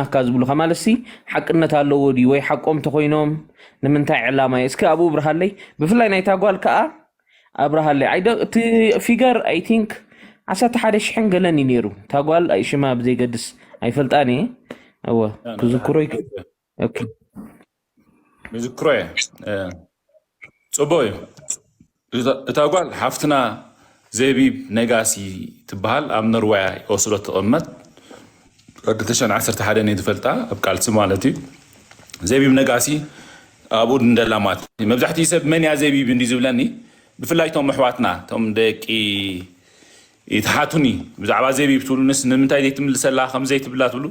ናካ ዝብሉካ ማለትሲ ሓቅነት ኣለዎ ድዩ ወይ ሓቆም ተኮይኖም ንምንታይ ዕላማ እዩ እስኪ ኣብኡ ብርሃለይ ብፍላይ ናይታ ጓል ከዓ ኣብርሃለይ ኣይደ እቲ figure I think ዓሰርተ ሓደ ሽሕን ገለን እዩ ነይሩ እታ ጓል ሽማ ብዘይገድስ ኣይፈልጣን እየ እወ ክዝክሮ ይክ okay ምዝክሮ እየ እ፣ ፅቡቅ እዩ እታ እታ ጓል ሓፍትና ዘቢብ ነጋሲ ትበሃል ኣብ ኖርዋያ ኦስሎ ትቕመጥ ክልተሽሕን ዓሰርተ ሓደን እየ ዝፈልጣ ኣብ ቃልሲ ማለት እዩ ዘቢብ ነጋሲ ኣብኡ እንደላ ማለት እዩ መብዛሕትኡ ሰብ መን እያ ዘቢብ እንዲ ዝብለኒ ብፍላይ እቶም ኣሕዋትና እቶም ደቂ ይትሓቱኒ ብዛዕባ ዘቢብ ትብሉንስ ንምንታይ ዘይትምልሰላ ከምዘይትብላ ትብሉ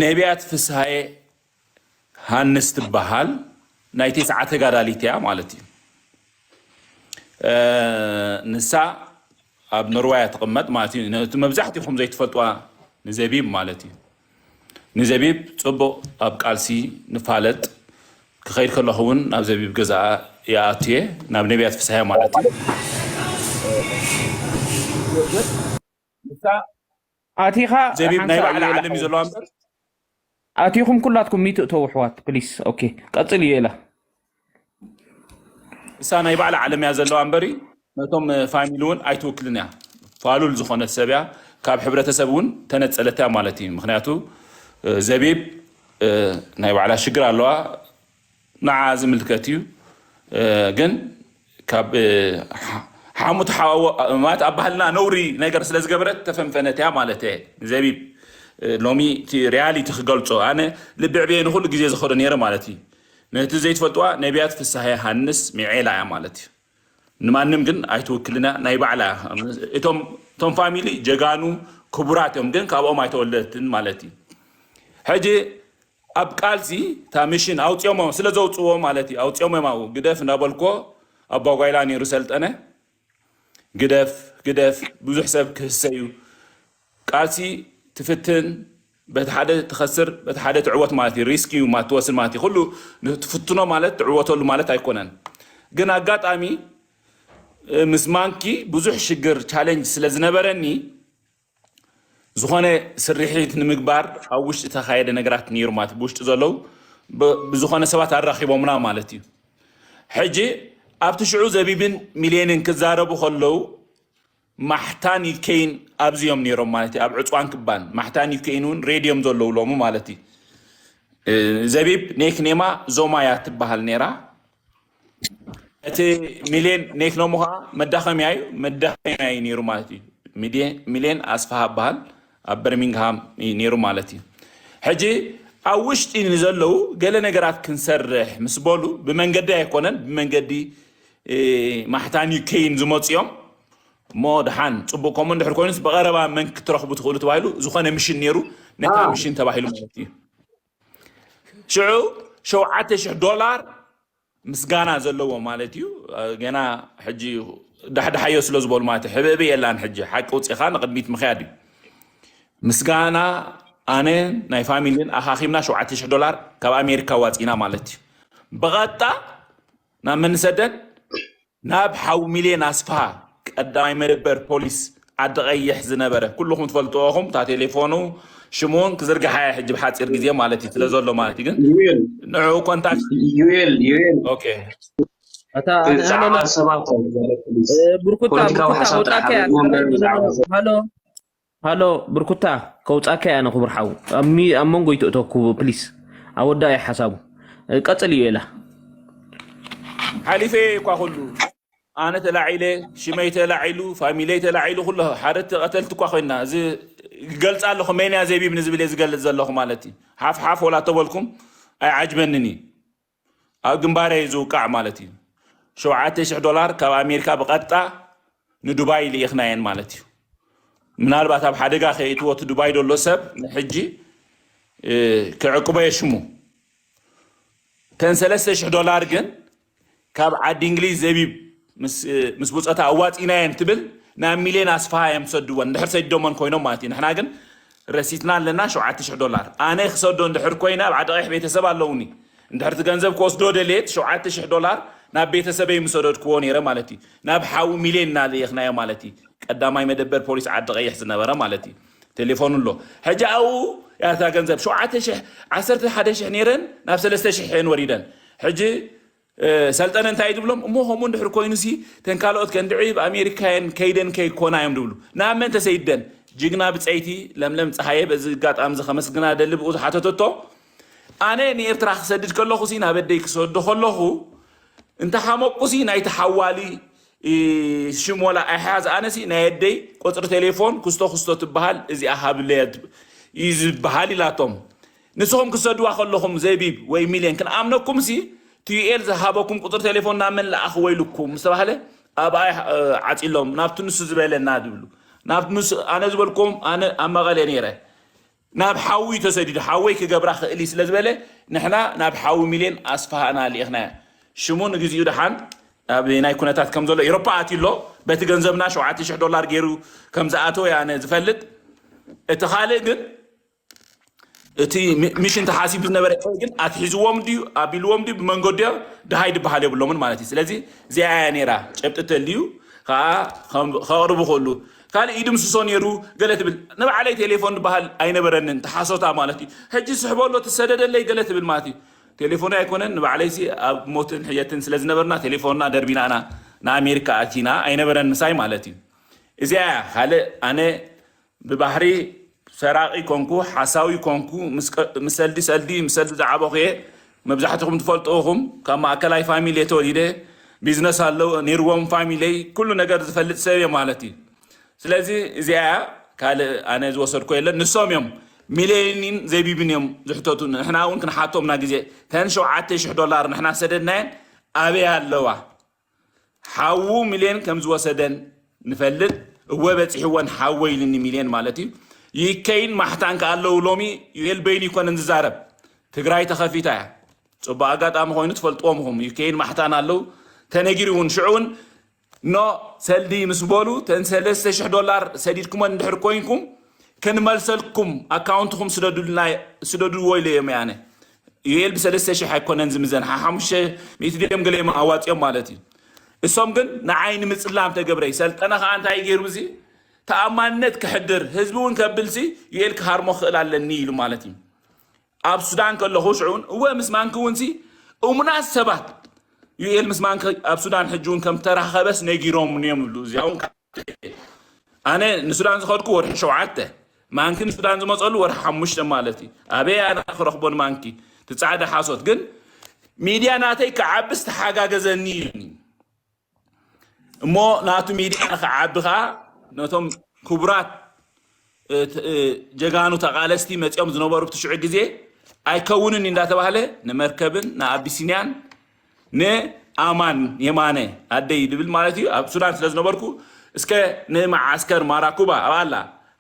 ነቢያት ፍስሃየ ሃንስ ትበሃል ናይ ተስዓ ተጋዳሊት እያ ማለት እዩ። እ፣ ንሳ ኣብ ኖርዋያ ትቕመጥ ማለት እዩ። ነቲ መብዛሕትኹም ዘይትፈልጥዋ ንዘቢብ ማለት እዩ። ንዘቢብ ጽቡቕ ኣብ ቃልሲ ንፋለጥ ክኸይድ ከለኹ እውን ናብ ዘቢብ ገዛ ይኣትየ ናብ ነቢያት ፍስሐ ማለት እዩ። ንሳ ኣቲኻ ዘቢብ ናይ ሓንሳእ ባዕላ እዩ ዓለም እዩ ዘለዋ እምበር ኣቲኹም ኩላትኩም ሚትእተው ኣሕዋት ፕሊስ ኦኬ ቀጽል እዩ ኢላ እሳ ናይ ባዕላ ዓለም እያ ዘለዋ እምበሪ ነቶም ፋሚሊ እውን ኣይትውክልን እያ ፋሉል ዝኾነት ሰብ እያ ካብ ሕብረተሰብ እውን ተነፀለት እያ ማለት እዩ ምክንያቱ እ፣ ዘቢብ እ፣ ናይ ባዕላ ሽግር ኣለዋ ንዓ ዝምልከት እዩ እ፣ ግን ካብ እ፣ ሓ- ሓሙት ሓዋዎ ማለት ኣብ ባህልና ነውሪ ነገር ስለ ዝገበረት ተፈንፈነት እያ ማለት እየ ዘቢብ እ፣ ሎሚ እቲ ሪያሊቲ ክገልፆ ኣነ ልቢ ዕብየ ንኩሉ ግዜ ዝኸዶ ነይረ ማለት እዩ ነቲ ዘይትፈልጥዋ ነቢያት ፍስሃ ዮሃንስ ሚዔላ እያ ማለት እዩ ንማንም ግን ኣይትውክልና ናይ ባዕላ እያ እቶም እቶም ፋሚሊ ጀጋኑ ክቡራት እዮም ግን ካብኦም ኣይተወለድትን ማለት እዩ ሕጂ ኣብ ቃልሲ እታ ሚሽን ኣውፅኦሞ ስለ ዘውፅዎ ማለት እዩ ኣውፅኦሞ እዮም ኣብኡ ግደፍ እንዳበልኮ ኣባጓይላ ነይሩ ሰልጠነ ግደፍ ግደፍ ብዙሕ ሰብ ክህሰ እዩ ቃልሲ ትፍትን በቲ ሓደ ትኸስር በቲ ሓደ ትዕወት ማለት እዩ ሪስክ እዩ ማለት ትወስድ ማለት እዩ ኩሉ ትፍትኖ ማለት ትዕወተሉ ማለት ኣይኮነን ግን ኣጋጣሚ እ፣ ምስ ማንኪ ብዙሕ ሽግር ቻሌንጅ ስለ ዝነበረኒ ዝኾነ ስርሒት ንምግባር ኣብ ውሽጢ ተኻየደ ነገራት ነይሩ ማለት ብውሽጢ ዘለዉ ብ- ብዝኾነ ሰባት ኣራኺቦምና ማለት እዩ ሕጂ ኣብቲ ሽዑ ዘቢብን ሚልዮንን ክዛረቡ ከለዉ ማሕታን ዩኬይን ኣብዚዮም ነይሮም ማለት እዩ ኣብ ዕፅዋን ክባን ማሕታን ዩኬይን እውን ሬድዮም ዘለዉ ሎሙ ማለት እዩ እ፣ ዘቢብ ኔክኔማ ዞማያ ትበሃል ነይራ እቲ ሚልዮን ኔክኖሞ ከዓ መዳኸምያ እዩ መዳኸምያ እዩ ነይሩ ማለት እዩ ሚልዮን- ሚልዮን ኣስፋሃ በሃል ኣብ በርሚንግሃም እዩ ነይሩ ማለት እዩ ሕጂ ኣብ ውሽጢ ንዘለዉ ገለ ነገራት ክንሰርሕ ምስ በሉ ብመንገዲ ኣይኮነን ብመንገዲ እ፣ ማሕታን ዩኬይን ዝመፅኦም እሞ ድሓን ፅቡቅ ከምኡ እንድሕር ኮይኑስ ብቀረባ መን ክትረኽቡ ትኽእሉ ተባሂሉ ዝኾነ ምሽን ነይሩ ነታ ምሽን ተባሂሉ ማለት እዩ ሽዑ ሸውዓተ ሽሕ ዶላር ምስጋና ዘለዎ ማለት እዩ ገና ሕጂ ዳሕዳሓዮ ስለ ዝበሉ ማለት እዩ ሕብእብ የላን ሕጂ ሓቂ ውፅኢኻ ንቅድሚት ምክያድ እዩ ምስጋና ኣነ ናይ ፋሚሊን ኣኻኺብና ሸውዓተ ሽሕ ዶላር ካብ ኣሜሪካ ዋፂና ማለት እዩ ብቐጣ ናብ መንሰደን ናብ ሓው ሚልዮን ኣስፍሃ ቀዳማይ መደበር ፖሊስ ዓዲ ቀይሕ ዝነበረ ኩልኹም ትፈልጥዎ ኹም እታ ቴሌፎኑ ሽሙን ክዝርግሓ እየ ሕጂ ብሓፂር ግዜ ማለት እዩ ስለ ዘሎ ማለት እዩ ግን ዩኤል ንዕኡ ኮንታክት ዩኤል ዩኤል ኦኬ እታ ኣነ- ኣነ- ብዛዕባ ኣነ- ሰባት እ፣ ብርኩታ ፖለቲካዊ ብርኩታ ሓሳብ ከውፃካ ጥራሕ እያ ኣይኮን እምበር ብዛዕባ ሃሎ ሃሎ ብርኩታ ከውፃካ እያ ንክቡር ሓው ኣብ ሚ- ኣብ መንጎ ይትእተኩ ፕሊስ ኣወዳ እዩ ሓሳቡ እ፣ ቀፅል እዩ ኢላ ሓሊፈ እኳ ኩሉ ኣነ ተላዒለ ሽመይ ተላዒሉ ፋሚለይ ተላዒሉ ኩሉ ሓደቲ ቀተልቲ እኳ ኮይና እዚ ይገልፃ ኣለኹ መን እያ ዘቢብ ንዝብል እየ ዝገልፅ ዘለኹ ማለት እዩ ሓፍሓፍ ወላ ተበልኩም ኣይዓጅበንን እዩ ኣብ ግንባረይ ዝውቃዕ ማለት እዩ ሸውዓተ ሽሕ ዶላር ካብ ኣሜሪካ ብቐጥታ ንዱባይ ልኢኽናየን ማለት እዩ ምናልባት ኣብ ሓደጋ ከይእትዎ እቲ ዱባይ ደሎ ሰብ ንሕጂ እ፣ ክዕቅቦ የሽሙ እተን ሰለስተ ሽሕ ዶላር ግን ካብ ዓዲ እንግሊዝ ዘቢብ ምስ ምስ ብፆታ ኣዋፂናየን ትብል ናብ ሚልዮን ኣስፍሃ እዮም ሰድወን እንድሕር ሰዲዶመን ኮይኖም ማለት እዩ ንሕና ግን ረሲትና ኣለና ሸውዓተ ሽሕ ዶላር ኣነ ክሰዶ እንድሕር ኮይነ ኣብ ዓዲ ቀይሕ ቤተሰብ ኣለውኒ እንድሕር እቲ ገንዘብ ክወስዶ ደልየት ሸውዓተ ሽሕ ዶላር ናብ ቤተሰበይ ምሰደድክዎ ነይረ ማለት እዩ ናብ ሓዊ ሚልዮን እናልእኽናዮ ማለት እዩ ቀዳማይ መደበር ፖሊስ ዓዲ ቀይሕ ዝነበረ ማለት እዩ ቴሌፎኑ ኣሎ ሕጂ ኣብኡ ያታ ገንዘብ ሸውዓተ ሽሕ ዓሰርተ ሓደ ሽሕ ነይረን ናብ ሰለስተ ሽሕ እየን ወሪደን። ሕጂ ሰልጠነ እንታይ ዝብሎም እሞ ከምኡ እንድሕር ኮይኑሲ ተን ካልኦት ከንድዒ ብኣሜሪካየን ከይደን ከይኮና እዮም ዝብሉ። ናብ መን ተሰይደን? ጅግና ብፀይቲ ለምለም ፀሃየ በዚ ኣጋጣሚ እዚ ከመስግና ደሊ ብኡ ዝሓተተቶ ኣነ ንኤርትራ ክሰድድ ከለኹ ሲ ናብ ኣደይ ክሰዶ ከለኹ እንተ ሓመቁ ሲ ናይቲ ሓዋሊ ሽም ወላ ኣይሓዝ ኣነ ሲ ናይ ኣደይ ቁፅሪ ቴሌፎን ክስቶ ክስቶ ትበሃል እዚኣ ሃብለያ እዩ ዝበሃል ኢላቶም። ንስኹም ክሰድዋ ከለኹም ዘቢብ ወይ ሚልዮን ክንኣምነኩም ሲ ቲዩኤል ዝሃበኩም ቁፅሪ ቴሌፎን ናብ መን ለኣኽ ወይልኩም ምስ ተባህለ ኣብኣይ ዓፂሎም ናብቲ ንሱ ዝበለና ዝብሉ ናብቲ ንሱ ኣነ ዝበልኩም ኣነ ኣብ መቐለ ነይረ ናብ ሓዊ ተሰዲዱ ሓወይ ክገብራ ክእል ስለ ዝበለ ንሕና ናብ ሓዊ ሚልዮን ኣስፋሃና ልኢኽናያ ሽሙ ንግዚኡ ደሓን ኣብ ናይ ኩነታት ከም ዘሎ ኤሮፓ ኣትዩ ኣሎ በቲ ገንዘብና ሸውዓተ ሽሕ ዶላር ገይሩ ከም ዝኣተወ ኣነ ዝፈልጥ እቲ ካልእ ግን እቲ ሚሽን ተሓሲቡ ዝነበረ ግን ኣትሒዝዎም ድዩ ኣቢልዎም ድዩ ብመንገዲ ድሃይ ድበሃል የብሎምን ማለት እዩ ስለዚ እዚኣ እያ ነይራ ጨብጢ ተልዩ ከዓ ከቕርቡ ከሉ ካልእ ይድምስሶ ነይሩ ገለ ትብል ንባዕለይ ቴሌፎን ዝበሃል ኣይነበረንን ተሓሶታ ማለት እዩ ሕጂ ስሕበሎ ትሰደደለይ ገለ ትብል ማለት እዩ ቴሌፎን ኣይኮነን ንባዕለይሲ ኣብ ሞትን ሕየትን ስለ ዝነበርና ቴሌፎንና ደርቢናና ንኣሜሪካ ኣቲና ኣይነበረን ምሳይ ማለት እዩ እዚኣ ካልእ ኣነ ብባህሪ ሰራቂ ኮንኩ ሓሳዊ ኮንኩ ምስ ሰልዲ ሰልዲ ምስ ሰልዲ ዝዓበኹ እየ መብዛሕትኹም ትፈልጥኹም ካብ ማእከላይ ፋሚሊ እየ ተወሊደ ቢዝነስ ኣለዉ ነይርዎም ፋሚለይ ኩሉ ነገር ዝፈልጥ ሰብ እየ ማለት እዩ ስለዚ እዚኣ ካልእ ኣነ ዝወሰድኮ የለን ንሶም እዮም ሚሌኒን ዘቢብን እዮም ዝሕተቱ ንሕና እውን ክንሓቶም ና ግዜ ተን ሸውዓተ ሽሕ ዶላር ንሕና ሰደድናየን ኣበይ ኣለዋ ሓዉ ሚልዮን ከም ዝወሰደን ንፈልጥ እወ በፂሕወን ሓወ ኢልኒ ሚልዮን ማለት እዩ ይከይን ማሕታን ከኣለዉ ሎሚ ዩኤል በይኑ ይኮነን ዝዛረብ ትግራይ ተኸፊታ እያ ፅቡቅ ኣጋጣሚ ኮይኑ ትፈልጥዎም ኹም ይከይን ማሕታን ኣለዉ ተነጊሩ እውን ሽዑ እውን ኖ ሰልዲ ምስ በሉ ተን ሰለስተ ሽሕ ዶላር ሰዲድኩመን እንድሕር ኮይንኩም ክንመልሰልኩም ኣካውንትኹም ስደድዎ ኢለ እዮም ኣነ ዩኤል ብሰለስተ ሽሕ ኣይኮነን ዝምዘን ሓሙሽተ ሚእቲ ድዮም ገለ ኣዋፂኦም ማለት እዩ እሶም ግን ንዓይ ንምፅላም ተገብረ ሰልጠነ ከዓ እንታይ ገይሩ እዚ ተኣማንነት ክሕድር ህዝቢ እውን ከብልሲ ዩኤል ክሃርሞ ክኽእል ኣለኒ ኢሉ ማለት እዩ ኣብ ሱዳን ከለኹ ሽዑን እወ ምስ ማንኪ እውን ሲ እሙናት ሰባት ዩኤል ምስ ማንኪ ኣብ ሱዳን ሕጂ እውን ከም ተራኸበስ ነጊሮም እዮም ይብሉ እዚኣ እውን ኣነ ንሱዳን ዝኸድኩ ወርሒ ሸውዓተ ማንኪ ንሱዳን ዝመፀሉ ወርሒ ሓሙሽተ ማለት እዩ ኣበይ ኣነ ክረኽቦ ንማንኪ ትፃዕደ ሓሶት ግን ሚድያ ናተይ ክዓብስ ተሓጋገዘኒ ኢሉኒ እሞ ናቱ ሚድያ ንክዓቢ ከዓ ነቶም ክቡራት ጀጋኑ ተቃለስቲ መፂኦም ዝነበሩ ብትሽዑ ግዜ ኣይከውንን እንዳተባህለ ንመርከብን ንኣቢሲንያን ንኣማን የማነ ኣደይ ድብል ማለት እዩ ኣብ ሱዳን ስለ ዝነበርኩ እስከ ንመዓስከር ማራኩባ ኣብ ኣላ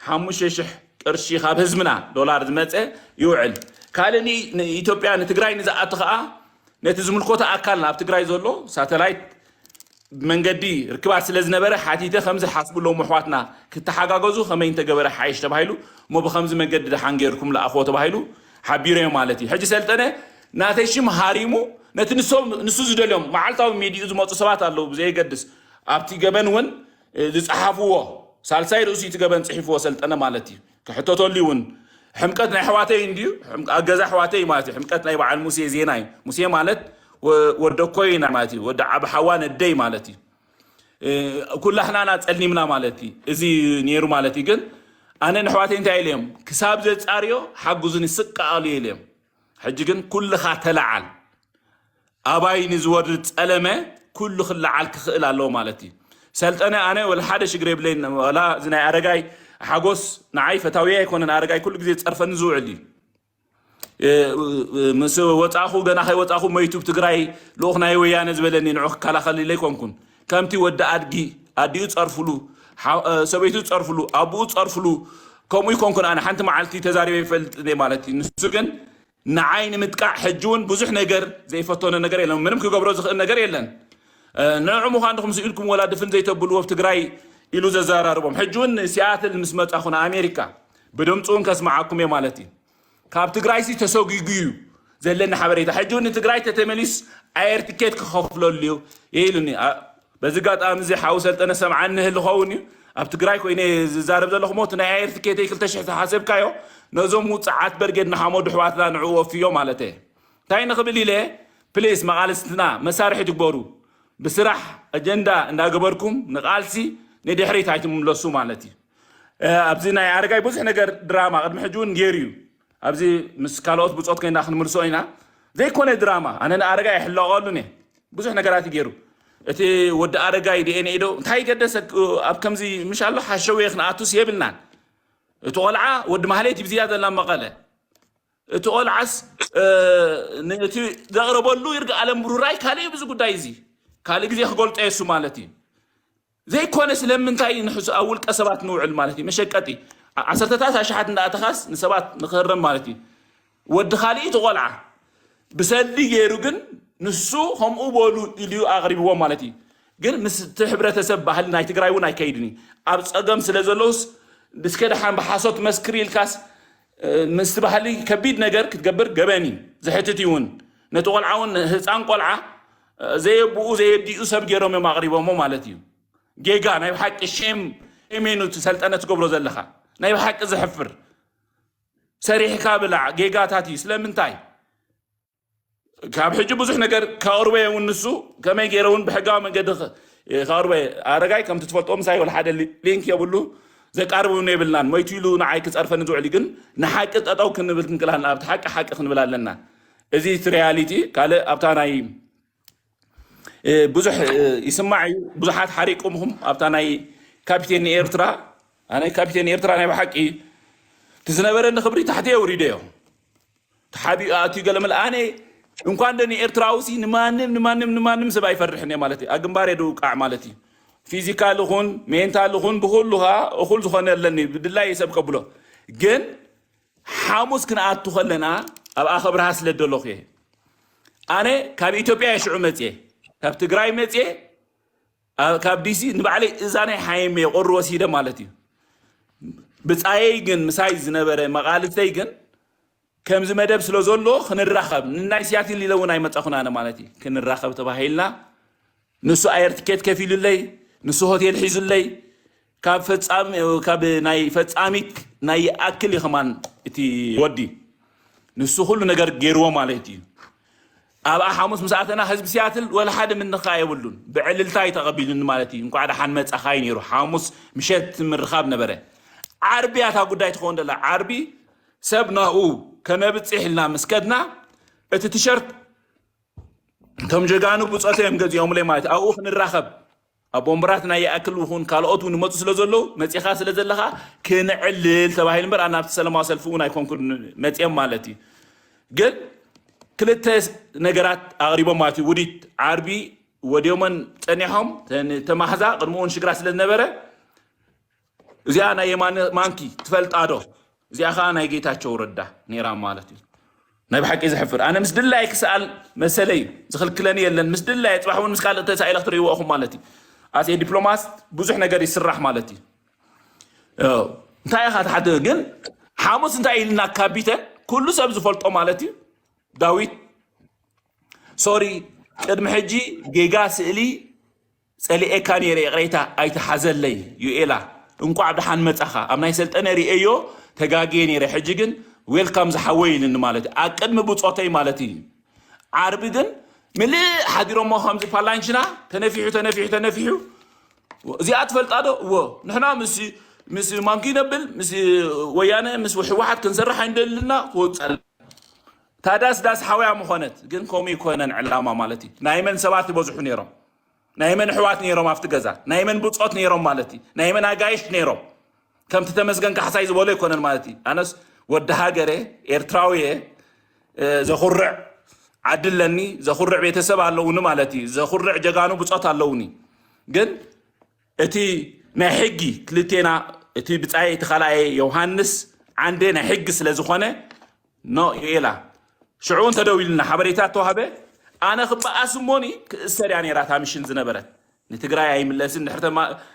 ሓሙሽተ ሽሕ ቅርሺ ካብ ህዝብና ዶላር ዝመፀ ይውዕል ካልእ ንኢትዮጵያ ንትግራይ ንዝኣቱ ከዓ ነቲ ዝምልኮቶ ኣካል ናብ ትግራይ ዘሎ ሳተላይት ብመንገዲ ርክባት ስለ ዝነበረ ሓቲተ ከምዚ ሓስብሎም ኣሕዋትና ክተሓጋገዙ ከመይ እንተገበረ ሓይሽ ተባሂሉ እሞ ብከምዚ መንገዲ ደሓን ገይርኩም ለኣኽዎ ተባሂሉ ሓቢሮም ማለት እዩ ሕጂ ሰልጠነ ናተይ ሽም ሃሪሙ ነቲ ንሶም ንሱ ዝደልዮም መዓልታዊ ሚዲኡ ዝመፁ ሰባት ኣለዉ ብዘየገድስ ኣብቲ ገበን እውን ዝፀሓፍዎ ሳልሳይ ርእሱ እቲ ገበን ፅሒፍዎ ሰልጠነ ማለት እዩ ክሕተተሉ እውን ሕምቀት ናይ ኣሕዋተይ እንድዩ ኣብ ገዛ ኣሕዋተይ ማለት እዩ ሕምቀት ናይ በዓል ሙሴ ዜና እዩ ሙሴ ማለት ወደ ኮይና ማለት እዩ ወደ ዓብ ሓዋ ነደይ ማለት እዩ ኩላሕናና ፀሊምና ማለት እዩ እዚ ነይሩ ማለት እዩ ግን ኣነ ንኣሕዋተይ እንታይ ኢለዮም ክሳብ ዘፃርዮ ሓጉዙኒ ስቅ ኣሉ ኢለዮም ሕጂ ግን ኩልኻ ተለዓል ኣባይ ንዝወርድ ፀለመ ኩሉ ክለዓል ክኽእል ኣለዎ ማለት እዩ ሰልጠነ ኣነ ወላ ሓደ ሽግር የብለይን ወላ እዚ ናይ ኣረጋይ ሓጎስ ንዓይ ፈታውየ ኣይኮነን ኣረጋይ ኩሉ ግዜ ዝፀርፈኒ ዝውዕል እዩ ምስ ወፃኹ ገና ከይወፃኹ መይቱ ትግራይ ልኡኽ ናይ ወያነ ዝበለኒ ንዑ ክከላኸል ኢለ ኣይኮንኩን ከምቲ ወዲ ኣድጊ ኣዲኡ ፀርፍሉ ሰበይቱ ፀርፍሉ ኣቡኡ ፀርፍሉ ከምኡ ይኮንኩን ኣነ ሓንቲ መዓልቲ ተዛሪበ ይፈልጥ ማለት እዩ ንሱ ግን ንዓይ ንምጥቃዕ ሕጂ እውን ብዙሕ ነገር ዘይፈተኖ ነገር የለን ምንም ክገብሮ ዝኽእል ነገር የለን ንዑ ምዃን ድኹም ስኢልኩም ወላ ድፍን ዘይተብልዎ ኣብ ትግራይ ኢሉ ዘዘራርቦም ሕጂ እውን ሲያትል ምስ መፃኹ ንኣሜሪካ ብድምፂ እውን ከስምዓኩም እየ ማለት እዩ ካብ ትግራይ ሲ ተሰጒጉ እዩ ዘለኒ ሓበሬታ ሕጂ እውን ንትግራይ ተተመሊስ ኣየር ትኬት ክኸፍለሉ እዩ ኢሉኒ በዚ ጋጣሚ እዚ ሓው ሰልጠነ ሰምዓኒ ህል ኸውን እዩ ኣብ ትግራይ ኮይነ ዝዛረብ ዘለኹ ሞት ናይ ኣየር ትኬተይ ክልተ ሽሕ ተሓሰብካዮ ነዞም ውፅዓት በርጌድ ንሓመዱ ኣሕዋትና ንዕኡ ወፍዮ ማለት እየ። እንታይ ንኽብል ኢለ ፕሊስ መቓልስትና መሳርሒ ትግበሩ ብስራሕ ኣጀንዳ እንዳገበርኩም ንቓልሲ ንድሕሪት ኣይትምለሱ ማለት እዩ። ኣብዚ ናይ ኣረጋይ ብዙሕ ነገር ድራማ ቅድሚ ሕጂ እውን ገይሩ እዩ። ኣብዚ ምስ ካልኦት ብፆት ኮይና ክንምልሶ ኢና። ዘይኮነ ድራማ ኣነ ንኣረጋይ ኣይሕለቐሉን እየ። ብዙሕ ነገራት እዩ ገይሩ። እቲ ወዲ ኣረጋይ ዲኤንኤ ዶ እንታይ ገደሰ ኣብ ከምዚ ምሽ ኣሎ ሓሸውየ ክንኣቱስ የብልናን። እቲ ቆልዓ ወዲ ማህሌት እዩ ብዝያ ዘላ መቐለ። እቲ ቆልዓስ እቲ ዘቕረበሉ ይርጋ ኣለም ብሩራይ ካልእ ብዙ ጉዳይ እዚ ካልእ ግዜ ክገልጦ የሱ ማለት እዩ። ዘይኮነ ስለምንታይ ንሕሱ ኣብ ውልቀ ሰባት ንውዕል ማለት እዩ። መሸቀጢ ዓሰርተታት ኣሽሓት እንዳኣተኻስ ንሰባት ንክህረም ማለት እዩ። ወዲ ካሊእ እቲ ቆልዓ ብሰልዲ ገይሩ ግን ንሱ ከምኡ በሉ ኢልዩ ኣቕሪብዎ ማለት እዩ። ግን ምስ እቲ ሕብረተሰብ ባህሊ ናይ ትግራይ እውን ኣይከይድን እዩ። ኣብ ፀገም ስለ ዘለውስ እስከ ደሓን ብሓሶት መስክር ኢልካስ ምስቲ ባህሊ ከቢድ ነገር ክትገብር ገበን እዩ። ዝሕትት እውን ነቲ ቆልዓ እውን ህፃን ቆልዓ ዘየብኡ ዘየዲኡ ሰብ ገይሮም እዮም ኣቕሪቦሞ ማለት እዩ። ጌጋ ናይ ብሓቂ ሼም ሜኑ ሰልጠነ ትገብሮ ዘለኻ ናይ ብሓቂ ዘሕፍር ሰሪሕካ ብላዕ ጌጋታት እዩ። ስለምንታይ ካብ ሕጂ ብዙሕ ነገር ከቕርበ እውን ንሱ ከመይ ገይረ እውን ብሕጋዊ መንገዲ ከቕርበ ኣረጋይ ከምቲ ትፈልጦ ምሳይ ወላ ሓደ ሊንክ የብሉ ዘቃርብ እውን የብልናን። መይቱ ኢሉ ንዓይ ክፀርፈኒ ዝውዕል ግን ንሓቂ ጠጠው ክንብል ክንክላን ኣብቲ ሓቂ ሓቂ ክንብል ኣለና። እዚ እቲ ሪያሊቲ ካልእ ኣብታ ናይ ብዙሕ ይስማዕ እዩ። ብዙሓት ሓሪቁምኹም ኣብታ ናይ ካፒቴን ኤርትራ ኣነ ካፒቴን ኤርትራ ናይ ብሓቂ እቲ ዝነበረኒ ክብሪ ታሕቲ የውሪደዮ። ተሓቢኡ ኣትዩ ገለ መለ ኣነ እንኳን ደኒ ኤርትራዊ ሲ ንማንም ንማንም ንማንም ሰብ ኣይፈርሕን እየ ማለት እዩ። ኣብ ግንባር እየ ድውቃዕ ማለት እዩ። ፊዚካል ይኹን ሜንታል ይኹን ብኩሉ ከዓ እኹል ዝኾነ ኣለኒ ብድላይ እየ ሰብ ከብሎ። ግን ሓሙስ ክንኣቱ ከለና ኣብ ኣኸብርሃ ስለ ደለኹ እየ። ኣነ ካብ ኢትዮጵያ እየ ሽዑ መፅየ ካብ ትግራይ መፅየ ካብ ዲሲ ንባዕለይ እዛ ናይ ሓየም እየ ቆሩ ወሲደ ማለት እዩ። ብፃየይ ግን ምሳይ ዝነበረ መቓልስተይ ግን ከምዚ መደብ ስለ ዘሎ ክንራኸብ ንናይ ሲያትል ኢለ እውን ኣይመፃኹን ኣነ ማለት እዩ። ክንራኸብ ተባሂልና ንሱ ኣየር ትኬት ከፊሉለይ ንሱ ሆቴል ሒዙለይ ካብ ፈፃሚ ካብ ናይ ፈፃሚት ናይ ይኣክል እዩ ከማን እቲ ወዲ ንሱ ኩሉ ነገር ገይርዎ ማለት እዩ። ኣብኣ ሓሙስ ምስ ኣተና ህዝቢ ሲያትል ወላ ሓደ ምንኻ የብሉን ብዕልልታ እዩ ተቐቢሉኒ ማለት እዩ። እንኳዕ ደሓን መፃኻ እዩ ነይሩ። ሓሙስ ምሸት ምርኻብ ነበረ። ዓርቢ እያ እታ ጉዳይ ትኸውን ደላ። ዓርቢ ሰብ ናብኡ ከነብፅሕ ኢልና ምስ ከድና እቲ ቲሸርት እቶም ጀጋኑ ብፆተ እዮም ገዚኦምለይ ማለት እዩ። ኣብኡ ክንራኸብ ኣብ ወንበራት ናይ ይኣክል ይኹን ካልኦት እውን ይመፁ ስለ ዘለዉ መፂኻ ስለ ዘለኻ ክንዕልል ተባሂሉ እምበር ኣነ ኣብቲ ሰላማዊ ሰልፊ እውን ኣይኮንኩን መፅኦም ማለት እዩ። ግን ክልተ ነገራት ኣቕሪቦም ማለት እዩ። ውዲት ዓርቢ ወዲኦመን ፀኒሖም ተማሕዛ ቅድሚ እውን ሽግራ ስለ ዝነበረ እዚኣ ናይ የማነ ማንኪ ትፈልጣ ዶ? እዚኣ ከዓ ናይ ጌታቸው ረዳ ነይራ ማለት እዩ። ናይ ብሓቂ ዘሕፍር ኣነ ምስ ድላይ ክስኣል መሰለይ ዝኽልክለኒ የለን። ምስ ድላይ ፅባሕ እውን ምስ ካልእ ተሳኢለ ክትርእይዎ ኢኹም ማለት እዩ። ኣስ ዲፕሎማት ብዙሕ ነገር ይስራሕ ማለት እዩ። እንታይ ኢኻ ትሓተ ግን ሓሙስ እንታይ ኢልና ካቢተ ኩሉ ሰብ ዝፈልጦ ማለት እዩ። ዳዊት ሶሪ ቅድሚ ሕጂ ጌጋ ስእሊ ፀሊኤካ ነይረ ይቕሬታ ኣይትሓዘለይ። ዩኤላ እንቋዕ ብደሓን መፃኻ ኣብ ናይ ሰልጠነ ርእየዮ ተጋግየ ነይረ ሕጂ ግን ዌልካም ዝሓወይ ኢልኒ ማለት እዩ ኣብ ቅድሚ ብፆተይ ማለት እዩ። ዓርቢ ግን ምልእ ሓዲሮሞ ከምዚ ፓላንችና ተነፊሑ ተነፊሑ ተነፊሑ እዚኣ ትፈልጣ ዶ እዎ ንሕና ምስ ምስ ማንኪ ነብል ምስ ወያነ ምስ ህወሓት ክንሰርሕ ኣይንደልና ክወፀል ታዳስ ዳስ ሓውያ ምኾነት ግን ከምኡ ይኮነን ዕላማ ማለት እዩ ናይ መን ሰባት ይበዝሑ ነይሮም ናይ መን ኣሕዋት ነይሮም ኣብቲ ገዛ ናይ መን ብፆት ነይሮም ማለት እዩ ናይ መን ኣጋይሽ ነይሮም ከምቲ ተመስገን ካሕሳይ ዝበሎ ኣይኮነን ማለት እዩ ኣነስ ወዲ ሃገረ ኤርትራዊ እየ ዘኹርዕ ዓዲ ኣለኒ ዘኹርዕ ቤተሰብ ኣለውኒ ማለት እዩ ዘኹርዕ ጀጋኑ ብፆት ኣለውኒ ግን እቲ ናይ ሕጊ ክልቴና እቲ ብፃየ እቲ ካልኣየ ዮሃንስ ዓንደ ናይ ሕጊ ስለ ዝኾነ ኖ ዩኤላ ሽዑ እውን ተደዊሉና ሓበሬታ ተዋህበ ኣነ ክበኣስ እሞኒ ክእሰር እያ ነይራ እታ ምሽን ዝነበረት ንትግራይ ኣይምለስን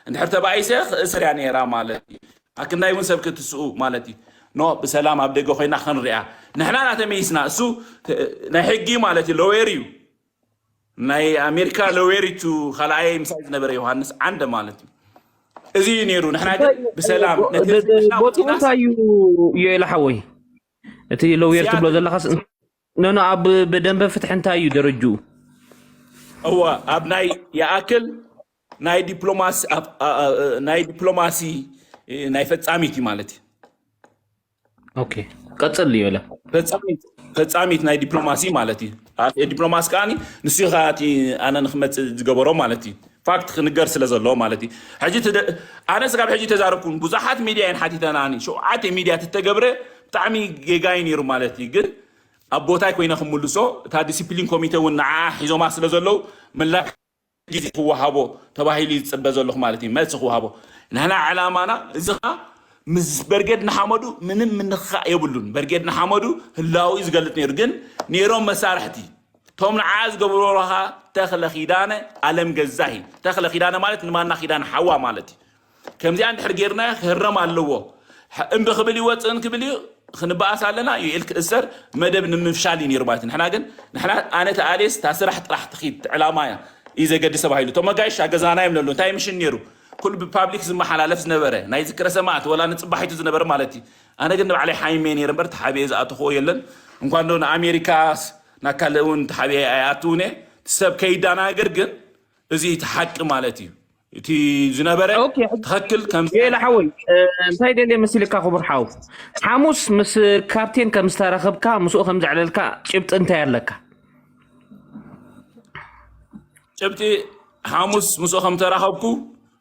እንድሕር ተባኢሰ ክእሰር እያ ነይራ ማለት እዩ ኣክንዳይ እውን ሰብ ክትስኡ ማለት እዩ ኖ ብሰላም ኣብ ደገ ኮይና ክንሪኣ ንሕና ናተመይስና እሱ ናይ ሕጊ ማለት እዩ ሎየር እዩ ናይ ኣሜሪካ ሎየር እዩ ካልኣየ ምሳይ ዝነበረ ዮሃንስ ዓንደ ማለት እዩ እዚ እዩ ነይሩ። ንሕና ግን ብሰላም ነቲ ቦትኡ እንታይ እዩ? ዮኤል ሓወይ፣ እቲ ለውየር ትብሎ ዘለኻስ ኖ ኖ ኣብ ብደንበ ፍትሒ እንታይ እዩ ደረጅኡ? እወ ኣብ ናይ ይኣክል ናይ ዲፕሎማሲ ኣብ- ኣ- ኣ- ናይ ዲፕሎማሲ እ፣ ናይ ፈጻሚት እዩ ማለት እዩ። ኦኬ፣ ቀጽል እዩ። ለ ፈጻሚት ፈጻሚት ናይ ዲፕሎማሲ ማለት እዩ። ኣብ ዲፕሎማሲ ከኣ ንሱ ኢኻ እቲ ኣነ ንክመጽእ ዝገበሮ ማለት እዩ። ፋክት ክንገር ስለ ዘለዎ ማለት እዩ። ሕጂ ትደ- ኣነ ስጋብ ሕጂ ተዛረብኩን ብዙሓት ሚድያ እየን ሓቲተናኒ። ሸውዓተ ሚድያ ተተገብረ ብጣዕሚ ጌጋ እዩ ነይሩ ማለት እዩ። ግን ኣብ ቦታይ ኮይነ ክምልሶ እታ ዲሲፕሊን ኮሚቴ እውን ንዓ ሒዞማ ስለ ዘለዉ ምላሽ ግዜ ክወሃቦ ተባሂሉ ይፅበ ዘለኹ ማለት እዩ። መልሲ ክወሃቦ ንሕና ዕላማና እዚ ኸዓ ምስ በርጌድ ንሓመዱ ምንም ምንኽኻእ የብሉን። በርጌድ ንሓመዱ ህላዊ እዩ ዝገልፅ ነይሩ። ግን ነይሮም መሳርሕቲ ቶም ንዓ ዝገብርዎ ኸዓ ተኽለ ኪዳነ ኣለም ገዛሂ። ተኽለ ኪዳነ ማለት ንማና ኪዳነ ሓዋ ማለት እዩ። ከምዚኣ እንድሕር ጌርና ክህረም ኣለዎ። ሕ- እምቢ ክብል ይወፅእን ክብል እዩ ክንበኣስ ኣለና። ዩኤል ክእሰር መደብ ንምፍሻል እዩ ነይሩ ማለት እዩ። ንሕና ግን ንሕና ኣነ ተኣልየስ እታ ስራሕ ጥራሕ ትኺድ ዕላማ እያ እዩ ዘገድስ ተባሂሉ። እቶም መጋይሽ ኣገዛና እዮም ለሉ እንታይ ምሽን ነይሩ ኩሉ ብፓብሊክ ዝመሓላለፍ ዝነበረ ናይ ዝክረ ሰማዕት ወላ ንፅባሒቱ ዝነበረ ማለት እዩ። ኣነ ግን ንባዕለይ ሓይሜ ነይረ እምበር ተሓቢኤ ዝኣተኽዎ የለን። እንኳን ዶ ንኣሜሪካ ናብ ካልእ እውን ተሓቢኤ ኣይኣትውን እየ። እቲ ሰብ ከይዳናገር ግን እዚ እቲ ሓቂ ማለት እዩ። እቲ ዝነበረ ኦኬ፣ ሕጂ ትኽክል ከም ጌላ ሓወይ፣ እ፣ እንታይ ደልየ መሲልካ ክቡር ሓው፣ ሓሙስ ምስ ካፕቴን ከም ዝተራኸብካ ምስኡ ከም ዘዕለልካ ጭብጢ እንታይ ኣለካ? ጭብጢ ሓሙስ ምስኡ ከም ተራኸብኩ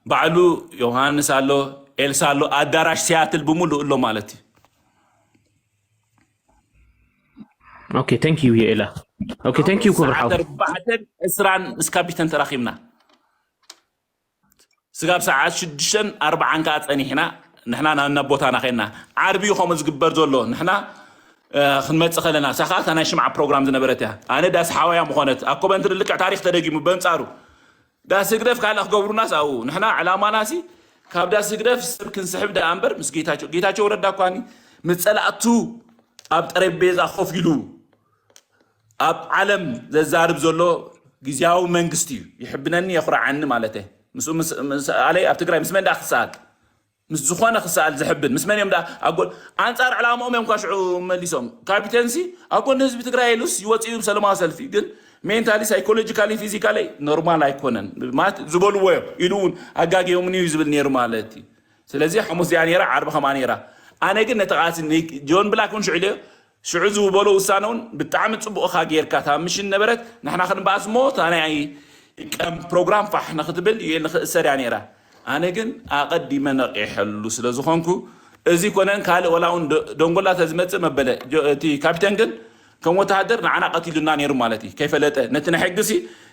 ባዕሉ ዮሃንስ ኣሎ፣ ኤልሳ ኣሎ፣ ኣዳራሽ ሲያትል ብምሉእ ኣሎ ማለት እዩ። ኦኬ፣ thank you የኤላ። ኦኬ፣ thank you ክቡር ሓው። ሰዓት ኣርባዕተን ዕስራን ምስ ካፒተን ተራኺብና ስጋብ ሰዓት ሽዱሽተን ኣርባዓን ከዓ ፀኒሕና ንሕና ናብ ናብ ቦታና ኸድና። ዓርቢ እዩ ከምኡ ዝግበር ዘሎ። ንሕና እ፣ ክንመፅእ ከለና ሳኻ እታ ናይ ሽምዓ ፕሮግራም ዝነበረት እያ። ኣነ ዳስ ሓዋያ ምኾነት ኣብ ኮበንትሪ ልክዕ ታሪክ ተደጊሙ በንፃሩ ዳስ ህግደፍ ካልእ ክገብሩናስ ኣብኡ ንሕና ዕላማናሲ ካብ ዳስ ህግደፍ ሰብ ክንስሕብ ደኣ እምበር ምስ ጌታቸው ጌታቸው ረዳ እኳኒ ምስ ፀላእቱ ኣብ ጠረጴዛ ኮፍ ኢሉ ኣብ ዓለም ዘዛርብ ዘሎ ግዝያዊ መንግስቲ እዩ። ይሕብነኒ የኹርዓኒ ማለት እየ። ምስኡ ምስ- ምስ ኣለይ ኣብ ትግራይ ምስ መን ደኣ ክሰኣል ምስ ዝኾነ ክሰኣል ዝሕብን ምስ መን እዮም ደኣ ኣብ ጎን ኣንፃር ዕላማኦም እዮም ኳ ሽዑ መሊሶም ካፒተንሲ ኣብ ጎኒ ህዝቢ ትግራይ ኢሉስ ይወፅኡ ሰለማዊ ሰልፊ ግን ሜንታሊ ሳይኮሎጂካሊ ፊዚካሊ ኖርማል ኣይኮነን ማለት ዝበልዎ እዮም ኢሉ እውን ኣጋጊዮምኒ እዩ ዝብል ነይሩ ማለት እዩ። ስለዚ ሓሙስ እዚኣ ነይራ ዓርቢ ከምኣ ነይራ ኣነ ግን ነቲ ቃልሲ ጆን ብላክ እውን ሽዑ ኢለዮ ሽዑ ዝበሎ ውሳነ እውን ብጣዕሚ ፅቡቕ እኻ ጌርካ እታ ምሽን ነበረት ንሕና ክንበኣስ እሞ እታ ናይ ቀም ፕሮግራም ፋሕ ንክትብል ዩኤል ንክእሰር እያ ነይራ ኣነ ግን ኣቐዲመ ነቒሐሉ ስለ ዝኾንኩ እዚ ኮነን ካልእ ወላ እውን ደ- ደንጎላ ተዝመፅእ መበለ ጆ- እቲ ካፒተን ግን ከም ወተሃደር ንዓና ቀቲሉና ነይሩ ማለት እዩ ከይፈለጠ ነቲ ናይ ሕጊ ሲ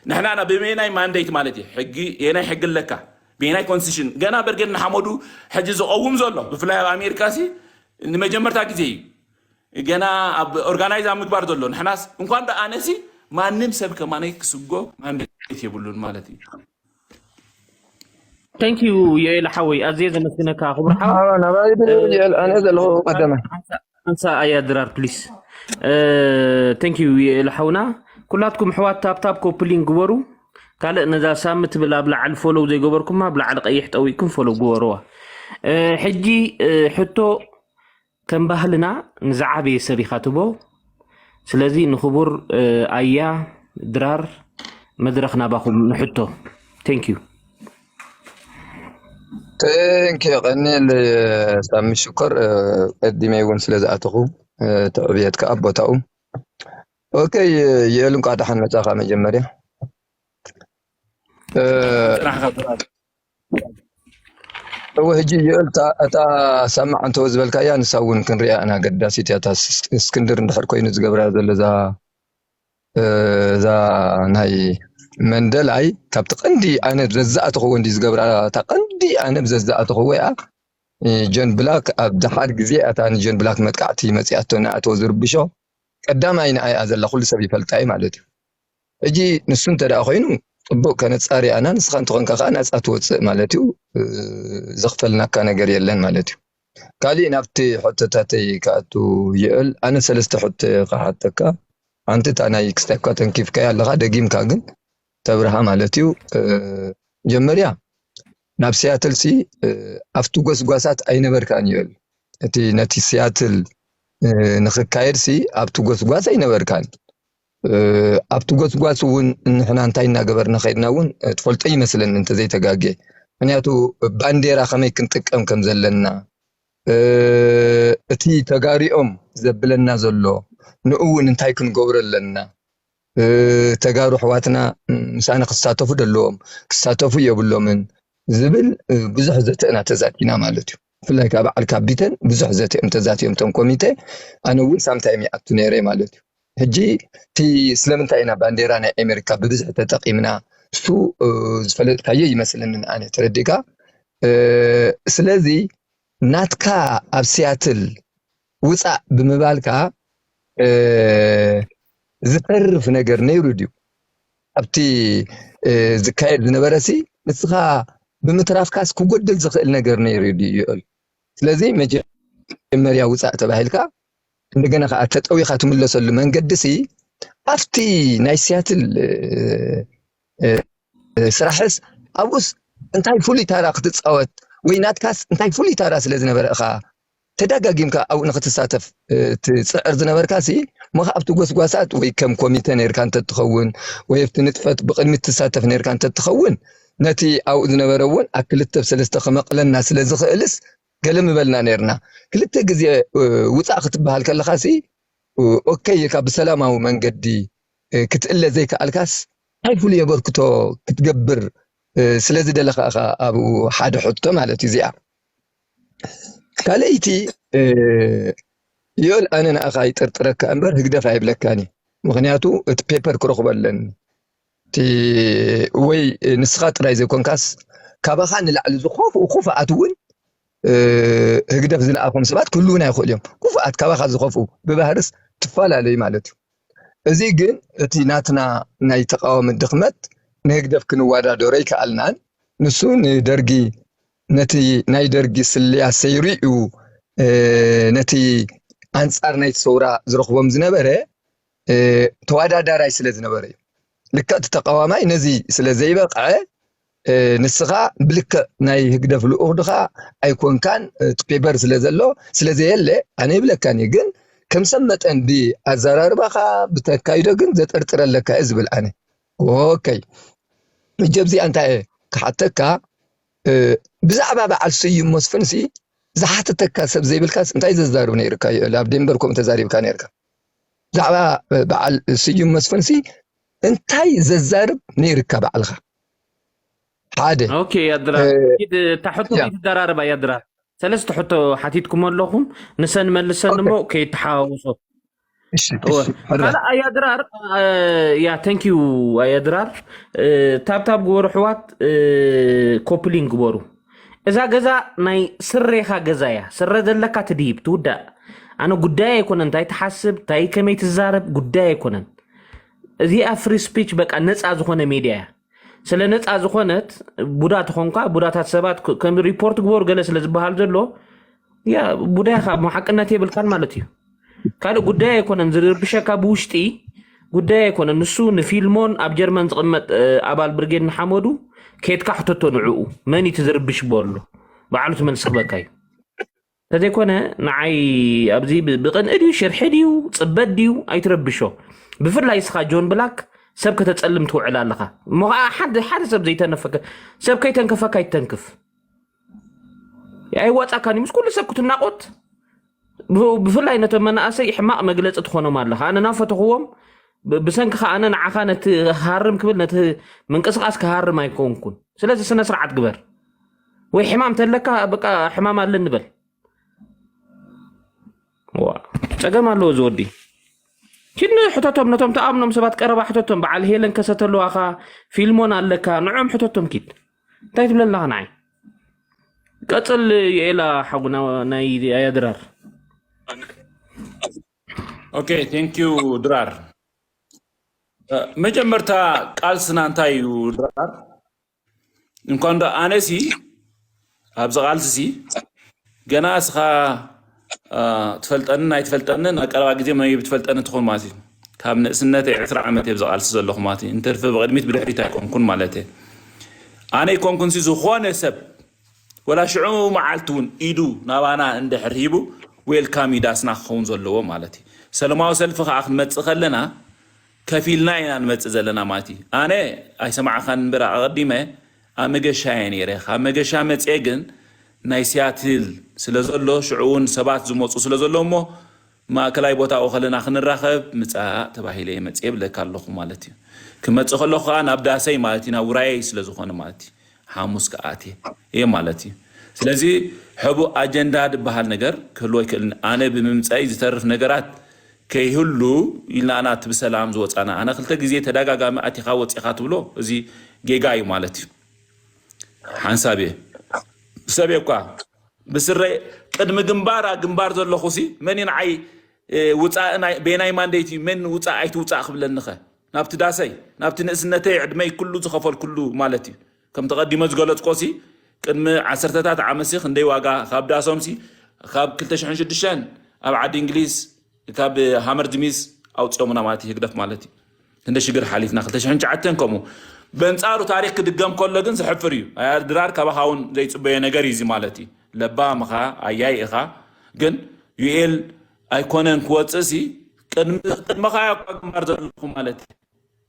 ንሕና ና ብበየናይ ማንዴት ማለት እዩ ሕጊ የናይ ሕጊ ኣለካ ብየናይ ኮንስቲቱሽን ገና በርጌድ ንሓመዱ ሕጂ ዝቐውም ዘሎ ብፍላይ ኣብ ኣሜሪካ ሲ ንመጀመርታ ግዜ እዩ ገና ኣብ ኦርጋናይዝ ኣብ ምግባር ዘሎ ንሕናስ እንኳን ደኣ ኣነሲ ማንም ሰብ ከማነይ ክስጎ ማንዴት የብሉን ማለት እዩ thank you የኤላ ሓወይ፣ ኣዝየ ዘመስግነካ ክቡር ሓው። ናባይ ይብል የል ኣነ ዘለኹ ቀደመ ሓንሳ ኣያ ድራር ፕሊስ። thank you የኤላ ሓውና። ኩላትኩም ኣሕዋት ታፕታፕ ኮፕሊንግ ግበሩ። ካልእ ነዛ ሳሚ ትብል ኣብ ላዕሊ ፎሎው ዘይገበርኩማ ኣብ ላዕሊ ቀይሕ ጠዊቅኩም ፎሎው ግበርዋ። እ፣ ሕጂ እ፣ ሕቶ ከም ባህልና ንዝዓበየ ሰብ ኢኻ ትቦ። ስለዚ ንክቡር እ፣ ኣያ ድራር መድረኽ ናባኹም ንሕቶ። thank you thank you ቀኒል ሳሚ ሽኮር ቀዲመ እውን ስለ ዝኣተኹ ትዕብየት ከዓ ቦታኡ ኦኬ። የእል እንኳ ደሓን መፃኻ መጀመርያ እወ ሕጂ የእል እታ ሳማዕ እንተወ ዝበልካያ ንሳ እውን ክንሪያ ኢና ገዳሲት እያ እስክንድር እንድሕር ኮይኑ ዝገብራ ዘሎ እዛ እዛ ናይ መንደላይ ካብቲ ቀንዲ ኣነ ዘዛእተኽዎ እንዲ ዝገብራ እታ ቀንዲ ኣነ ብዘዛእተኽዎ እያ ጆን ብላክ ኣብ ደሓር ግዜ እታ ንጆን ብላክ መጥቃዕቲ መፅኣቶ ንኣተወ ዝርብሾ ቀዳማይ ንኣይ እያ ዘላ ኩሉ ሰብ ይፈልጣ እዩ ማለት እዩ ሕጂ ንሱ እንተ ደኣ ኮይኑ ፅቡቅ ከነፃሪ ኣና ንስኻ እንተኾንካ ከዓ ናፃ ትወፅእ ማለት እዩ ዘኽፈልናካ ነገር የለን ማለት እዩ ካሊእ ናብቲ ሕቶታተይ ክኣቱ ይእል ኣነ ሰለስተ ሕቶ ክሓተካ ሓንቲ እታ ናይ ክስታይኳ ተንኪፍካያ ኣለኻ ደጊምካ ግን ተብርሃ ማለት እዩ መጀመርያ ናብ ሲያትል ሲ ኣብቲ ጎስጓሳት ኣይነበርካን ይብል። እቲ ነቲ ሲያትል ንክካየድ ሲ ኣብቲ ጎስጓስ ኣይነበርካን። ኣብቲ ጎስጓስ እውን ንሕና እንታይ እናገበርና ከይድና እውን ትፈልጦ ይመስለኒ እንተዘይተጋጌ። ምክንያቱ ባንዴራ ከመይ ክንጥቀም ከም ዘለና፣ እቲ ተጋሪኦም ዘብለና ዘሎ ንኡ እውን እንታይ ክንገብሮ ኣለና፣ ተጋሩ ኣሕዋትና ምሳና ክሳተፉ ደለዎም ክሳተፉ የብሎምን ዝብል ብዙሕ ዘተ ኢና ተዛቲና ማለት እዩ። ብፍላይ ከዓ በዓል ካቢተን ብዙሕ ዘተ እዮም ተዛትዮም እቶም ኮሚቴ። ኣነ እውን ሳምታይም ይኣቱ ነይረ ማለት እዩ። ሕጂ እቲ ስለምንታይ ኢና ባንዴራ ናይ ኣሜሪካ ብብዝሒ ተጠቂምና እሱ ዝፈለጥካዮ ይመስለኒ ኣነ ተረዲእካ። ስለዚ ናትካ ኣብ ሲያትል ውፃእ ብምባልካ ዝተርፍ ነገር ነይሩ ድዩ? ኣብቲ ዝካየድ ዝነበረ ሲ ንስኻ ብምትራፍካስ ክጎድል ዝኽእል ነገር ነይሩ ድዩ ይብል። ስለዚ መጀመርያ ውፃእ ተባሂልካ እንደገና ከዓ ተጠዊኻ ትምለሰሉ መንገዲ ሲ ኣብቲ ናይ ሲያትል ስራሕስ ኣብኡስ እንታይ ፍሉይ ታራ ክትፃወት ወይ ናትካስ እንታይ ፍሉይ ታራ ስለ ዝነበረ እኻ ተደጋጊምካ ኣብኡ ንክትሳተፍ ትፅዕር ዝነበርካ ሲ እሞ ኣብቲ ጎስጓሳት ወይ ከም ኮሚተ ነርካ እንተትኸውን ወይ ኣብቲ ንጥፈት ብቅድሚ ትሳተፍ ነርካ እንተትኸውን ነቲ ኣብኡ ዝነበረ እውን ኣብ ክልተ ሰለስተ ክመቕለና ስለ ዝኽእልስ ገለ ምበልና ነርና። ክልተ ግዜ ውፃእ ክትበሃል ከለኻ ሲ ኦኬ ኢልካ ብሰላማዊ መንገዲ ክትእለ ዘይከኣልካስ እንታይ ፍሉይ ኣበርክቶ ክትገብር ስለ ዝደለኻ ኢኻ ኣብኡ ሓደ ሕቶ ማለት እዩ እዚኣ። ካልኣይቲ ዮል ኣነ ንኣኻ ይጥርጥረካ እምበር ህግደፍ ኣይብለካን እዩ። ምክንያቱ እቲ ፔፐር ክረኽቦ ኣለኒ እቲ ወይ ንስኻ ጥራይ ዘይኮንካስ ካባኻ ንላዕሊ ዝኸፍኡ ክፉኣት እውን ህግደፍ ዝለኣኾም ሰባት ክህልውና ይኽእሉ እዮም። ክፉኣት ካባኻ ዝኸፍኡ ብባህርስ ትፈላለዩ ማለት እዩ። እዚ ግን እቲ ናትና ናይ ተቃዋሚ ድኽመት ንህግደፍ ክንወዳደሮ ኣይከኣልናን። ንሱ ንደርጊ ነቲ ናይ ደርጊ ስልያ ሰይሩ እዩ ነቲ ኣንጻር ናይቲ ሰውራ ዝረኽቦም ዝነበረ ተወዳዳራይ ስለ ዝነበረ እዩ። ልክዕ እቲ ተቃዋማይ ነዚ ስለ ዘይበቕዐ ንስኻ ብልክዕ ናይ ህግደፍ ልኡኽ ድኻ ኣይኮንካን እቲ ፔፐር ስለ ዘሎ ስለ ዘየለ ኣነ ይብለካን እየ ግን ከም ሰብ መጠን ብኣዘራርባኻ ብተካይዶ ግን ዘጠርጥረለካ እየ ዝብል ኣነ። ኦከይ ሕጂ ኣብዚኣ እንታይ እየ ክሓተካ ብዛዕባ በዓል ስዩም መስፍን ሲ ዝሓተተካ ሰብ ዘይብልካስ እንታይ ዘዛርብ ነይርካ ይእል ኣብ ዴንበር ከምኡ ተዛሪብካ ነይርካ ብዛዕባ በዓል ስዩም መስፍን ሲ እንታይ ዘዛርብ ነይርካ በዓልካ ሓደ ኦኬ ያድራር ኪድ ታሕቶ ከይትደራረባ ያድራር ሰለስተ ሕቶ ሓቲትኩም ኣለኹም ንሰን መልሰን እሞ ከይተሓዋውሶ ካልእ ኣያድራር ያ thank you ኣያድራር ታብታብ ግበሩ ኣሕዋት ኮፕሊን ግበሩ እዛ ገዛ ናይ ስሬኻ ገዛ እያ ስረ ዘለካ ትድይብ ትውዳእ ኣነ ጉዳይ ኣይኮነን እንታይ ትሓስብ እንታይ ከመይ ትዛረብ ጉዳይ ኣይኮነን እዚኣ free speech በቃ ነፃ ዝኾነ ሜድያ እያ ስለ ነፃ ዝኾነት ቡዳ ተኾንኳ ቡዳታት ሰባት ከም ሪፖርት ግበሩ ገለ ስለ ዝበሃል ዘሎ ያ ቡዳ ኢኻ እሞ ሓቅነት የብልካን ማለት እዩ ካልእ ጉዳይ ኣይኮነን ዝርብሸካ ብውሽጢ ጉዳይ ኣይኮነን ንሱ ንፊልሞን ኣብ ጀርመን ዝቕመጥ ኣባል ብርጌድ ንሓመዱ ኬድካ ሕተቶ ንዕኡ መን እዩ ዝርብሽ በሎ ባዕሉ ትመልሲ ክበካ እዩ ተዘይኮነ ንዓይ ኣብዚ ብቕንኢ ድዩ ሽርሒ ድዩ ፅበት ድዩ ኣይትረብሾ ብፍላይ ስኻ ጆን ብላክ ሰብ ከተፀልም ትውዕል ኣለኻ እሞ ከዓ ሓደ ሓደ ሰብ ዘይተነፈከ ሰብ ከይተንከፈካ ይተንክፍ ኣይዋፃካን ምስ ኩሉ ሰብ ክትናቆት ብፍላይ ነቶም መናእሰይ ሕማቕ መግለፂ ትኾኖም ኣለኻ ኣነ ናፈተኽዎም ብሰንክኻ ኣነ ንዓኻ ነቲ ሃርም ክብል ነቲ ምንቅስቃስ ክሃርም ኣይኮንኩን ስለዚ ስነ ስርዓት ግበር ወይ ሕማም ተለካ በቃ ሕማም ኣለኒ በል ዋ ጸገም ኣለዎ እዚ ወዲ ኪድ ሕተቶም ነቶም ተኣምኖም ሰባት ቀረባ ሕተቶም በዓል ሄለን ከሰተለዋኻ ፊልሞን ኣለካ ንዖም ሕተቶም ኪድ እንታይ ትብለለኻ ንዓይ ቀጽል የኤላ ሓጉና ናይ ኣያድራር ኦኬ ቴንክ ዩ ድራር መጀመርታ ቃልስና እንታይ እዩ ድራር እንኳን ዶ ኣነሲ ኣብዚ ቃልሲ ሲ ገና እስኻ ትፈልጠንን ኣይትፈልጠንን ኣብ ቀረባ ግዜ መን ብትፈልጠኒ ትኾን ማለት እዩ ካብ ንእስነተይ ዕስራ ዓመት እየ ብዚ ቃልሲ ዘለኹ ማለት እዩ እንተርፈ ብቅድሚት ብድሕሪት ኣይኮንኩን ማለት እየ ኣነ ይኮንኩንሲ ዝኾነ ሰብ ወላ ሽዑ መዓልቲ እውን ኢዱ ናባና እንድሕር ሂቡ፣ ዌልካም እዩ ዳስና ክኸውን ዘለዎ ማለት እዩ። ሰለማዊ ሰልፊ ከዓ ክንመፅእ ከለና ከፊልና ኢና ንመፅእ ዘለና ማለት እዩ። ኣነ ኣይሰማዕኻን እምበር ኣቐዲመ ኣብ መገሻ እየ ነይረ። ካብ መገሻ መፅኤ ግን ናይ ሲያትል ስለ ዘሎ ሽዑ እውን ሰባት ዝመፁ ስለ ዘሎ እሞ ማእከላይ ቦታኡ ከለና ክንራኸብ ምፃእ ተባሂለ እየ መፅኤ ብለካ ኣለኹ ማለት እዩ። ክመፅእ ከለኹ ከዓ ናብ ዳሰይ ማለት እዩ፣ ናብ ውራየይ ስለ ዝኾነ ማለት እዩ። ሓሙስ ክኣትየ እየ ማለት እዩ። ስለዚ ሕቡእ ኣጀንዳ ዝበሃል ነገር ክህልዎ ኣይክእልን። ኣነ ብምምፀይ ዝተርፍ ነገራት ከይህሉ ኢልና ናት ብሰላም ዝወፃና። ኣነ ክልተ ግዜ ተደጋጋሚ ኣቲኻ ወፂኻ ትብሎ፣ እዚ ጌጋ እዩ ማለት እዩ። ሓንሳብ እየ ሰብ እኳ ብስረ ቅድሚ ግንባር ኣብ ግንባር ዘለኹ ሲ መን እዩ ንዓይ ውፃእ ናይ ቤናይ ማንደይቲ መን ውፃእ ኣይትውፃእ ክብለንኸ ናብቲ ዳሰይ ናብቲ ንእስነተይ ዕድመይ ኩሉ ዝኸፈልኩሉ ማለት እዩ። ከም ተቐዲመ ዝገለፅኮ ሲ ቅድሚ ዓሰርተታት ዓመት ሲ ክንደይ ዋጋ ካብ ዳሶም ሲ ካብ ክልተ ሽሕን ሽዱሽተን ኣብ ዓዲ እንግሊዝ ካብ ሃመር ድሚዝ ኣውፅኦምና ማለት እዩ ህግደፍ ማለት እዩ። ክንደ ሽግር ሓሊፍና ክልተ ሽሕን ትሽዓተን ከምኡ በንፃሩ ታሪክ ክድገም ከሎ ግን ዘሕፍር እዩ። ኣያ ድራር ካባኻ እውን ዘይፅበዮ ነገር እዩ እዚ ማለት እዩ። ለባም ኢኻ ኣያይ ኢኻ ግን ዩኤል ኣይኮነን ክወፅእ ሲ ቅድሚ- ቅድመኻ እያ እኳ ግንባር ዘለኹ ማለት እዩ።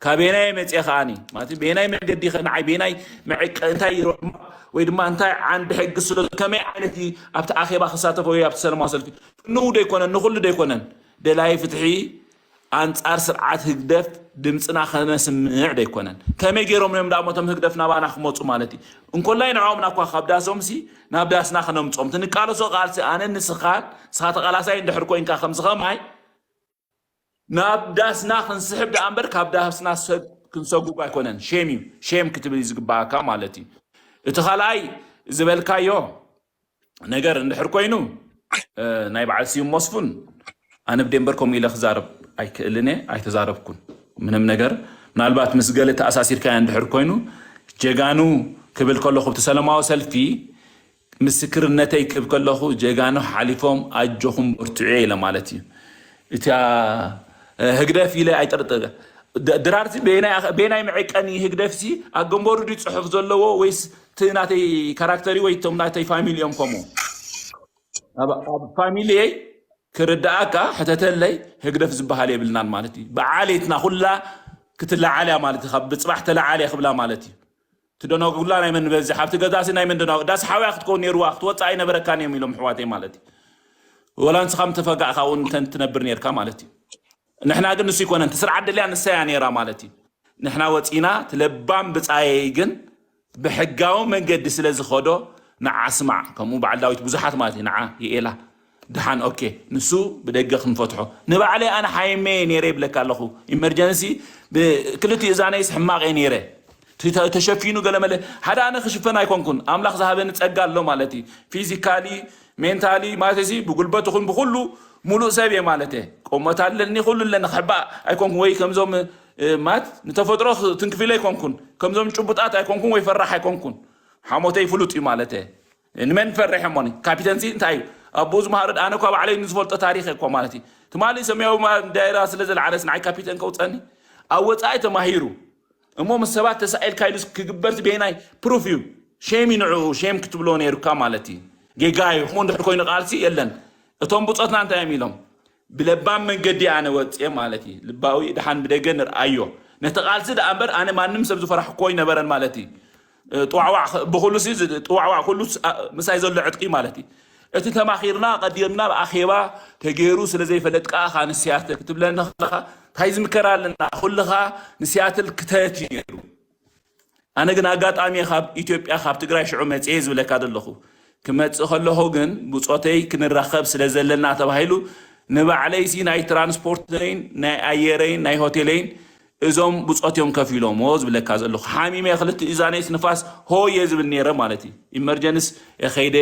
ካበየናይ መፅኤ ከዓኒ ማለት እዩ፣ በየናይ መንገዲ ኸ ንዓይ በየናይ መዕቀ እንታይ ይረማ ወይ ድማ እንታይ ዓንዲ ሕጊ ስለ ከመይ ዓይነት እዩ ኣብቲ ኣኼባ ክሳተፈ ወይ ኣብቲ ሰለማዊ ሰልፊ ንኡ ዶ ኣይኮነን ንኩሉ ዶ ኣይኮነን ደላይ ፍትሒ ኣንጻር ስርዓት ህግደፍ ድምፅና ከነስምዕ ደይኮነን። ከመይ ገይሮም እዮም ደኣ እቶም ህግደፍ ናባና ክመፁ ማለት እዩ? እንኮላይ ንዕኦም ናኳ ካብ ዳሶም ሲ ናብ ዳስና ከነምፅኦም ትንቃለሶ ቃልሲ ኣነ ንስኻን ንስኻ ተቃላሳይ እንድሕር ኮይንካ ከምዚ ከማይ ናብ ዳስና ክንስሕብ ደኣ እምበር ካብ ዳስና ሰብ ክንሰጉግ ኣይኮነን። ሼም እዩ ሼም ክትብል እዩ ዝግባኣካ ማለት እዩ። እቲ ካልኣይ ዝበልካዮ ነገር እንድሕር ኮይኑ ናይ በዓል ስዩም መስፉን ኣነ ብደንበር ከምኡ ኢለ ክዛረብ ኣይክእልን እየ ኣይተዛረብኩን ምንም ነገር ምናልባት ምስ ገለ ተኣሳሲርካዮ እንድሕር ኮይኑ ጀጋኑ ክብል ከለኹ ብቲ ሰለማዊ ሰልፊ ምስክርነተይ ክብ ከለኹ ጀጋኑ ሓሊፎም ኣጆኹም በርትዑ ኢለ ማለት እዩ እታ ህግደፍ ኢለ ኣይጠርጥር ድራርሲ ቤናይ መዐቀኒ ህግደፍሲ ኣብ ገንበሩ ድዩ ፅሑፍ ዘለዎ ወይስ እቲ ናተይ ካራክተር ወይ እቶም ናተይ ፋሚሊ እዮም ከምኡ ኣብ ፋሚሊየይ ክርዳኣካ ሕተተለይ ህግደፍ ዝበሃል የብልናን ማለት እዩ በዓሌትና ኩላ ክትለዓል እያ ማለት እዩ ካብ ብፅባሕ ተለዓል እያ ክብላ ማለት እዩ ትደናጉላ ናይ መን ንበዝሕ ኣብቲ ገዛሲ ናይ መን ደናጉ ዳስ ሓውያ ክትከውን ነይርዋ ክትወፅእ ኣይነበረካን እዮም ኢሎም ኣሕዋተይ ማለት እዩ ወላ ንስኻ ምተፈጋእካ እውን እንተን ትነብር ነይርካ ማለት እዩ ንሕና ግን ንሱ ይኮነን እቲ ስርዓት ደልያ ንሳ እያ ነይራ ማለት እዩ ንሕና ወፂና እቲ ለባም ብፃየይ ግን ብሕጋዊ መንገዲ ስለ ዝኸዶ ንዓ ስማዕ ከምኡ በዓል ዳዊት ብዙሓት ማለት እዩ ንዓ የኤላ ድሓን ኦኬ ንሱ ብደገ ክንፈትሖ ንባዕለይ ኣነ ሓይመየ ነይረ ይብለካ ኣለኹ ኢመርጀንሲ ክልቲኡ እዛነይስ ሕማቕ እየ ነይረ ተሸፊኑ ገለመለ ሓደ ኣነ ክሽፈን ኣይኮንኩን ኣምላኽ ዝሃበኒ ፀጋ ኣሎ ማለት እዩ ፊዚካሊ ሜንታሊ ማለት እዚ ብጉልበት ይኹን ብኩሉ ሙሉእ ሰብ እየ ማለት እየ ቆመት ኣለኒ ኩሉ ኣለኒ ክሕባእ ኣይኮንኩን ወይ ከምዞም ማለት ንተፈጥሮ ትንክፊለ ኣይኮንኩን ከምዞም ጭቡጣት ኣይኮንኩን ወይ ፈራሕ ኣይኮንኩን ሓሞተይ ፍሉጥ እዩ ማለት እየ ንመን ፈርሕ እሞኒ ካፒተን ሲ እንታይ እዩ ኣቦኡ ዝመሃረ ኣነ እኳ ባዕለይ ንዝፈልጦ ታሪክ እኮ ማለት እዩ ትማሊ ሰማያዊ ዳይራ ስለ ዘለዓለስ ንዓይ ካፒተን ከውፀኒ ኣብ ወፃኢ ተማሂሩ እሞ ምስ ሰባት ተሳኢልካ ኢሉ ክግበር ዝበየናይ ፕሩፍ እዩ ሼም ይንዕኡ ሼም ክትብሎ ነይሩካ ማለት እዩ ጌጋ እዩ ክምኡ እንድሕር ኮይኑ ቃልሲ የለን እቶም ብፆትና እንታይ እዮም ኢሎም ብለባም መንገዲ ኣነ ወፅየ ማለት እዩ ልባዊ ድሓን ብደገ ንርኣዮ ነቲ ቃልሲ ደኣ እምበር ኣነ ማንም ሰብ ዝፈራሕኮ ይነበረን ማለት እዩ ጥዋዕዋዕ ብኩሉ ጥዋዕዋዕ ኩሉ ምሳይ ዘሎ ዕጥቂ ማለት እዩ እቲ ተማኺርና ቀዲርና ብኣኼባ ተገይሩ ስለ ዘይፈለጥካ ኣኻ ንስያትል ክትብለኒ ከለኻ እንታይ ዝምከር ኣለና ኩልኻ ንስያትል ክተት እዩ ነይሩ ኣነ ግን ኣጋጣሚ ካብ ኢትዮጵያ ካብ ትግራይ ሽዑ መፅየ ዝብለካ ዘለኹ ክመፅእ ከለኹ ግን ብፆተይ ክንራኸብ ስለ ዘለና ተባሂሉ ንባዕለይሲ ናይ ትራንስፖርተይን ናይ ኣየረይን ናይ ሆቴለይን እዞም ብፆት እዮም ከፊሎምዎ ዝብለካ ዘለኹ ሓሚመ ክልተ እዛነይስ ንፋስ ሆየ ዝብል ነይረ ማለት እዩ ኢመርጀንስ ከይደ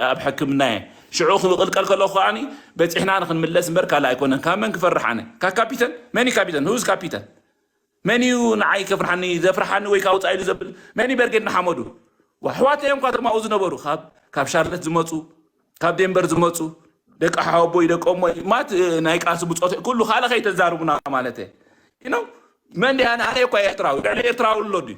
ኣብ ሕክምና እየ ሽዑ ክቅልቀል ከለኹ ከዓኒ በፂሕና ንክንምለስ እምበር ካልእ ኣይኮነን ካብ መን ክፈርሕ ኣነ ካብ ካፒተን መን እዩ ካፒተን ሁዝ ካፒተን መን እዩ ንዓይ ከፍርሓኒ ዘፍርሓኒ ወይ ካብ ወፃኢ ኢሉ ዘብል መን እዩ በርጌድ ንሓመዱ ኣሕዋተይ እዮም ኳ ተማኡ ዝነበሩ ካብ ካብ ሻርለት ዝመፁ ካብ ዴንበር ዝመፁ ደቂ ሓወቦይ ደቂ እሞይ ማት ናይ ቃልሲ ብፆት ኩሉ ካልእ ከይተዛርቡና ማለት እየ you know መን ድያ ኣነ እኳ ኤርትራዊ ልዕሊ ኤርትራዊ ኣሎ ድዩ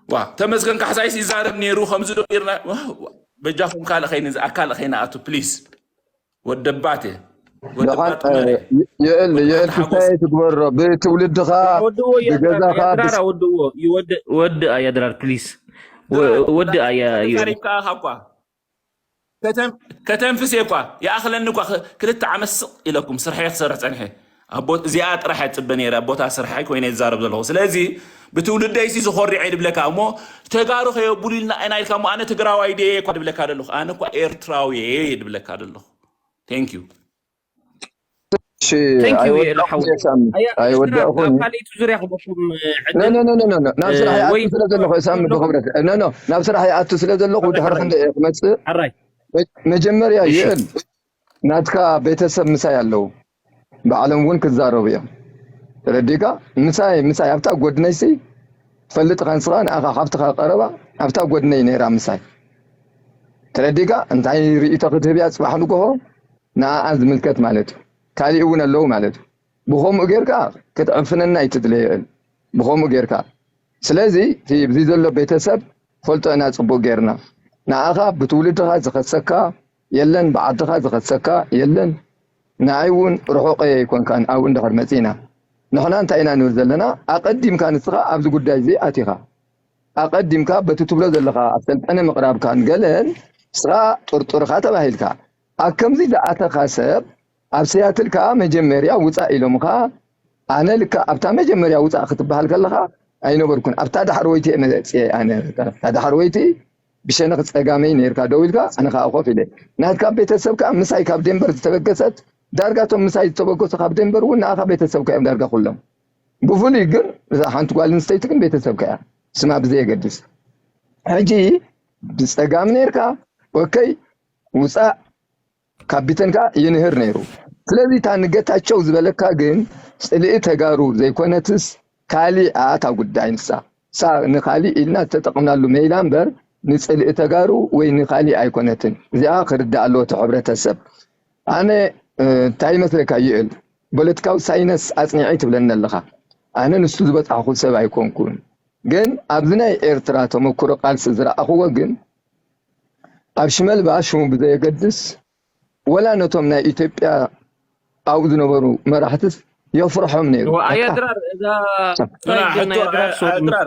ዋ ተመስገን ካሕሳይስ ይዛረብ ነይሩ ከምዚ ዶ ጌርና። ዋ፣ ዋ፣ በጃኹም ካልእ ከይንዝኣ ካልእ ከይንኣቱ ፕሊዝ። ወደባቴ ደሓን የእል የእል ክሳየ ትግበሮ ብትውልድኻ ብገዛኻ ወድእ ኣያ ድራር ፕሊስ ወድእ ኣያ ዩኤል ተዛሪብካ እኳ ከተንፍስ እኳ ይኣኽለኒ እኳ ክልተ ዓመት ስቕ ኢለኩም ስርሐይ ክሰርሕ ፀንሐ። እዚኣ ጥራሕ እየ ዝፅበ ነይረ። ኣቦታ ስርሐይ ኮይነ ዝዛረብ ዘለኹ። ስለዚ ብትውልደይሲ ዝኾሪ እየ ድብለካ እሞ ተጋሩ ከየብሉ ኢልና ኢና ኢልካ እሞ ኣነ ትግራዋይ ድየ እኳ ድብለካ ዘለኹ። ኣነ እኳ ኤርትራዊ እየ ድብለካ ዘለኹ። Thank you። እሺ፣ ኣይወዳእኹን እየ ሳሚ፣ ኣይወዳእኹን እየ። ካልእቱ ዙርያ ክበኩም ዕድል ናብ ስራሕ ይኣቱ ስለ ዘለኹ እየ ሳሚ፣ ብኽብረት ኖ ኖ፣ ናብ ስራሕ ይኣቱ ስለ ዘለኹ ድሕሪ ክንደ እየ ክመፅእ። መጀመርያ ይእል ናትካ ቤተሰብ ምሳይ ኣለዉ፣ ባዕሎም እውን ክዛረቡ እዮም። ተረዲካ? ምሳይ ምሳይ ኣብታ ጎድነይሲ ትፈልጥ ኸንስኻ ንኣኻ ሓፍትኻ ቀረባ ኣብታ ጎድነይ ነይራ ምሳይ። ተረዲካ? እንታይ ርእይቶ ክትህብ እያ ጽባሕ ንግሆ ንኣኣ ዝምልከት ማለት እዩ። ካሊእ እውን ኣለዉ ማለት እዩ። ብኸምኡ ጌርካ ክትዕፍነና ኣይትድለዮ እን ብኸምኡ ጌርካ። ስለዚ እቲ ብዚ ዘሎ ቤተሰብ ፈልጦ ኢና ጽቡቕ ጌርና። ንኣኻ ብትውልድኻ ዝኸሰካ የለን፣ ብዓድኻ ዝኸሰካ የለን። ንኣይ እውን ርሑቕ ኣይኮንካን ኣብኡ እንድሕር መጺእና። ንሕና እንታይ ኢና ንብል ዘለና? ኣቐዲምካ ንስኻ ኣብዚ ጉዳይ እዚ ኣቲኻ። ኣቐዲምካ በቲ ትብሎ ዘለኻ ኣብ ሰልጠነ ምቕራብካን ገለን ንስኻ ጥርጡርኻ ተባሂልካ። ኣብ ከምዚ ዝኣተኻ ሰብ ኣብ ሲያትል ከኣ መጀመርያ ውጻእ ኢሎምኻ። ኣነ ልካ ኣብታ መጀመርያ ውጻእ ክትበሃል ከለኻ ኣይነበርኩን። ኣብታ ዳሕረወይቲ እየ መጽየ ኣነ። ኣብታ ዳሕረወይቲ ብሸነኽ ጸጋመይ ነርካ ደው ኢልካ ኣነ ከኣ ኮፍ ኢለ። ናትካ ቤተሰብ ከኣ ምሳይ ካብ ዴንበር ዝተበገሰት ዳርጋ እቶም ምሳይ ዝተበገሱ ካብ ዴንበር እውን ንኣኻ ቤተሰብካ እዮም ዳርጋ ኩሎም። ብፍሉይ ግን እዛ ሓንቲ ጓል ኣንስተይቲ ግን ቤተሰብካ እያ ስማ ብዘየገድስ። ሕጂ ብጸጋም ነርካ ኦከይ ውጻእ ካቢተን ከኣ ይንህር ነይሩ። ስለዚ እታ ንገታቸው ዝበለካ ግን ጽልኢ ተጋሩ ዘይኮነትስ ካሊእ እያ እታ ጉዳይ ንሳ። ንሳ ንካሊእ ኢልና ዝተጠቐምናሉ መይላ እምበር ንጽልኢ ተጋሩ ወይ ንካሊእ ኣይኮነትን። እዚኣ ክርዳእ ኣለዎ እቲ ሕብረተሰብ። ኣነ እንታይ ይመስለካ ይእል ፖለቲካዊ ሳይነስ ኣጽኒዐ ትብለኒ ኣለኻ። ኣነ ንሱ ዝበጻሕኩ ሰብ ኣይኮንኩን። ግን ኣብዚ ናይ ኤርትራ ተመኩሮ ቃልሲ ዝረኣኽዎ ግን ኣብ ሽመልባ ሽሙ ብዘየገድስ ወላ ነቶም ናይ ኢትዮጵያ ኣብኡ ዝነበሩ መራሕትስ የፍርሖም ነይሩ። ኣያ ድራር እዛ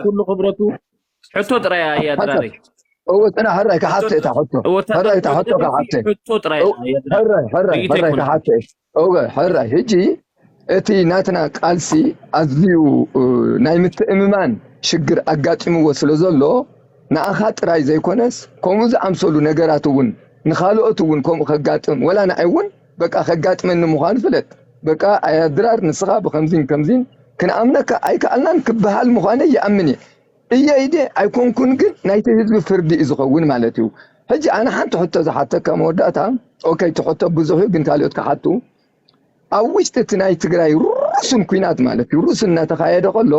ኩሉ ክብረቱ ሕቶ ጥራይ ኣያ ድራር እወ ጥና ሕራይ ክሓቶ እታ ሕቶ ሕራይ እታ ሕቶ ክሓቶ ሕቶ ጥራይ ሕራይ ሕራይ ክሓቶ እወ ሕራይ ሕጂ እቲ ናትና ቃልሲ ኣዝዩ ናይ ምትእምማን ሽግር ኣጋጢምዎ ስለ ዘሎ ንኣኻ ጥራይ ዘይኮነስ ከምኡ ዝኣምሰሉ ነገራት እውን ንኻልኦት እውን ከምኡ ከጋጥም ወላ ንኣይ እውን በቃ ከጋጥመኒ ምዃኑ ፍለጥ። በቃ ኣያ ድራር ንስኻ ብከምዚን ከምዚን ክንኣምነካ ኣይከኣልናን ክበሃል ምዃነይ ይኣምን እየ። እየ ኢደ ኣይኮንኩን ግን ናይቲ ህዝቢ ፍርዲ እዩ ዝኸውን ማለት እዩ። ሕጂ ኣነ ሓንቲ ሕቶ ዝሓተካ መወዳእታ ኦከይ እቲ ሕቶ ብዙሕ እዩ ግን ካልኦት ክሓቱ ኣብ ውሽጢ እቲ ናይ ትግራይ ሩሱን ኩናት ማለት እዩ ሩሱን እናተኻየደ ከሎ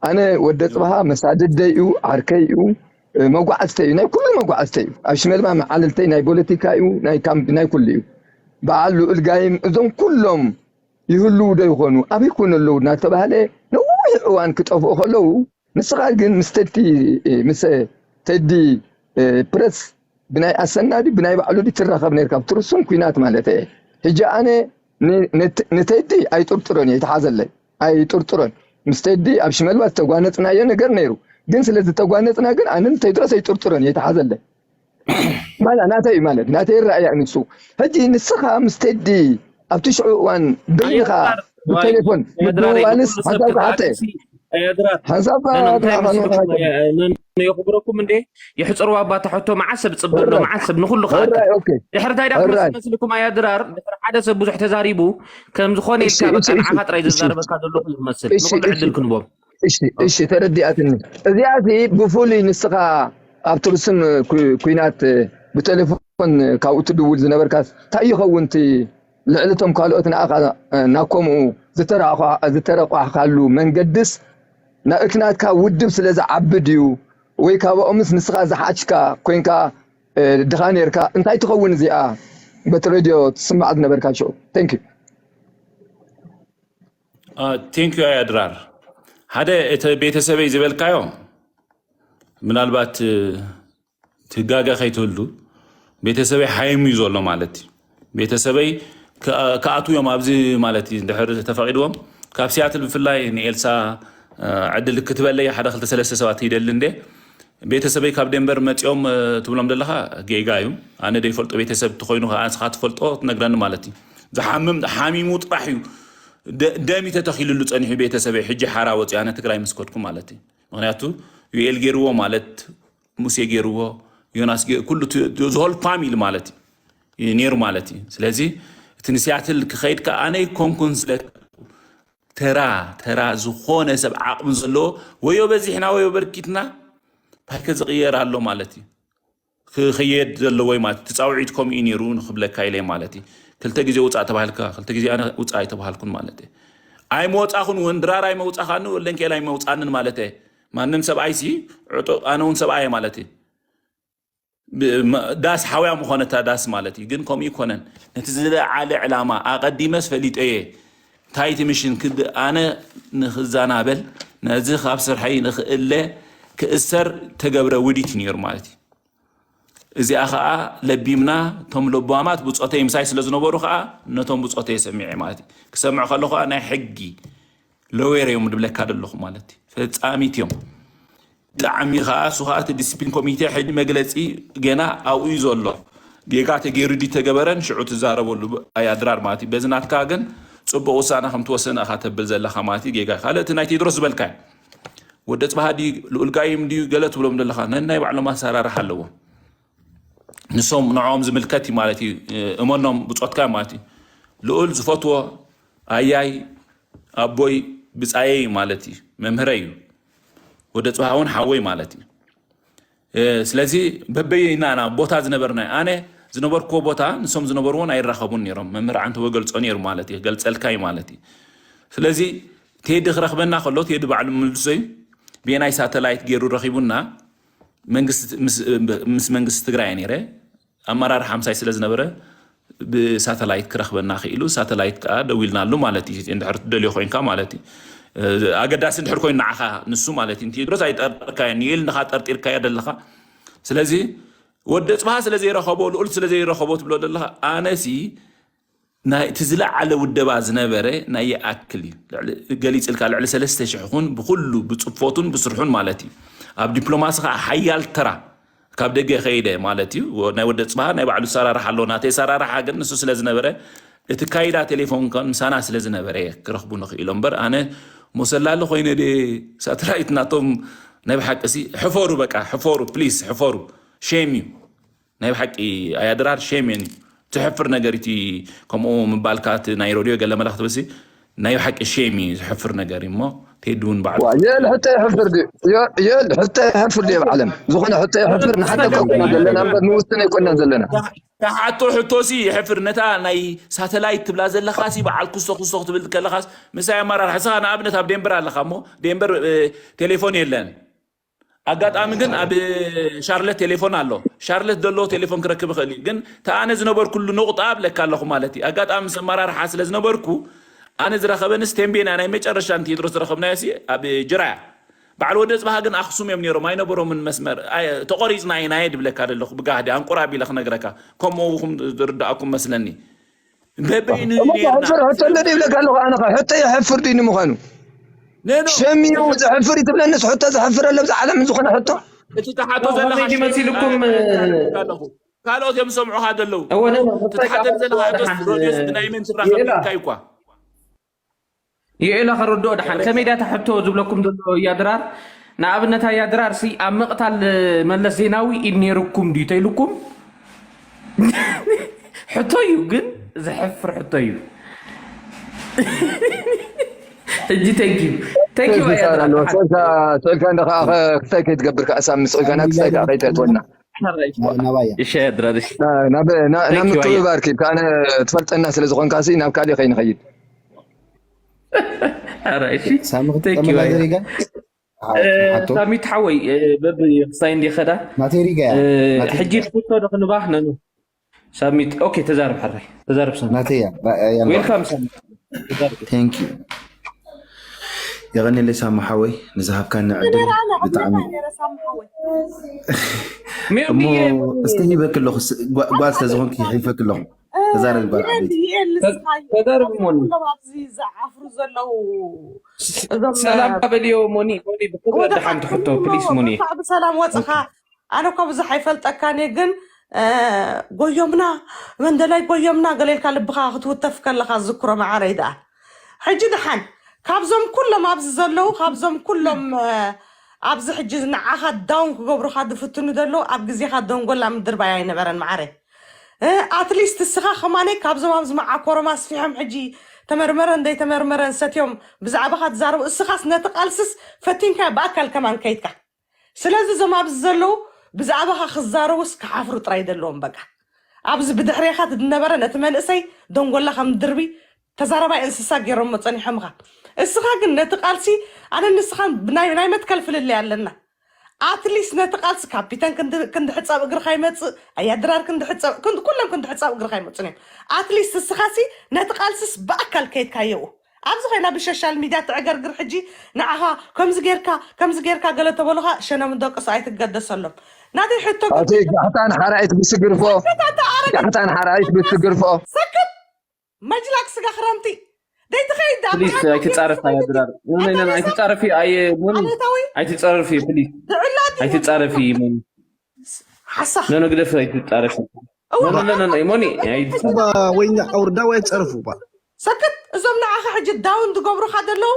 ኣነ ወደ ፅባሃ መሳድደይ እዩ ዓርከይ እዩ መጓዓዝተይ እዩ ናይ ኩሉ መጓዓዝተይ እዩ ኣብ ሽመልባ መዓልልተይ ናይ ፖለቲካ እዩ ናይ ካምፕ ናይ ኩሉ እዩ በዓል ልኡል ጋይም እዞም ኩሎም ይህልዉ ዶ ይኾኑ ኣበይ ኮኑ ኣለዉ እናተባህለ ነዊሕ እዋን ክጠፍኡ ከለዉ ንስኻ ግን ምስ ተዲ ምስ ተዲ ፕረስ ብናይ ኣሰና ድዩ ብናይ ባዕሉ ድዩ ትራኸብ ነርካ ኣብቲ ርሱን ኩናት ማለት እየ። ሕጂ ኣነ ንቴዲ ኣይጥርጥሮን እየ ይትሓዘለይ ኣይጥርጥሮን ምስ ቴዲ ኣብ ሽመልባ ዝተጓነፅናዮ ነገር ነይሩ ግን ስለ ዝተጓነፅና ግን ኣነ ንቴድሮስ ኣይጥርጥሮን እየ ይትሓዘለይ ማላ ናተይ እዩ ማለት ናተይ ራእያ ንሱ ሕጂ ንስኻ ምስ ቴዲ ኣብቲ ሽዑ እዋን በይንኻ ብቴሌፎን ምድዋልስ ሓንሳብ ክሓተ ሓንሳብ የኽብረኩም እንዴ የሕፅርዋ ኣባታ ሕቶ መዓት ሰብ ፅበሎ መዓት ሰብ ንኩሉ ከኣክል ድሕሪ እንታይ ዳ ክመስል መስልኩም ኣያ ድራር ድሕሪ ሓደ ሰብ ብዙሕ ተዛሪቡ ከም ዝኾነ ኢልካ በቃ ንዓኻ ጥራይ ዘዛረበካ ዘለኹ ዝመስል ንኩሉ ዕድል ክንቦም እሺ ተረዲኣትኒ እዚኣ ብፍሉይ ንስኻ ኣብቲ ርስን ኩናት ብቴሌፎን ካብኡ ትድውል ዝነበርካስ እንታይ ይኸውን እቲ ልዕሊ እቶም ካልኦት ንኣኻ ናብ ከምኡ ዝተረቋሕካሉ መንገድስ ናእክናትካ ውድብ ስለ ዝዓቢ ድዩ ወይ ካባኦምስ ንስኻ ዝሓሽካ ኮይንካ ድኻ ነርካ እንታይ ትኸውን እዚኣ በቲ ሬድዮ ትስማዕ ዝነበርካ ሽዑ thank you thank you ኣያ ድራር ሓደ እቲ ቤተሰበይ ዝበልካዮ ምናልባት ትጋገ ከይትህሉ ቤተሰበይ ሓይሙ እዩ ዘሎ ማለት እዩ። ቤተሰበይ ክኣትዉ እዮም ኣብዚ ማለት እዩ። እንድሕር ተፈቒድዎም ካብ ሲያትል ብፍላይ ንኤልሳ ዕድል ክትበለይ ሓደ ክልተ ሰለስተ ሰባት ይደሊ እንደ ቤተሰበይ ካብ ዴንቨር መፂኦም ትብሎም ዘለኻ ጌጋ እዩ። ኣነ ዘይፈልጦ ቤተሰብ እንተኾይኑ ከዓ ንስኻ ትፈልጦ ትነግረኒ ማለት እዩ። ዝሓምም ሓሚሙ ጥራሕ እዩ ደም ተተኺልሉ ፀኒሑ ቤተሰበይ ሕጂ ሓራ ወፂ ኣነ ትግራይ ምስ ከድኩ ማለት እዩ። ምክንያቱ ዩኤል ገይርዎ ማለት ሙሴ ገይርዎ ዮናስ ኩሉ ዝሆል ፋሚሊ ማለት እዩ ነይሩ ማለት እዩ። ስለዚ እቲ ንሲያትል ክኸይድ ከዓ ኣነ ይኮንኩን ስለ ተራ ተራ ዝኾነ ሰብ ዓቕሚ ዘለዎ ወዮ በዚሕና ወዮ በርኪትና ታይከ ዝቕየር ኣሎ ማለት እዩ። ክኸየድ ዘለዎ ማለት ትፃውዒት ከምኡ እዩ ነይሩ ንክብለካ ኢለ ማለት እዩ። ክልተ ግዜ ውፃእ ተባሂልካ ክልተ ግዜ ኣነ ውፃእ ኣይተባሃልኩን ማለት እዩ። ኣይመወፃኹን እውን ድራር ኣይመውፃኻኒ ወለንኬል ኣይመውፃንን ማለት ማንም ሰብኣይ ሲ ዕጡቕ ኣነ እውን ሰብኣይ ማለት እዩ። ዳስ ሓውያ ምኾነታ ዳስ ማለት እዩ። ግን ከምኡ ይኮነን። ነቲ ዝለዓለ ዕላማ ኣቐዲመስ ፈሊጠ እየ። እንታይ እቲ ምሽን ክድ ኣነ ንክዛናበል ነዚ ካብ ስርሐይ ንክእለ ክእሰር ተገብረ ውዲት ነይሩ ማለት እዩ። እዚኣ ከዓ ለቢምና እቶም ለባማት ብፆተይ ምሳይ ስለ ዝነበሩ ከዓ ነቶም ብፆተይ ሰሚዐ ማለት እዩ። ክሰምዕ ከለኹ ከዓ ናይ ሕጊ ሎየር እዮም ድብለካ ዘለኹ ማለት እዩ። ፈፃሚት እዮም። ብጣዕሚ ከዓ እሱ ከዓ እቲ ዲስፕሊን ኮሚቴ ሕጂ መግለፂ ገና ኣብኡ እዩ ዘሎ። ጌጋ ተገይሩ ድዩ ተገበረን ሽዑ ትዛረበሉ ኣያ ድራር ማለት እዩ። በዚ ናትካ ግን ፅቡቅ ውሳነ ከም ትወስን ኢኻ ተብል ዘለካ ማለት እዩ። ጌጋ ካልእ እቲ ናይ ቴድሮስ ዝበልካ ወደ ፅባሃ ድዩ ልኡል ጋይም ድዩ ገለ ትብሎም ዘለካ ነናይ ባዕሎም ኣሰራርሓ ኣለዎም። ንሶም ንዕኦም ዝምልከት እዩ ማለት እዩ። እመኖም ብፆትካ ማለት እዩ። ልኡል ዝፈትዎ ኣያይ ኣቦይ ብፃየይ ማለት እዩ። መምህረይ እዩ። ወደ ፅባሃ እውን ሓወይ ማለት እዩ። ስለዚ በበይና ኢና ቦታ ዝነበርና ኣነ ዝነበርኩዎ ቦታ ንሶም ዝነበርዎን ኣይራኸቡን ነይሮም። መምህር ዓንተቦ ገልፆ ነይሩ ማለት እዩ። ገልፀልካ እዩ ማለት እዩ። ስለዚ ቴዲ ክረኽበና ከሎ ቴዲ ባዕሉ ምልሶ እዩ። ብናይ ሳተላይት ገይሩ ረኺቡና ምስ መንግስቲ ትግራይ ነይረ ኣመራርሓ ምሳይ ስለ ዝነበረ ብሳተላይት ክረኽበና ክኢሉ ሳተላይት ከዓ ደዊልናሉ ማለት እዩ። እንድሕር ትደልዮ ኮይንካ ማለት እዩ። ኣገዳሲ እንድሕር ኮይኑ ንዓኻ ንሱ ማለት እዩ። ንቴድሮስ ኣይጠርጠርካዮ ንኤል ንኻ ጠርጢርካዮ ደለኻ። ስለዚ ወደ ፅባሃ ስለ ዘይረኸቦ ልኡል ስለ ዘይረኸቦ ትብሎ ደለኻ ኣነሲ ናይቲ ዝለዓለ ውደባ ዝነበረ ናይ ይኣክል እዩ። ገሊፅልካ ልዕሊ ሰለስተ ሽሕ ኹን ብኩሉ ብፅፎቱን ብስርሑን ማለት እዩ። ኣብ ዲፕሎማሲ ከዓ ሓያል ተራ ካብ ደገ ከይደ ማለት እዩ። ናይ ወደ ፅባሃ ናይ ባዕሉ ሰራርሕ ኣሎ ናተይ ሰራርሓ ግን ንሱ ስለ ዝነበረ እቲ ካይዳ ቴሌፎን ከን ምሳና ስለ ዝነበረ ክረኽቡ ንኽኢሎ እምበር ኣነ ሞሰላሊ ኮይነ ደ ሳተላይት ናቶም ናይ ብሓቂ ሲ ሕፈሩ በቃ ሕፈሩ ፕሊስ ሕፈሩ ሼም እዩ። ናይ ብሓቂ ኣያ ድራር ሼም እዩ። ትሕፍር ነገር እቲ ከምኡ ምባልካ እቲ ናይ ሮድዮ ገለ መላኽ ትብልሲ ናይ ብሓቂ ሼም እዩ ዝሕፍር ነገር እዩ እሞ ቴዲ እውን ባዕሉ ዋ፣ የል ሕቶ የሕፍር ድዩ? የ- የል ሕቶ የሕፍር ድዩ ኣብ ዓለም ዝኾነ ሕቶ የሕፍር ንሓደ ኮንኩና ዘለና እምበር ንውስን ኣይኮናን ዘለና። ተሓቶ ሕቶሲ የሕፍር ነታ ናይ ሳተላይት ትብላ ዘለኻሲ በዓል ክሶ ክሶ ክትብል ከለኻስ ምሳይ ኣመራርሓ ንስኻ ንኣብነት ኣብ ዴንበር ኣለኻ እሞ ዴንበር እ፣ ቴሌፎን የለን። ኣጋጣሚ ግን ኣብ ሻርለት ቴሌፎን ኣሎ። ሻርለት ዘሎ ቴሌፎን ክረክብ ይኽእል እዩ። ግን ተኣነ ዝነበርኩሉ ንቑጣ ኣብለካ ኣለኹ ማለት እዩ። ኣጋጣሚ ምስ ኣመራርሓ ስለ ዝነበርኩ ኣነ ዝረኸበንስ ቴምቤና ናይ መጨረሻ ንቴድሮስ ዝረኸብናዮ ሲ ኣብ ጅራያ በዓል ወደ ፅባሃ ግን ኣክሱም እዮም ነይሮም ኣይነበሮምን መስመር ኣይ- ተቆሪፅና ኢና እየ ድብለካ ዘለኹ ብጋህዲ ኣንቁር ኣቢለ ክነግረካ ከምኡ ኹም ዝርዳእኩም መስለኒ በበይኑ እዩ እሞ ነይርና ሕፍር ሕቶ እንደ ይብለካ ኣለኹ ኣነ ኸ ሕቶ የሕፍር ድዩ ንምዃኑ ኖ ኖ ሸሚዩ ዘሕፍር እዩ ትብለንስ ሕቶ ዘሕፍር ኣሎ ብዛ ዓለም ዝኾነ ሕቶ እቲ ተሓቶ ዘለኻ ኣዋዘይ ሸሚዩ መሲልኩም ኣለኹ ካልኦት እዮም ዝሰምዑኻ ዘለዉ እወ ኖ ኖ እቲ ተሓቶ ዘለኻ ሕቶስ ሮድዮስ ብናይ መን ትራኸብ ኢልካ እዩ እኳ የኤላ ከረድኦ ደሓን ከመይ ድያ እታ ሕቶ ዝብለኩም ዘሎ ያድራር ንኣብነት ያድራር ሲ ኣብ ምቕታል መለስ ዜናዊ ኢድ ነይርኩም ድዩ ተይልኩም ሕቶ እዩ ግን ዘሕፍር ሕቶ እዩ ሕጂ ተንኪዩ ተንኪዩ ያድራር ስእልካ እንደ ከዓ ክስታይ ከይትገብር ከዓ ሳብ ምስእልካ ናብ ክስታይ ከዓ ከይትእትወና እሺ ያድራር እሺ ናብ ናብ ምክብባር ኪድ ከኣነ ትፈልጠና ስለ ዝኾንካ ሲ ናብ ካልእ ከይንኸይድ ኧረ እሺ ሳሚ ክጠመላ ዘሪጋ ሓቶ ሳሚት ሓወይ በብ ክሳይ እንዲ ኸዳ ናተይ ሪጋ እያ ናተይ ሕጂ ትፍቶ ዶ ክንባህ ነኑ ሳሚት ኦኬ ተዛርብ ሓራይ ተዛርብ ሳሚት ናተይ እያ ባ- እያ እምበር። ዌልካም ሳሚት ተዛርብ Thank you የቐንየለይ ሳሚ ሓወይ፣ ንዝሃብካኒ ዕድል ብጣዕሚ። እሞ እስከ ሂበክ ኣለኹ፣ ስ-፣ ጓ-፣ ጓል ስለ ዝኾንክ ይሕልፈክ ኣለኹ። ተዛረቢ ጓል ዓበይቲ። ተዛረቢ ሞኒ። ኩሎም ኣብዚ ዝዓፍሩ ዘለዉ እዞም ሰላም በልዮ ሞኒ፣ ሞኒ፣ ብክብረት ወደ ደሓን ትሕቶ፣ ፕሊስ ሞኒ። እንኳዕ ብሰላም ወፅኻ። ኣነ እኮ ብዙሕ ኣይፈልጠካን እየ፣ ግን፣ እ፣ ጎዮምና፣ መንደላይ ጎዮምና ገለ ኢልካ ልብኻ ክትውተፍ ከለኻ ዝዝክሮ መዓረይ ደኣ። ሕጂ ደሓን፣ ካብዞም ኩሎም ኣብዚ ዘለዉ፣ ካብዞም ኩሎም፣ እ፣ ኣብዚ ሕጂ ንዓኻ ዳውን ክገብሩኻ ዝፍትኑ ዘለዉ፣ ኣብ ግዜኻ ደንጎላ ምድርባይ ኣይነበረን መዓረይ። እ፣ ኣትሊስት እስኻ ከማነይ ካብዞም ኣብዚ መዓኮሮም ኣስፊሖም ሕጂ ተመርመረን ዘይተመርመረን ሰትዮም ብዛዕባኻ ትዛረቡ፣ እስኻስ ነቲ ቃልስስ ፈቲንካ ብኣካል ከማን ከይድካ። ስለዚ እዞም ኣብዚ ዘለዉ ብዛዕባኻ ክዛረቡስ ክሓፍሩ ጥራይ ዘለዎም በቃ። ኣብዚ ብድሕሬኻ ዝነበረ ነቲ መንእሰይ ደንጎላ ከም ድርቢ ተዛራባይ እንስሳ ገይሮሞ ጸኒሖምኻ። እስኻ ግን ነቲ ቃልሲ ኣነ ንስኻን ብናይ፣ ናይ መትከል ፍልልይ ኣለና። ኣትሊስት ነቲ ቃልሲ ካፒተን ክንዲ፣ ክንዲ ሕጻብ እግርኻ ይመጽእ፣ ኣያድራር ክንዲ ሕጻብ፣ ክንዲ፣ ኩሎም ክንዲ ሕጻብ እግርኻ ይመጹን እዮም። ኣትሊስት እስኻሲ ነቲ ቃልስስ ብኣካል ከይድካየኡ። ኣብዚ ኮይና ብሸሻል ሚድያ ትዕገርግር ሕጂ ንዓኻ ከምዚ ጌርካ፣ ከምዚ ጌርካ ገለ ተበሉኻ ሸኖም ደቅሱ ኣይትገደሰሎም። ናተይ ሕቶ ግን ኣቲ ጋሕታን ሓራይት ብስግርፎ፣ ሰከት ኣታ ኣረግ ጋሕታን ሓራይት ብስግርፎ። ሰከት መጅላክ ስጋ ክረምቲ ደይትኸይድ ዳ ፕሊስ ብሓቂ ኣይትጻረፍ ጌርካ ኣያድራር። ኖ፣ ኖ፣ ኖ፣ ኣይትጻረፊ ኣየ ሞኒ። ዓሌታዊ ኣይትጻረፊ ፕሊስ። ዝዕላ ድዩ? ኣይትጻረፊ ሞኒ። ሓሳ ኖ፣ ኖ፣ ግደፍ ኣይትጻረፊ። እዋ ኖ፣ ኖ፣ ኖ፣ ኖ፣ ኖ፣ ሞኒ። ኣይትጻረፊ። እባ ወይና ኣውርዳ ወይ ኣይትጻረፉ እባ። ሰክት እዞም ንዓኻ ሕጂ ዳውን ዝገብሩኻ ዘለዉ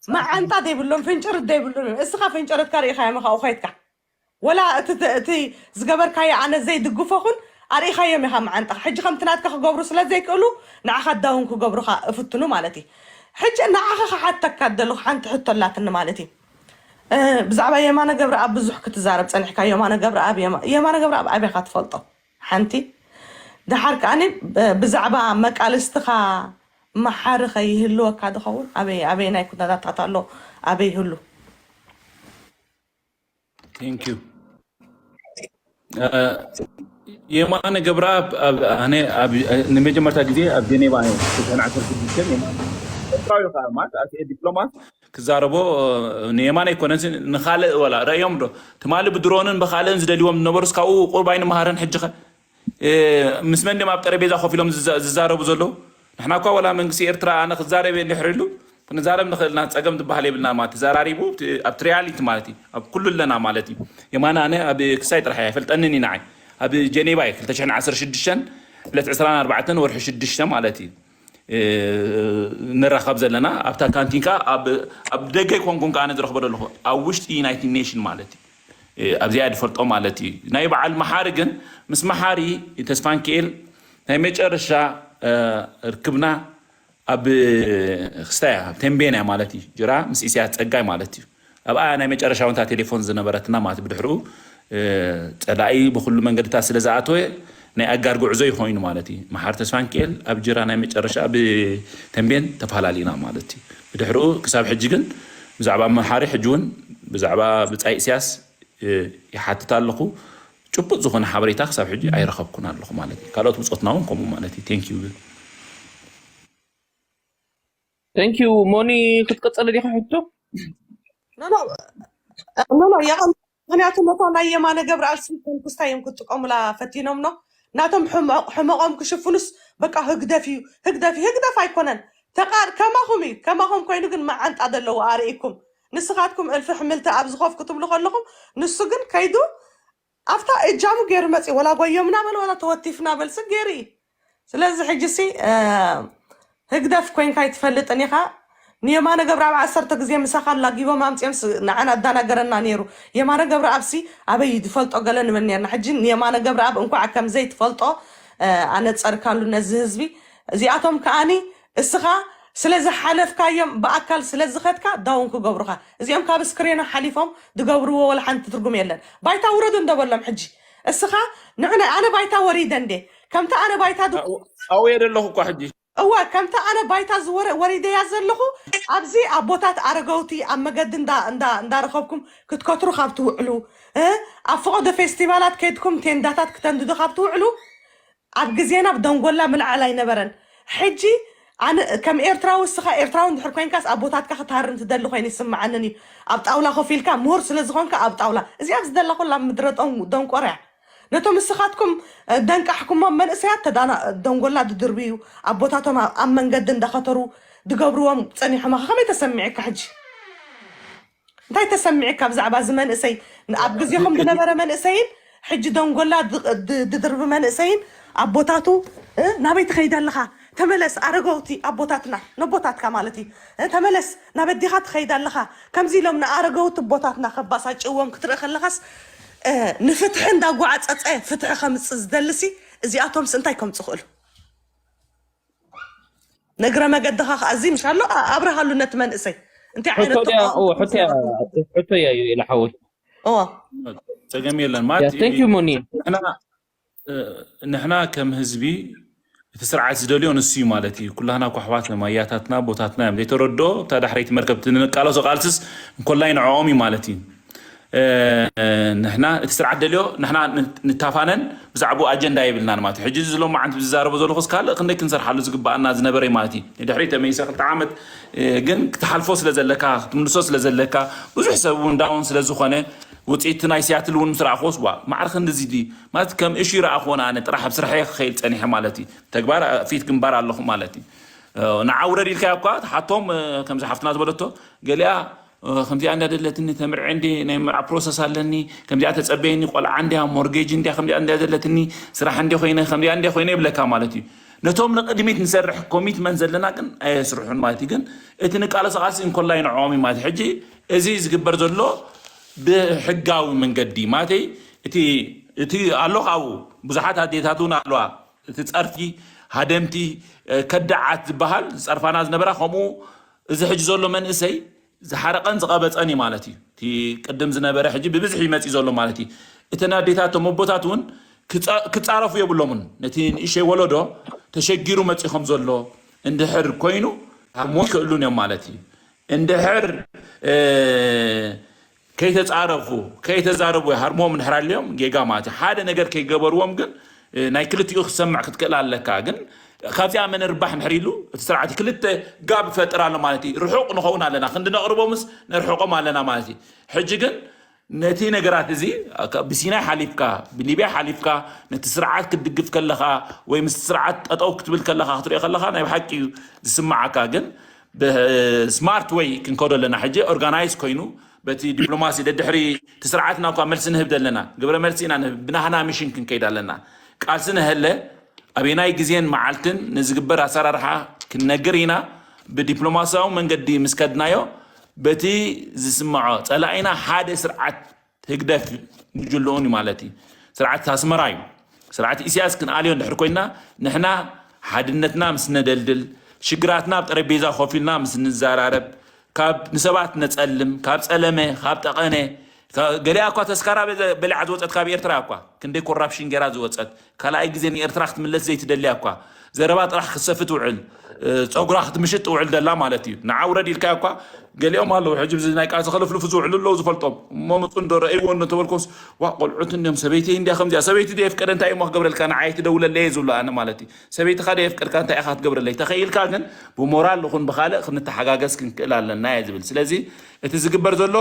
መዓንጣ ዘይብሎም ፍንጭርት ዘይብሎም እዮም። እስኻ ፍንጭርትካ ርኢኻ እዮም ኻኡ ኸይድካ። ወላ እቲ፣ እቲ፣ እቲ ዝገበርካዮ ኣነ ዘይድግፎ ኹን ኣርኢኻዮም ኢኻ መዓንጣኻ። ሕጂ ከምቲ ናትካ ክገብሩ ስለ ዘይክእሉ ንዓኻ ዳውን ክገብሩኻ እፍትኑ ማለት እዩ። ሕጂ ንዓኻ ክሓተካ ደለኹ ሓንቲ ሕቶ ኣላትኒ ማለት እዩ። እ፣ ብዛዕባ የማነ ገብረኣብ ብዙሕ ክትዛረብ ጸኒሕካ። የማነ ገብረኣብ፣ የማ-፣ የማነ ገብረኣብ ኣበይ ኢኻ ትፈልጦ? ሓንቲ። ደሓር ከኣኒ ብ-፣ ብዛዕባ መቃልስትኻ መሓሪ ከይህልወካ ዝኸውን ኣበይ፣ ኣበይ ናይ ኩነታታት ኣሎ? ኣበይ ይህሉ? Thank you። እ፣ የማነ ገብረኣብ ኣብ፣ ኣነ ኣብ፣ ንመጀመርታ ግዜ ኣብ ጀኔቫ እየ። ክልተ ሽሕን ዓሰርተ ሽዱሽተን የማነ ኤርትራዊ እዩ፣ ማለት፣ as a diplomat ክዛረቦ፣ እ፣ ንየማነ ኣይኮነን፣ ንኻልእ ወላ ረእዮም ዶ? ትማሊ ብድሮንን ብኻልእን ዝደልይዎም ዝነበሩስ ካብኡ ቁሩብ ኣይንመሃርን? ሕጂ ኸ፣ እ፣ ምስ መን ድዮም ኣብ ጠረጴዛ ኮፍ ኢሎም ዝዛ-፣ ዝዛረቡ ዘለዉ? ንሕና እኳ ወላ መንግስቲ ኤርትራ ኣነ ክዛረብ እየ እንድሕር ኢሉ፣ ክንዛረብ ንኽእል ኢና፣ ጸገም ዝበሃል የብልና ማለት፣ ተዘራሪቡ ኣብቲ፣ ኣብቲ ሪያሊቲ ማለት እዩ፣ ኣብ ኩሉ ኣለና ማለት እዩ። የማነ ኣነ ኣብ ክሳይ ጥራሕ እየ፣ ኣይፈልጠንን እዩ ንዓይ። ኣብ ጀኔቫ እየ፣ ክልተ ሽሕን ዓሰርተ ሽዱሽተን ዕለት ዕስራን ኣርባዕተን ወርሒ ሽዱሽተ ማለት እዩ፣ እ፣ ንራኸብ ዘለና። ኣብታ ካንቲን ከኣ ኣብ፣ ኣብ ደገ ኣይኮንኩን ከኣ ኣነ ዝረኽቦ ዘለኹ፣ ኣብ ውሽጢ ዩናይትድ ኔሽን ማለት እዩ። እ፣ ኣብዚኣ ድፈልጦ ማለት እዩ። ናይ በዓል መሓሪ ግን ምስ መሓሪ ተስፋንኪኤል ናይ መጨረሻ፣ እ፣ ርክብና ኣብ ክስታይ እያ፣ ኣብ ቴምቤን እያ ማለት እዩ። ጅራ ምስ ኢሳያስ ጸጋይ ማለት እዩ። ኣብኣ ናይ መጨረሻ እውንታ ቴሌፎን ዝነበረትና ማለት እዩ። ብድሕሪኡ፣ እ፣ ጸላኢ ብኹሉ መንገድታት ስለ ዝኣተወ ናይ ኣጋር ጉዕዞ ይኾይኑ ማለት እዩ። መሓሪ ተስፋንኪኤል ኣብ ጅራ ናይ መጨረሻ ኣብ ቴምቤን ተፈላለዩና ማለት እዩ። ብድሕሪኡ ክሳብ ሕጂ ግን ብዛዕባ መሓሪ ሕጂ እውን ብዛዕባ ብጻይ ኢሳያስ፣ እ፣ ይሓትት ኣለኹ። ጭቡጥ ዝኾነ ሓበሬታ ክሳብ ሕጂ ኣይረኸብኩን ኣለኹ ማለት እዩ። ካልኦት ብጾትና እውን ከምኡ ማለት እዩ። Thank you ግን። Thank you። ሞኒ ክትቅጽል ዲኻ ሕቶ? ኖ፣ ኖ፣ ኖ፣ ኖ፣ የቐን-፣ ምኽንያቱ ነታ ናይ የማነ ገብረኣብ ስም ኮንኩስታ እዮም ክጥቀሙላ ፈቲኖም ነው። ናቶም ሕመቕ-፣ ሕመቖም ክሽፍኑስ በቃ ህግደፍ እዩ፣ ህግደፍ እዩ። ህግደፍ ኣይኮነን። ተቓ-፣ ከማኹም እዩ። ከማኹም ኮይኑ ግን መዓንጣ ዘለዎ ኣርእይኩም። ንስኻትኩም እልፊ ሕምልቲ ኣብ ዝኾፍ ክትብሉ ከለኹም ንሱ ግን ከይዱ ኣብታ እጃሙ ገይሩ መፂኡ። ወላ ጎዮም እናበለ ወላ ተወቲፍ እናበልሲ ገይሩ እዩ። ስለዚ ሕጂ ሲ፣ እ፣ ህግደፍ ኮይንካ ኣይትፈልጥን ኢኻ። ንየማነ ገብረኣብ ዓሰርተ ግዜ ምሳኻ ኣላጊቦም ኣምፂኦም ስ-፣ ንዓና ኣዳናገረና ነይሩ። የማነ ገብረኣብሲ ኣበይ እዩ ዝፈልጦ ገለ ንብል ነርና። ሕጂ ንየማነ ገብረኣብ እንኳዕ ከም ዘይትፈልጦ፣ እ፣ ኣነፀርካሉ ነዚ ህዝቢ። እዚኣቶም ከኣኒ እስኻ ስለ ዝሓለፍካዮም ብኣካል ስለ ዝኸድካ ዳውን ክገብሩኻ። እዚኦም ካብ ስክሪኖ ሓሊፎም ዝገብርዎ ወላ ሓንቲ ትርጉም የለን። ባይታ ውረዱ እንዶ በሎም ሕጂ። እስኻ ንዑ ናይ ኣነ ባይታ ወሪደ እንዴ? ከምቲ ኣነ ባይታ ድ-፣ ኣብየ ደለኹ እኳ ሕጂ። እወ፣ ከምቲ ኣነ ባይታ ዝወረ-፣ ወሪደያ ዘለኹ ኣብዚ ኣብ ቦታት ኣረገውቲ ኣብ መገዲ እንዳ-፣ እንዳ-፣ እንዳረኸብኩም ክትከትሩ ካብ ትውዕሉ፣ እ፣ ኣብ ፈቐዶ ፌስቲቫላት ከይድኩም ቴንዳታት ክተንድዱ ካብ ትውዕሉ፣ ኣብ ግዜና ብደንጎላ ምልዓል ኣይነበረን። ሕጂ ኣነ ከም ኤርትራዊ፣ እስኻ ኤርትራዊ እንድሕር ኮይንካስ ኣቦታትካ ክትሃርም ትደሊ ኮይኑ ይስምዓንን እዩ። ኣብ ጣውላ ኮፍ ኢልካ ምሁር ስለ ዝኾንካ ኣብ ጣውላ፣ እዚኣ ኣብዚ ዘላ ኩላ ምድረ ጠን- ደንቆር እያ። ነቶም እስኻትኩም እ፣ ደንቃሕኩሞም መንእሰያት ተዳና ደንጎላ ድድርብዩ ኣቦታቶም ኣብ ኣብ መንገዲ እንዳኸተሩ ድገብርዎም ጸኒሖም፣ ከመይ ተሰሚዕካ ሕጂ? እንታይ ተሰሚዕካ ብዛዕባ እዚ መንእሰይ? ኣብ ግዜኹም ዝነበረ መንእሰይን ሕጂ ደንጎላ ድ- ድ- ድድርቢ መንእሰይን ኣቦታቱ እ፣ ናበይ ትኸይድ ኣለኻ? ተመለስ ኣረገውቲ ኣቦታትና፣ ነቦታትካ ማለት እዩ። እ፣ ተመለስ ናብ ኣዲኻ ትኸይድ ኣለኻ። ከምዚ ኢሎም ንኣረገውቲ ኣቦታትና ከባሳጭዎም ክትርኢ ከለኻስ እ፣ ንፍትሒ እንዳጓዓፀፀ ፍትሒ ከምፅእ ዝደልሲ እዚኣቶምስ እንታይ ከምፁ ክእሉ? ንእግረ መገድኻ ከኣ እዚ ምሽ ኣሎ ኣብርሃሉ ነቲ መንእሰይ እንታይ ዓይነት ሕቶ ድያ ተቃውሞ እዎ፣ ሕቶ እያ። ሕቶ እያ እዩ ኢለ ሓወይ። እዎ። ጸገም የለን ማለት Yeah, thank you, Moni. ንሕና እ፣ ንሕና ከም ህዝቢ እቲ ስርዓት ዝደልዮ ንሱ እዩ ማለት እዩ። ኩላህና ኳሕዋት እዮም፣ ኣያታትና ኣቦታትና እዮም። ዘይተረድኦ እታ ዳሕረይቲ መርከብ እቲ ንቃለሶ ቃልስስ እንኮላይ ንዕኦም እዩ ማለት እዩ። እ፣ ንሕና እቲ ስርዓት ደልዮ ንሕና ን- ንታፋነን ብዛዕባኡ ኣጀንዳ የብልናን ማለት እዩ። ሕጂ እዚ ሎም መዓንቲ ዝዛረቦ ዘለኹስ ካልእ ክንደይ ክንሰርሓሉ ዝግባኣና ዝነበረ እዩ ማለት እዩ። ንድሕሪት ተመይሰ ክልተ ዓመት እ፣ ግን ክትሓልፎ ስለ ዘለካ ክትምልሶ ስለ ዘለካ ብዙሕ ሰብ እውን ዳውን ስለ ዝኾነ ውፅኢት ናይ ሲያትል እውን ምስ ረኣኽዎስ ዋ ማዕረ ክንድዚ ድዩ ማለት ከም እሹ ይረኣኽዎን ኣነ ጥራሕ ኣብ ስርሐ ክኸይድ ፀኒሐ ማለት እዩ። ተግባር ፊት ግንባር ኣለኹ ማለት እዩ። ንዓ ውረድ ኢልካ እኳ ትሓቶም ከምዚ ሓፍትና ዝበለቶ ገሊኣ ከምዚኣ እንዳ ደለትኒ ተምርዐ እንዲ ናይ ምርዓ ፕሮሰስ ኣለኒ ከምዚኣ ተፀበየኒ ቆልዓ እንዲያ ሞርጌጅ እንዲያ ከምዚኣ እንዲያ ዘለትኒ ስራሕ እንዲ ኮይነ ከምዚኣ እንዲ ኮይነ ይብለካ ማለት እዩ። ነቶም ንቅድሚት ንሰርሕ ኮሚትመንት ዘለና ግን ኣየስርሑን ማለት እዩ። ግን እቲ ንቃለስ ቃልሲ እንኮላይ ንዕኦም እዩ ማለት እዩ። ሕጂ እዚ ዝግበር ዘሎ ብሕጋዊ መንገዲ ማለተይ እቲ እቲ ኣሎ ካብኡ ብዙሓት ኣዴታት እውን ኣለዋ። እቲ ጸርፊ ሃደምቲ ከዳዓት ዝበሃል ዝጸርፋና ዝነበራ ከምኡ እዚ ሕጂ ዘሎ መንእሰይ ዝሓረቐን ዝቐበፀን እዩ ማለት እዩ። እቲ ቅድም ዝነበረ ሕጂ ብብዝሒ ይመፅእ ዘሎ ማለት እዩ። እተን ኣዴታት እቶም ኣቦታት እውን ክፃ- ክፃረፉ የብሎምን። ነቲ ንእሸይ ወለዶ ተሸጊሩ መፂእ ከም ዘሎ እንድሕር ኮይኑ ሃርሞ ይክእሉን እዮም ማለት እዩ። እንድሕር እ፣ ከይተፃረፉ ከይተዛረቡ ሃርሞም እንድሕር ኣልዮም ጌጋ ማለት እዩ። ሓደ ነገር ከይገበርዎም ግን እ፣ ናይ ክልቲኡ ክሰምዕ ክትክእል ኣለካ። ግን ካብዚኣ መን ርባሕ እንድሕር ኢሉ እቲ ስርዓት ክልተ ጋብ ይፈጥር ኣሎ ማለት እዩ። ርሑቕ ንኸውን ኣለና ክንዲ ነቕርቦምስ ነርሕቆም ኣለና ማለት እዩ። ሕጂ ግን ነቲ ነገራት እዚ ብሲናይ ሓሊፍካ ብሊብያ ሓሊፍካ ነቲ ስርዓት ክትድግፍ ከለኻ ወይ ምስ ስርዓት ጠጠው ክትብል ከለኻ ክትሪኦ ከለኻ ናይ ብሓቂ እዩ ዝስማዓካ። ግን ብስማርት ወይ ክንከዶ ኣለና ሕጂ ኦርጋናይዝ ኮይኑ በቲ ዲፕሎማሲ ደድሕሪ እቲ ስርዓትና እኳ መልሲ ንህብ ዘለና ግብረ መልሲ ኢና ንህብ ብናህና ሚሽን ክንከይድ ኣለና። ቃልሲ ንሀለ ኣበናይ ግዜን መዓልትን ንዝግበር ኣሰራርሓ ክንነግር ኢና። ብዲፕሎማሲያዊ መንገዲ ምስ ከድናዮ በቲ ዝስምዖ ጸላኢና ሓደ ስርዓት ህግደፍ ጉጅልኡን እዩ ማለት እዩ። ስርዓት ኣስመራ እዩ። ስርዓት ኢሳያስ ክንኣልዮ እንድሕር ኮይና ንሕና ሓድነትና ምስ ነደልድል ሽግራትና ኣብ ጠረጴዛ ኮፍ ኢልና ምስ ንዘራረብ ካብ ንሰባት ነጸልም ካብ ጸለመ ካብ ጠቐነ ገሊኣ እኳ ተስካራ በሊዓ ዝወፀት ካብ ኤርትራ እኳ ክንደይ ኮራፕሽን ገይራ ዝወፀት ካልኣይ ግዜ ንኤርትራ ክትምለስ ዘይትደልያ እኳ ዘረባ ጥራሕ ክትሰፊ ትውዕል ፀጉራ ክትምሽጥ ትውዕል ደላ ማለት እዩ። ንዓ ውረድ ኢልካ እኳ ገሊኦም ኣለዉ ሕጂ ብዚ ናይ ቃልሲ ከለፍልፉ ዝውዕሉ ኣለዉ ዝፈልጦም እሞ ምፁ እንዶ ረእይዎ እንተበልኮስ ዋ ቆልዑት እንዲዮም ሰበይተይ እንዲያ ከምዚኣ ሰበይቲ ዶ የፍቀደ እንታይ እሞ ክገብረልካ ንዓይ ትደውለለየ ዝብሉ ኣነ ማለት እዩ። ሰበይትኻ ዶ የፍቀድካ እንታይ ኢኻ ክትገብረለይ ተኸኢልካ ግን ብሞራል ልኹን ብኻልእ ክንተሓጋገዝ ክንክእል ኣለና እየ ዝብል። ስለዚ እቲ ዝግበር ዘሎ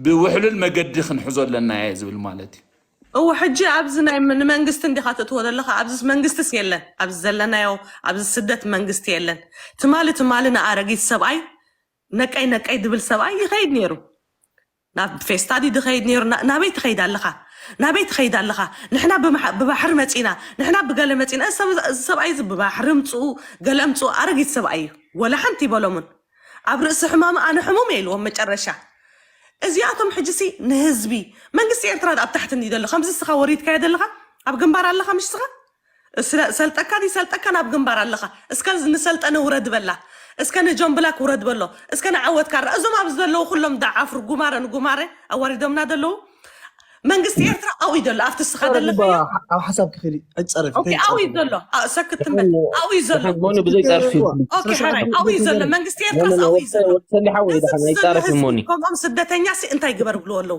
ብውሕሉል መገዲ ክንሕዞ ኣለና እየ ዝብል ማለት እዩ። እወ ሕጂ ኣብዚ ናይ ም- ንመንግስቲ እንዲኻ ትእትዎ ዘለኻ ኣብዚስ መንግስትስ የለን ኣብዚ ዘለናዮ ኣብዚ ስደት መንግስቲ የለን። ትማሊ ትማሊ ንኣረጊት ሰብኣይ ነቀይ ነቀይ ድብል ሰብኣይ ይኸይድ ነይሩ ናብ ፌስታ ድዩ ድኸይድ ነይሩ ና- ናበይ ትኸይድ ኣለኻ ናበይ ትኸይድ ኣለኻ ንሕና ብማሕ- ብባሕሪ መፂና ንሕና ብገለ መፂና እዚ ሰብ- እዚ ሰብኣይ እዚ ብባሕሪ ምፅኡ ገለ ምፅኡ ኣረጊት ሰብኣይ እዩ ወላ ሓንቲ ይበሎምን ኣብ ርእሲ ሕማሙ ኣነ ሕሙም እየ ኢልዎም መጨረሻ እዚኣቶም ሕጂ ሲ ንህዝቢ መንግስቲ ኤርትራ ኣብ ታሕቲ እንዲ ዘሎ ከምዚ እስኻ ወሪድካዮ ዘለኻ ኣብ ግንባር ኣለኻ ምሽ ስኻ ስለ- ሰልጠካ ድዩ ሰልጠካ ናብ ግንባር ኣለኻ እስከ ንሰልጠነ ውረድ በላ እስከ ንጆን ብላክ ውረድ በሎ እስከ ንዓወት ካራ እዞም ኣብዚ ዘለዉ ኩሎም ዳዓፍሩ ጉማረ ንጉማረ ኣዋሪዶምና ዘለዉ መንግስቲ ኤርትራ ኣብኡ እዩ ዘሎ ኣብቲ እስኻ ዘለኻዮ ኣብ ሓሳብ ክኽእል ኣይትፀረፊ ኦኬ ኣብኡ እዩ ዘሎ ኣ- ሰክት ትንበል ኣብኡ እዩ ዘሎ ሞኒ ብዘይ ፃርፊ ኦኬ ሓራይ ኣብኡ እዩ ዘሎ መንግስቲ ኤርትራስ ኣብኡ እዩ ዘሎ ወሰሊ ሓወይ ዳሓን ኣይፃረፍ ሞኒ ከምኦም ስደተኛ ሲ እንታይ ግበር ብልዎ ኣለዉ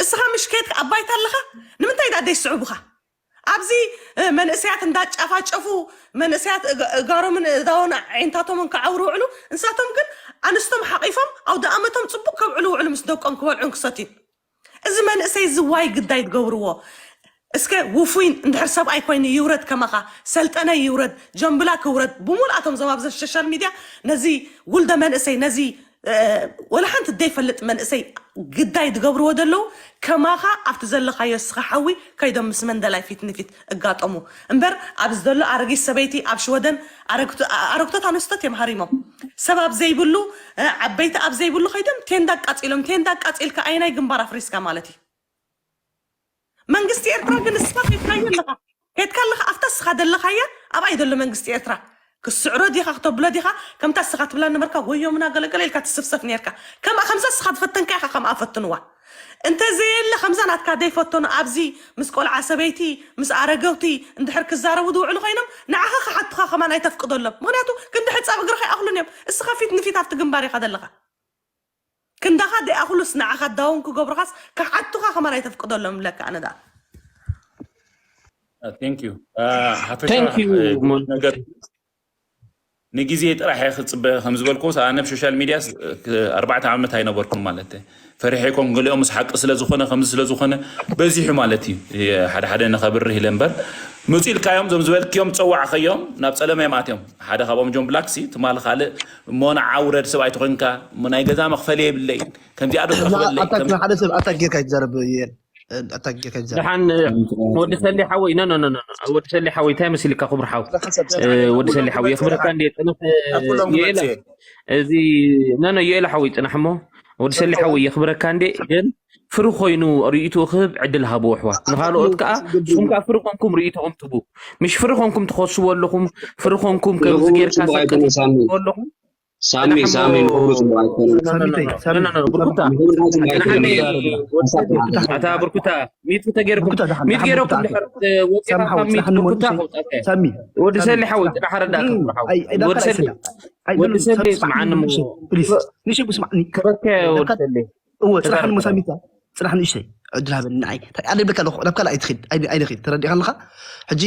እስኻ ምሽ ከድካ ኣባይታ ኣለኻ ንምንታይ ዳ ደይስዕቡኻ ኣብዚ መንእሰያት እንዳጫፋጨፉ መንእሰያት እጋሮምን እዳውን ዓይነታቶምን ከዓውሩ ውዕሉ። ንሳቶም ግን ኣንስቶም ሓቂፎም ኣውደ ኣመቶም ፅቡቅ ከብዕሉ ውዕሉ ምስ ደቆም ክበልዑን ክሰትዩን። እዚ መንእሰይ ዝዋይ ግዳይ ትገብርዎ። እስከ ውፉይ እንድሕር ሰብኣይ ኮይኑ ይውረድ፣ ከማኻ ሰልጠነ ይውረድ፣ ጀምብላ ክውረድ፣ ብሙልኣቶም ዞም ኣብ ሶሻል ሚድያ ነዚ ውልደ መንእሰይ ነዚ ወላ ሓንቲ ዘይፈልጥ መንእሰይ ግዳይ ዝገብርዎ ዘለዉ ከማኻ ኣብቲ ዘለኻዮ እስኻ ሓዊ ከይዶም ምስ መንደላይ ፊት ንፊት እጋጠሙ እምበር ኣብዚ ዘሎ ኣረጊት ሰበይቲ ኣብ ሽወደን ኣረግቶት ኣንስቶት እዮም ሃሪሞም ሰብ ኣብ ዘይብሉ ዓበይቲ ኣብ ዘይብሉ ከይዶም ቴንዳ ኣቃፂሎም ቴንዳ ኣቃፂልካ ኣይናይ ግንባር ኣፍሪስካ ማለት እዩ መንግስቲ ኤርትራ ግን እስኻ ከይድካዮ ኣለኻ ከይድካ ኣለኻ ኣብታ እስኻ ዘለኻያ ኣብኣይ ዘሎ መንግስቲ ኤርትራ ክስዕሮ ዲኻ ክተብሎ ዲኻ ከምታ እስኻ ትብላ ነበርካ ወዮ ምና ገለገለ ኢልካ ትስፍሰፍ ኔርካ ከምኣ ከምዛ እስኻ ዝፈተንካ ኢኻ ከምኣ ፈትንዋ እንተ ዘየለ ከምዛ ናትካ ደይፈተኑ ኣብዚ ምስ ቆልዓ ሰበይቲ ምስ ኣረገውቲ እንድሕር ክዛረቡ ዝውዕሉ ኮይኖም ንዓኻ ክሓቱኻ ከማን ኣይተፍቅደሎም ምክንያቱ ክንዲ ሕፃብ እግርኻ ይኣኽሉን እዮም እስኻ ፊት ንፊት ኣብቲ ግንባር ኢኻ ዘለኻ ክንዳኻ ደይኣኽሉስ ንዓኻ ዳውን ክገብሩኻስ ክሓቱኻ ከማን ኣይተፍቅደሎም ብለካ ኣነ ደኣ Thank you. ሓፈሻ ነገር ንግዜ ጥራሕ እየ ክፅበ ከም ዝበልኩ ኣነ ኣብ ሶሻል ሚድያ ኣርባዕተ ዓመት ኣይነበርኩም ማለት ፈሪሐ ይኮን ገሊኦም ምስ ሓቂ ስለ ዝኾነ ከምዚ ስለ ዝኾነ በዚሑ ማለት እዩ ሓደ ሓደ ንኸብርህ ኢለ እምበር ምፁ ኢልካዮም ዞም ዝበልክዮም ፀዋዕኸዮም ናብ ፀለመ እዮም ኣትዮም ሓደ ካብኦም ጆን ብላክሲ ትማሊ ካልእ እሞ ንዓ ውረድ ሰብኣይ ተኾይንካ እሞ ናይ ገዛ መኽፈሊ የብለይ ከምዚኣ ዶ ትኽፍለለይ ኣታክ ንሓደ ሰብ ኣታክ ጌርካ ይትዛረብ እየን ኣታክ ጌርካ ይትዛረብ ደሓን ወዲ ሰሊ ሓወይ ኖ ኖ ኖ ኖ ወዲ ሰሊ ሓወይ እንታይ መሲልካ ክቡር ሓው ወዲ ሰሊ ሓወይ የኽብረካ እንዴ ፅንሕ የለ እዚ ኖ ኖ የለ ሓወይ ፅናሕ እሞ ወዲ ሰሊ ሓወይ የኽብረካ እንዴ ግን ፍሪ ኮይኑ ርእይትኡ ክህብ ዕድል ሃብዎ ኣሕዋት ንኻልኦት ከዓ ንስኹም ከዓ ፍሪ ኮንኩም ርእይትኹም ትቡ ምሽ ፍሪ ኮንኩም ትኸስዎ ኣለኹም ፍሪ ኮንኩም ከምዚ ጌርካ ሰብ ኣለኹም ሳሚ ሳሚ ንክብሩ ጽቡቅ ኣይኮነን። ሳሚተይ ሳሚ ኖ ኖ ኖ ብርኩታ ንሓኒ ኣታ ብርኩታ ሚት ተገይርኩም ሚት ገይረኩም ድሕር ወፂኻ ካብ ሚት ብርኩታ ከውጣከ ሳሚ ወዲ ሰሊ ሓወይ ፅናሕ ረዳእካ ወዲ ሰሊ ወዲ ሰሊ ስምዓኒ ፕሊስ ንሽቡ ስማዕኒ ክበከ ወዲ ሰሊ እወ ፅናሕ ንሞ ሳሚታ ፅናሕ ንእሽተይ ዕድል ሃበኒ ንዓይ ኣነ ይብለካ ኣለኹ ናብ ካልእ ኣይትኺድ ኣይንኺድ ተረዲእካ ኣለኻ ሕጂ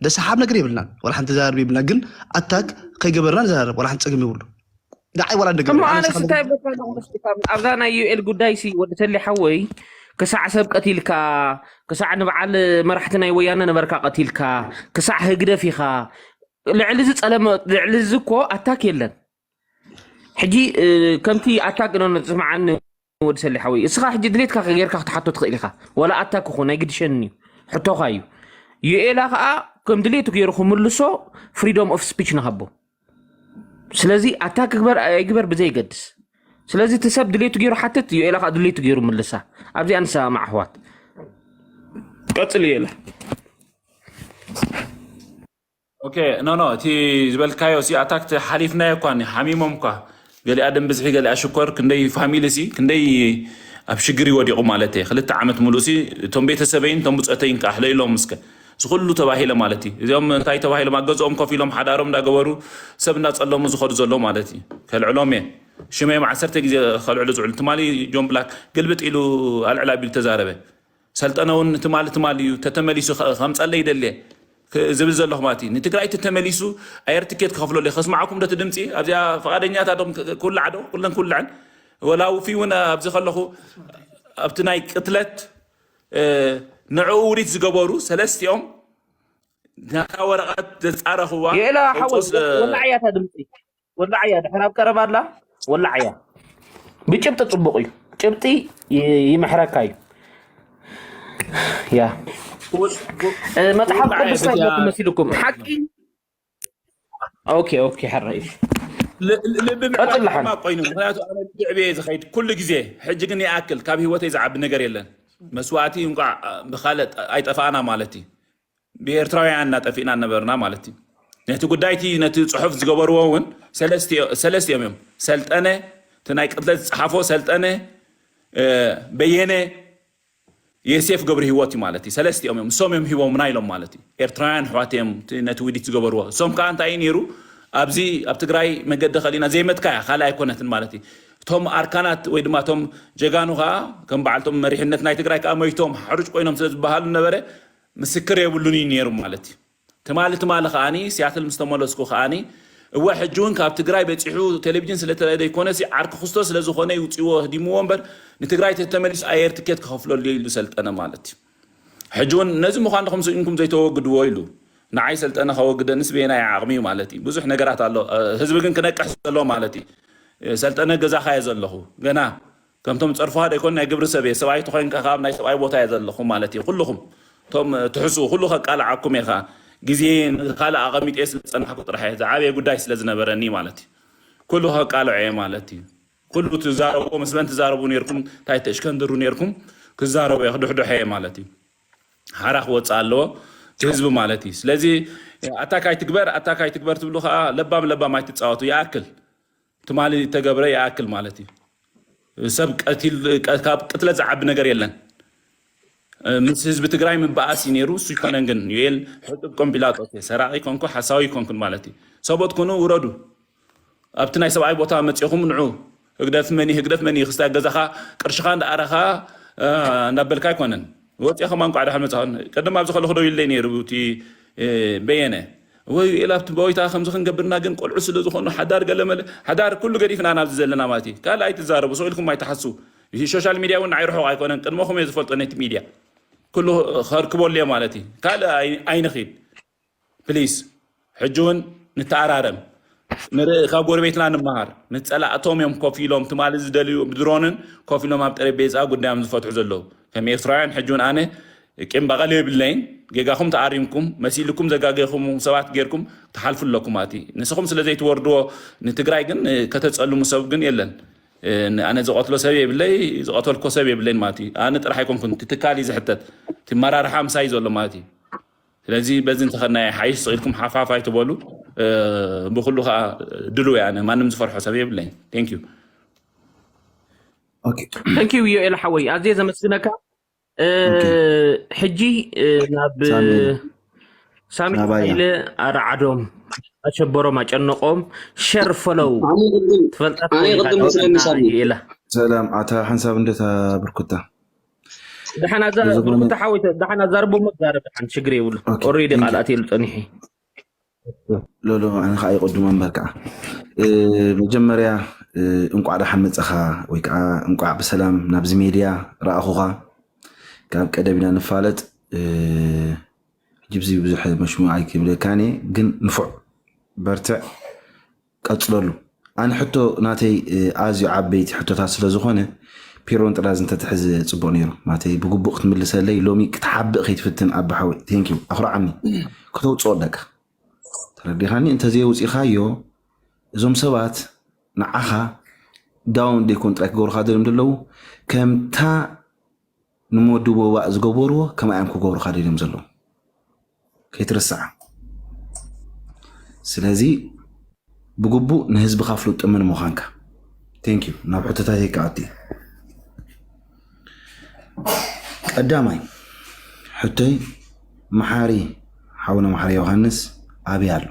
ደሰሓብ ነገር የብልናን ዋላ ሓንቲ ተዛርብ የብልና ግን ኣታክ ከይገበርና ንዘራረብ ዋላ ሓንቲ ፀገም የብሉ ንዓይ ዋላ ነገር እሞ ኣነስ እንታይ ይብለካ ኣለኹ መስልካ ኣብዛ ናይ ዩኤል ጉዳይ ሲ ወዲ ተሊ ሓወይ ክሳዕ ሰብ ቀቲልካ ክሳዕ ንበዓል መራሕቲ ናይ ወያነ ነበርካ ቀቲልካ ክሳዕ ህግደፍ ኢኻ ልዕሊ እዚ ፀለመ ልዕሊ እዚ እኮ ኣታክ የለን ሕጂ ከምቲ ኣታክ ኖ ስምዓኒ ወዲ ሰሊ ሓወይ እስኻ ሕጂ ድሌትካ ጌርካ ክትሓቶ ትኽእል ኢኻ ዋላ ኣታክ እኮ ናይ ግድሸኒ እዩ ሕቶኻ እዩ ዩኤላ ከዓ ከም ድሌቱ ገይሩ ክምልሶ freedom of speech ንሃቦ ስለዚ ኣታክ ግበር ኣይግበር ብዘይገድስ ስለዚ እቲ ሰብ ድሌቱ ገይሩ ሓትት ዩኤላ ከዓ ድሌቱ ገይሩ ምልሳ ኣብዚኣ ንሰማማዕ ኣሕዋት ቀፅል ዩኤላ ኦኬ ኖ ኖ እቲ ዝበልካዮ ሲ ኣታክት ሓሊፍናዮ እኳ ሓሚሞም እኳ ገሊኣ ደም ብዝሒ ገሊኣ ሽኮር ክንደይ ፋሚሊ ሲ ክንደይ ኣብ ሽግር ይወዲቑ ማለት እየ ክልተ ዓመት ሙሉእ ሲ እቶም ቤተሰበይን እቶም ብፀተይን ከዓ ሕለይሎም እስከ እዚ ኩሉ ተባሂለ ማለት እዩ እዚኦም እንታይ ተባሂሎም ኣብ ገዝኦም ኮፍ ኢሎም ሓዳሮም እንዳገበሩ ሰብ እንዳፀለሙ ዝኸዱ ዘሎ ማለት እዩ ከልዕሎም እየ ሽመዮም ዓሰርተ ግዜ ከልዕሉ ዝውዕሉ ትማሊ ጆን ብላክ ግልብጥ ኢሉ ኣልዕል ኣቢሉ ተዛረበ ሰልጠነ እውን ትማሊ ትማሊ እዩ ተተመሊሱ ከምፀለ ይደልየ ዝብል ዘለኹ ማለት እዩ ንትግራይ ተተመሊሱ ኣየር ትኬት ክኸፍለሉ ከስማዕኩም ዶ ድምፂ ኣብዚኣ ፈቃደኛታት ዶም ክውላዕ ዶ ኩለን ክውላዕን ወላ ውፊ እውን ኣብዚ ከለኹ ኣብቲ ናይ ቅትለት ንዕኡ ውሪት ዝገበሩ ሰለስቲኦም ናታ ወረቐት ዘፃረኽዋ የላ ሓወይ ወላዕ እያ እታ ድምፂ ወላዕ እያ ድሕር ኣብ ቀረባ ኣላ ወላዕ እያ ብጭብጢ ፅቡቅ እዩ ጭብጢ ይምሕረካ እዩ ያ መፅሓፍ ቅዱስ እንታይ መሲልኩም ሓቂ ኦኬ ኦኬ ሕራይ ልቢ ምዕባል ኮይኑ ምክንያቱ ኣነ ልዕብየ ዝኸይድ ኩሉ ግዜ ሕጂ ግን ይኣክል ካብ ህይወተይ ዝዓቢ ነገር የለን መስዋእቲ እንቋዕ ብካልእ ኣይጠፋእና ማለት እዩ ብኤርትራውያን እናጠፊእና ነበርና ማለት እዩ ነቲ ጉዳይቲ ነቲ ፅሑፍ ዝገበርዎ እውን ሰለስቲኦም እዮም ሰልጠነ እቲ ናይ ቅትለት ዝፀሓፎ ሰልጠነ በየነ የሴፍ ገብሪ ህይወት እዩ ማለት እዩ ሰለስቲኦም እዮም እሶም እዮም ሂቦምና ኢሎም ማለት እዩ ኤርትራውያን ኣሕዋት እዮም ነቲ ውዲት ዝገበርዎ እሶም ከዓ እንታይ እዩ ነይሩ ኣብዚ ኣብ ትግራይ መገዲ ከሊና ዘይመትካያ ካልእ ኣይኮነትን ማለት እዩ እቶም ኣርካናት ወይ ድማ እቶም ጀጋኑ ከዓ ከም በዓልቶም መሪሕነት ናይ ትግራይ ከዓ መይቶም ሓሩጭ ኮይኖም ስለ ዝበሃሉ ነበረ ምስክር የብሉን እዩ ነይሩ ማለት እዩ። ትማሊ ትማሊ ከዓኒ ሲያትል ምስ ተመለስኩ ከዓኒ እወ ሕጂ እውን ካብ ትግራይ በፂሑ ቴሌቪዥን ስለተረደ ይኮነ ሲ ዓርኪ ክስቶ ስለዝኾነ ይውፅዎ ህዲምዎ እምበር ንትግራይ ተተመሊሱ ኣየር ትኬት ክኸፍለሉ ኢሉ ሰልጠነ ማለት እዩ። ሕጂ እውን ነዚ ምዃን ዲኹም ስኢንኩም ዘይተወግድዎ ኢሉ ንዓይ ሰልጠነ ከወግደንስ በየናይ ዓቕሚ እዩ ማለት እዩ። ብዙሕ ነገራት ኣሎ። ህዝቢ ግን ክነቅሕ ዘሎ ማለት እዩ። ሰልጠነ ገዛኻ እየ ዘለኹ ገና ከምቶም ጸርፍኻ ደይኮን ናይ ግብሪ ሰብ እየ። ሰብኣይ ተኾይንካ ካብ ናይ ሰብኣይ ቦታ እየ ዘለኹ ማለት እዩ። ኩልኹም እቶም ትሕስኡ ኩሉ ከቃልዓኩም እየ። ከዓ ግዜ ንካልእ ኣቐሚጠ ስለ ዝጸናሕኩ ጥራሕ እየ ዝዓበየ ጉዳይ ስለ ዝነበረኒ ማለት እዩ። ኩሉ ከቃልዖ እየ ማለት እዩ። ኩሉ ትዛረብዎ ምስ መን ትዛረቡ ነርኩም እንታይ ተሽከንድሩ ነርኩም ክዛረቡ እየ ክድሕድሖ እየ ማለት እዩ። ሓራ ክወፅእ ኣለዎ እቲ ህዝቢ ማለት እዩ። ስለዚ ኣታክ ኣይትግበር ኣታክ ኣይትግበር ትብሉ ከዓ ለባም ለባም ኣይትፃወቱ። ይኣክል ትማሊ ተገብረ ይኣክል ማለት እዩ። ሰብ ቀቲል ካብ ቅትለት ዝዓቢ ነገር የለን። ምስ ህዝቢ ትግራይ ምበኣስ እዩ ነይሩ። እሱ ይኮነን ግን ዩኤል ሕጡብ ኮን ፒላጦስ እየ። ሰራቂ ኮንኩ ሓሳዊ ኮንኩን ማለት እዩ። ሰቦት ኩኑ ውረዱ። ኣብቲ ናይ ሰብኣይ ቦታ መፂኹም ንዑ። ህግደፍ መኒ ህግደፍ መኒ ክስታ ገዛኻ ቅርሽኻ እንዳኣረኻ እንዳበልካ ኣይኮነን። ወፂኻ ከማን ቋዕዳ መፅኻን ቅድም ኣብዚ ከለኹ ደው ኢለይ ነይሩ እቲ በየነ ወይ ዩኤል ኣብቲ ቦይታ ከምዚ ክንገብርና ግን ቆልዑ ስለ ዝኾኑ ሓዳር ገለመለ ሓዳር ኩሉ ገዲፍና ናብዚ ዘለና ማለት እዩ። ካልእ ኣይትዛረቡ ሰው ኢልኩም ኣይትሓሱ። ሶሻል ሚድያ እውን ንዓይ ርሑቕ ኣይኮነን ቅድመኹም እየ ዝፈልጦ ነቲ ሚድያ ኩሉ ከርክበሉ እየ ማለት እዩ። ካልእ ኣይንኺድ ፕሊስ ሕጂ እውን ንተኣራረም ንርኢ ካብ ጎረቤትና ንመሃር። ምስ ፀላእቶም እዮም ኮፍ ኢሎም ትማሊ ዝደልዩ ብድሮንን ኮፍ ኢሎም ኣብ ጠረጴዛ ጉዳዮም ዝፈትሑ ዘለዉ ከም ኤርትራውያን ሕጂ እውን ኣነ ቂም በቐል የብለይን። ጌጋኹም ተኣሪምኩም መሲልኩም ዘጋገኹም ሰባት ጌርኩም ትሓልፉ ኣለኩም ማለት እዩ። ንስኹም ስለ ዘይትወርድዎ ንትግራይ ግን ከተፀልሙ ሰብ ግን የለን። ኣነ ዝቐትሎ ሰብ የብለይ ዝቐተልኮ ሰብ የብለይን ማለት እዩ። ኣነ ጥራሕ ኣይኮንኩን ትትካል እዩ ዝሕተት ትመራርሓ ምሳይ ዘሎ ማለት እዩ። ስለዚ በዚ እንተኸድናዮ ሓይሽ ስቕ ኢልኩም ሓፋፍ ኣይትበሉ። ብኩሉ ከዓ ድሉው እየ ኣነ ማንም ዝፈርሖ ሰብ የብለይን። Thank you። Thank you ዮኤል ሓወይ ኣዝየ ዘመስግነካ። ሕጂ ናብ ሳሚ ኢለ ኣረዓዶም ኣሸበሮም ኣጨነቆም ሸር ፈለው ትፈልጣ ዮኤላ ሰላም ኣታ ሓንሳብ እንደታ ብርኩታ ደሓን ኣዛ ብርኩታ ሓወይ ደሓን ኣዛርቦ እሞ ዛረብ ደሓን ችግር የብሉ። ኦሬዲ ቃል ኣትየሉ ፀኒሑ ሎሎ ኣነ ከዓ ይቅድሞ እምበር ከዓ መጀመርያ እንቋዕ ደሓን መፀኻ ወይ ከዓ እንቋዕ ብሰላም ናብዚ ሜድያ ረኣኹኻ። ካብ ቀደም ኢና ንፋለጥ። ሕጂ ብዙሕ መሽሙ ኣይክብለካን እየ ግን ንፉዕ በርትዕ ቀፅለሉ። ኣነ ሕቶ ናተይ ኣዝዩ ዓበይቲ ሕቶታት ስለ ዝኾነ ፒሮን ጥራዝ እንተትሕዝ ፅቡቅ ነይሩ። ማለተይ ብግቡእ ክትምልሰለይ ሎሚ ክትሓብእ ከይትፍትን ኣባሓወይ ቴንኪው ኣኹርዓኒ። ክተውፅኦ ኣለካ ተረዲኻኒ። እንተዘየውፂኻዮ እዞም ሰባት ንዓኻ ዳውን ደይኮን ጥራይ ክገብሩካ ደልዮም ዘለዉ ከምታ ንመወዲ ቦባእ ዝገበርዎ ከማይ እዮም ክገብሩካ ደልዮም ዘለዉ። ከይትርስዓ። ስለዚ ብግቡእ ንህዝብኻ ፍሉጥ መን ምዃንካ። Thank you። ናብ ሕቶታተይ ክኣቱ። ቀዳማይ ሕቶይ መሓሪ ሓውና መሓሪ ዮሃንስ ኣበይ ኣሎ?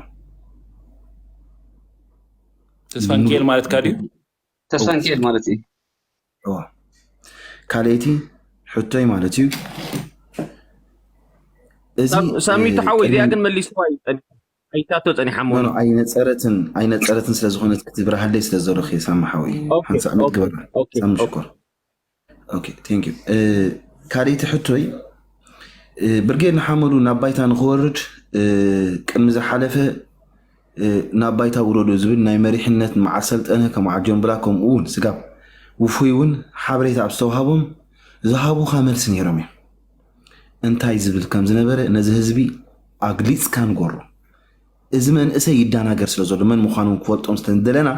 ተስፋ ሚካኤል ማለትካ ድዩ? ተስፋ ሚካኤል ማለት እዩ። እዋ ካልኣይቲ ሕቶይ ማለት እዩ። እዚ ሳሚ ተሓወይ እዚኣ ግን መሊስዋ እዩ ጸኒሑ። ኣይታቶ ጸኒሓ ኖ፣ ኖ፣ ኣይነጸረትን ኣይነጸረትን ስለ ዝኾነት ክትብርሃለይ ስለ ዘለኺ ሳሚ ሓወይ ሓንሳእ ሚት ግበራ። ሳሚ ሽኮር። ኦኬ ቴንክ ዩ። ካልኣይቲ ሕቶይ ብርጌድ ንሓመዱ ናብ ባይታ ንክወርድ ቅድሚ ዝሓለፈ ናብ ባይታ ውረዱ ዝብል ናይ መሪሕነት መዓር ሰልጠነ ከም ዓጆምብላ ከምኡ እውን ስጋብ ውፉይ እውን ሓበሬታ ኣብ ዝተዋሃቦም ዝሃቡኻ መልሲ ነይሮም እዮም። እንታይ ዝብል ከም ዝነበረ ነዚ ህዝቢ ኣግሊፅካ ንገሮ። እዚ መንእሰይ ይዳናገር ስለ ዘሎ መን ምዃኑ ክፈልጦም ስለ ዝደለና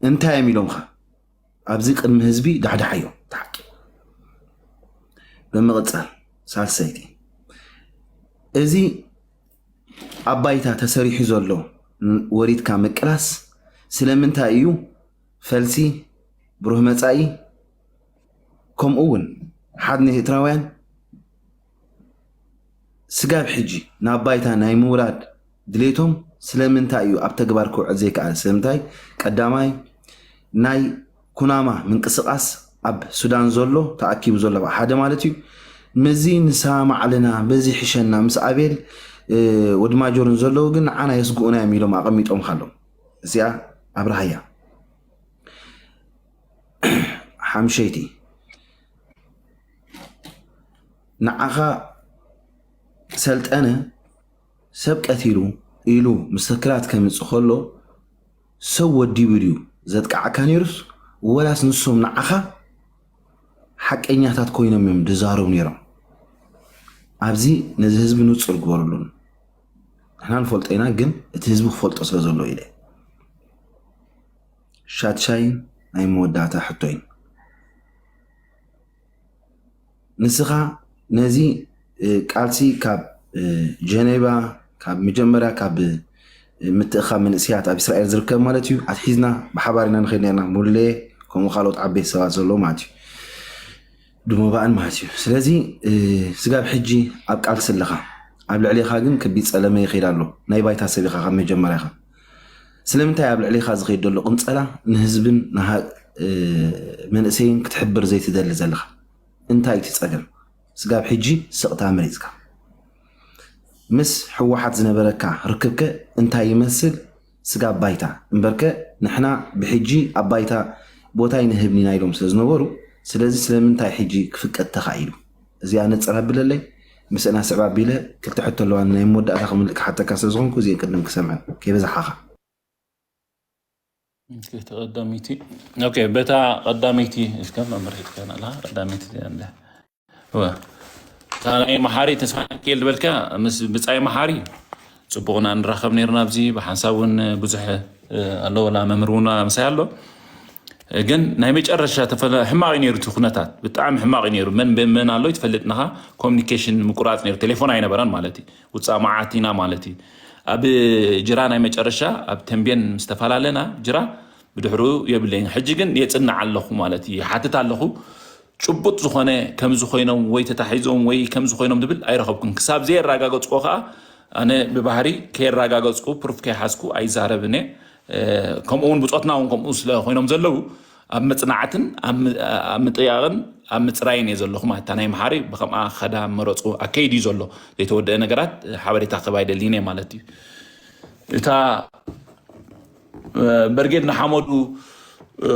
እንታይ እዮም ኢሎምኻ? ኣብዚ ቅድሚ ህዝቢ ዳሕዳሓዮ ተሓቂ። ብምቕጻል ሳልሰይቲ እዚ ኣብ ባይታ ተሰሪሑ ዘሎ ወሪድካ ምቅላስ ስለምንታይ እዩ? ፈልሲ፣ ብሩህ መጻኢ፣ ከምኡ እውን ሓድነት ኤርትራውያን ስጋብ ሕጂ ናብ ባይታ ናይ ምውራድ ድሌቶም ስለምንታይ እዩ ኣብ ተግባር ክውዕል ዘይከኣለ? ስለምንታይ? ቀዳማይ ናይ ኩናማ ምንቅስቃስ ኣብ ሱዳን ዘሎ ተኣኪቡ ዘሎ ሓደ ማለት እዩ። ምዚ ንሰማማዕ ኣለና፣ በዚ ይሕሸና። ምስ ኣቤል፣ እ፣ ወዲ ማጆርን ዘለዉ ግን ንዓና የስግኡና እዮም ኢሎም ኣቐሚጦም ካሎም። እዚኣ ኣብርሃያ። ሓምሸይቲ፣ ንዓኻ ሰልጠነ ሰብ ቀቲሉ ኢሉ ምስክራት ከምጽእ ከሎ፣ ሰብ ወዲቡ ድዩ ዘጥቃዓካ ነይሩስ፣ ወላስ ንሶም ንዓኻ ሓቀኛታት ኮይኖም እዮም ዝዛረቡ ነይሮም? ኣብዚ ነዚ ህዝቢ ንጹር ግበሩሉን። ንሕና ንፈልጦ ኢና፣ ግን እቲ ህዝቢ ክፈልጦ ስለ ዘሎ ኢለ። ሻድሻይን ናይ መወዳእታ ሕቶይን፣ ንስኻ ነዚ፣ እ፣ ቃልሲ ካብ፣ እ፣ ጀኔቫ፣ ካብ መጀመርያ፣ ካብ፣ እ፣ ምትእኻብ መንእሰያት ኣብ እስራኤል ዝርከብ ማለት እዩ፣ ኣትሒዝና ብሓባር ኢና ንኸይድ ነርና። ሙሌ፣ ከምኡ ካልኦት ዓበይቲ ሰባት ዘለዉ ማለት እዩ፣ ድሞባእን ማለት እዩ። ስለዚ፣ እ፣ ስጋብ ሕጂ ኣብ ቃልሲ ኣለኻ፣ ኣብ ልዕሌኻ ግን ከቢድ ጸለመ ይኸይድ ኣሎ። ናይ ባይታ ሰብ ኢኻ ካብ መጀመርያኻ። ስለምንታይ ኣብ ልዕሌኻ ዝኸይድ ዘሎ ቅንጸላ ንህዝብን ንሃ-፣ እ፣ መንእሰይን ክትሕብር ዘይትደሊ ዘለኻ? እንታይ እቲ ጸገም? ስጋብ ሕጂ ስቕታ መሪጽካ። ምስ ህወሓት ዝነበረካ ርክብከ እንታይ ይመስል? ስጋብ ባይታ እምበርከ፣ ንሕና ብሕጂ ኣብ ባይታ ቦታ ኣይንህብን ኢና ኢሎም ስለ ዝነበሩ፣ ስለዚ ስለምንታይ ሕጂ ክፍቀድ ተኻኢሉ? እዚኣ ነጽር ኣብለለይ። ምስእና ስዕብ ኣቢለ ክልተ ሕቶ ኣለዋኒ ናይ መወዳእታ ክምልእ ክሓተካ ስለ ዝኾንኩ፣ እዚአን ቅድም ክሰምዐን ከይበዛሓኻ። እስከ ተቐዳሚቲ፣ ኦኬ፣ በታ ቀዳመይቲ እስከ መምርሒት ከናላ ቀዳመይቲ ዘንደ። እወ። እታ ናይ መሓሪ ተስፋ ሚካኤል ዝበልካ ምስ ብጻይ መሓሪ ጽቡቕና ንራኸብ ነይርና። ኣብዚ ብሓንሳብ እውን ብዙሕ፣ እ፣ ኣሎ፣ ወላ መምህር እውን ምሳይ ኣሎ። ግን ናይ መጨረሻ ተፈለ-፣ ሕማቕ እዩ ነይሩ እቲ ኩነታት፣ ብጣዕሚ ሕማቕ እዩ ነይሩ። መን ብመን ኣሎ ይትፈልጥ፣ ንኻ ኮሚኒኬሽን ምቁራጽ ነይሩ፣ ቴሌፎን ኣይነበረን ማለት እዩ። ውጻእ መዓት ኢና ማለት እዩ። ኣብ ጅራ ናይ መጨረሻ ኣብ ተንቤን ምስ ተፈላለና፣ ጅራ ብድሕሩ የብለይን። ሕጂ ግን የጽንዕ ኣለኹ ማለት እዩ፣ ይሓትት ኣለኹ። ጭቡጥ ዝኾነ ከምዚ ኮይኖም ወይ ተታሒዞም ወይ ከምዚ ኮይኖም ዝብል ኣይረኸብኩን። ክሳብ ዘየረጋገጽኩ ከኣ፣ ኣነ ብባህሪ ከየረጋገጽኩ፣ ፕሩፍ ከይሓዝኩ ኣይዛረብን እየ። እ፣ ከምኡ እውን ብጾትና እውን ከምኡ ስለ ኮይኖም ዘለዉ፣ ኣብ መጽናዕትን ኣብ ም-፣ ኣብ ምጥያቕን ኣብ ምጽራይን እየ ዘለኹ ማለት። እታ ናይ መሓሪ ብኸምኣ ከዳ መረጹ ኣከይድ እዩ ዘሎ። ዘይተወደአ ነገራት ሓበሬታ ክህብ ኣይደልይን እየ ማለት እዩ። እታ፣ እ፣ በርጌድ ንሓመዱ፣ እ፣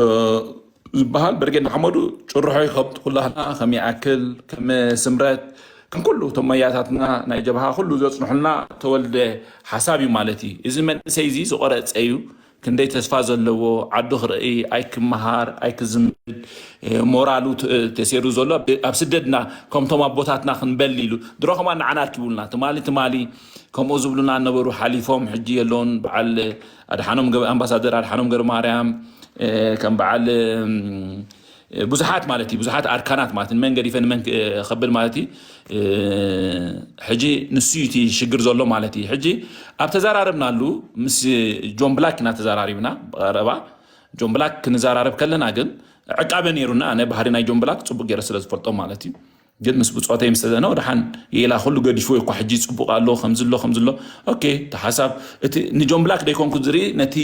ዝበሃል፣ በርጌድ ንሓመዱ ጭርሖ ይኸብጥ ኩላህና ከም ይኣክል፣ ከም ስምረት፣ ከም ኩሉ እቶም መያታትና ናይ ጀብሃ ኩሉ ዘጽንሑልና ተወልደ ሓሳብ እዩ ማለት እዩ። እዚ መንእሰይ እዚ ዝቆረጸ እዩ። ክንደይ ተስፋ ዘለዎ፣ ዓዱ ክርኢ፣ ኣይክመሃር፣ ኣይክዝምድ፣ እ፣ ሞራሉ ተ-፣ ተሴሩ ዘሎ ኣብ፣ ኣብ ስደድና ከምቶም ኣቦታትና ክንበል ኢሉ ድሮ ከማን ንዓና ኣርኪቡልና። ትማሊ፣ ትማሊ ከምኡ ዝብሉና ነበሩ፣ ሓሊፎም፣ ሕጂ የለውን። በዓል ኣድሓኖም ገ-፣ ኣምባሳደር ኣድሓኖም ገርማርያም፣ እ፣ ከም በዓል፣ እም፣ ብዙሓት ማለት እዩ፣ ብዙሓት ኣርካናት ማለት እዩ። ንመን ገዲፈ ንመን ክ-፣ ከብል ማለት እዩ። እ፣ ሕጂ ንሱ እዩ እቲ ሽግር ዘሎ ማለት እዩ። ሕጂ ኣብ ተዘራረብናሉ ምስ ጆን ብላክ ኢና ተዘራሪብና ብቐረባ። ጆን ብላክ ክንዘራረብ ከለና ግን ዕቃበ ነይሩና። ኣነ ባህሪ ናይ ጆን ብላክ ጽቡቅ ገይረ ስለ ዝፈልጦ ማለት እዩ። ግን ምስ ብጾተይ ምስ ተዘነው፣ ደሓን የላ ኩሉ ገዲፉ እኳ ሕጂ ጽቡቅ ኣሎ፣ ከምዚ ኣሎ፣ ከምዚ ኣሎ። ኦኬ፣ እቲ ሓሳብ፣ እቲ ንጆን ብላክ ደይኮንኩ ዝርኢ፣ ነቲ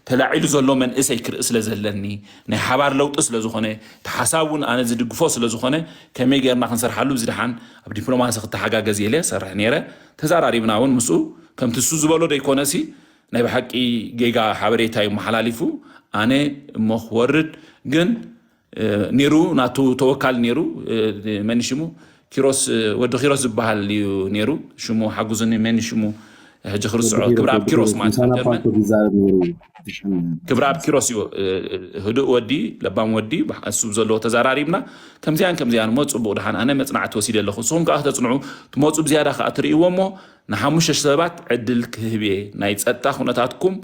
ተላዒሉ ዘሎ መንእሰይ ክርኢ ስለ ዘለኒ፣ ናይ ሓባር ለውጢ ስለ ዝኾነ፣ እቲ ሓሳብ እውን ኣነ ዝድግፎ ስለ ዝኾነ፣ ከመይ ጌርና ክንሰርሓሉ፣ ብዚ ደሓን ኣብ ዲፕሎማሲ ክተሓጋገዝ ኢለ ሰርሕ ነይረ። ተዛራሪብና እውን ምስኡ፣ ከምቲ እሱ ዝበሎ ደይኮነሲ፣ ናይ ብሓቂ ጌጋ ሓበሬታ እዩ መሓላሊፉ። ኣነ እሞ ክወርድ ግን፣ እ፣ ነይሩ፣ ናቱ ተወካል ነይሩ፣ እ፣ መን ሽሙ? ኪሮስ፣ እ፣ ወዲ ኪሮስ ዝበሃል እዩ ነይሩ። ሽሙ ሓጉዝኒ፣ መን ሽሙ? ሕጂ ክርስዖ። ወዲ ኪሮስ፣ ክብረኣብ ወዲ ኪሮስ ኪሮስ፣ ማለት ምሳና ጀርመን። ኳኮ ዝዛረብ ነይሩ። ትሽዓን ክብረኣብ ኪሮስ እዩ፣ እ፣ ህዱእ ወዲ፣ ለባም ወዲ፣ ባሕ-፣ እሱ ዘለዎ ተዛራሪብና። ከምዚኣን ከምዚኣን እሞ ጽቡቕ፣ ደሓን ኣነ መጽናዕቲ ወሲደ ኣለኹ። ንስኹም ከኣ ከተጽንዑ ትመጹ፣ ብዝያዳ ከኣ ትርእይዎ እሞ ንሓሙሽተ ሰባት ዕድል ክህብ እየ። ናይ ጸጥታ ኩነታትኩም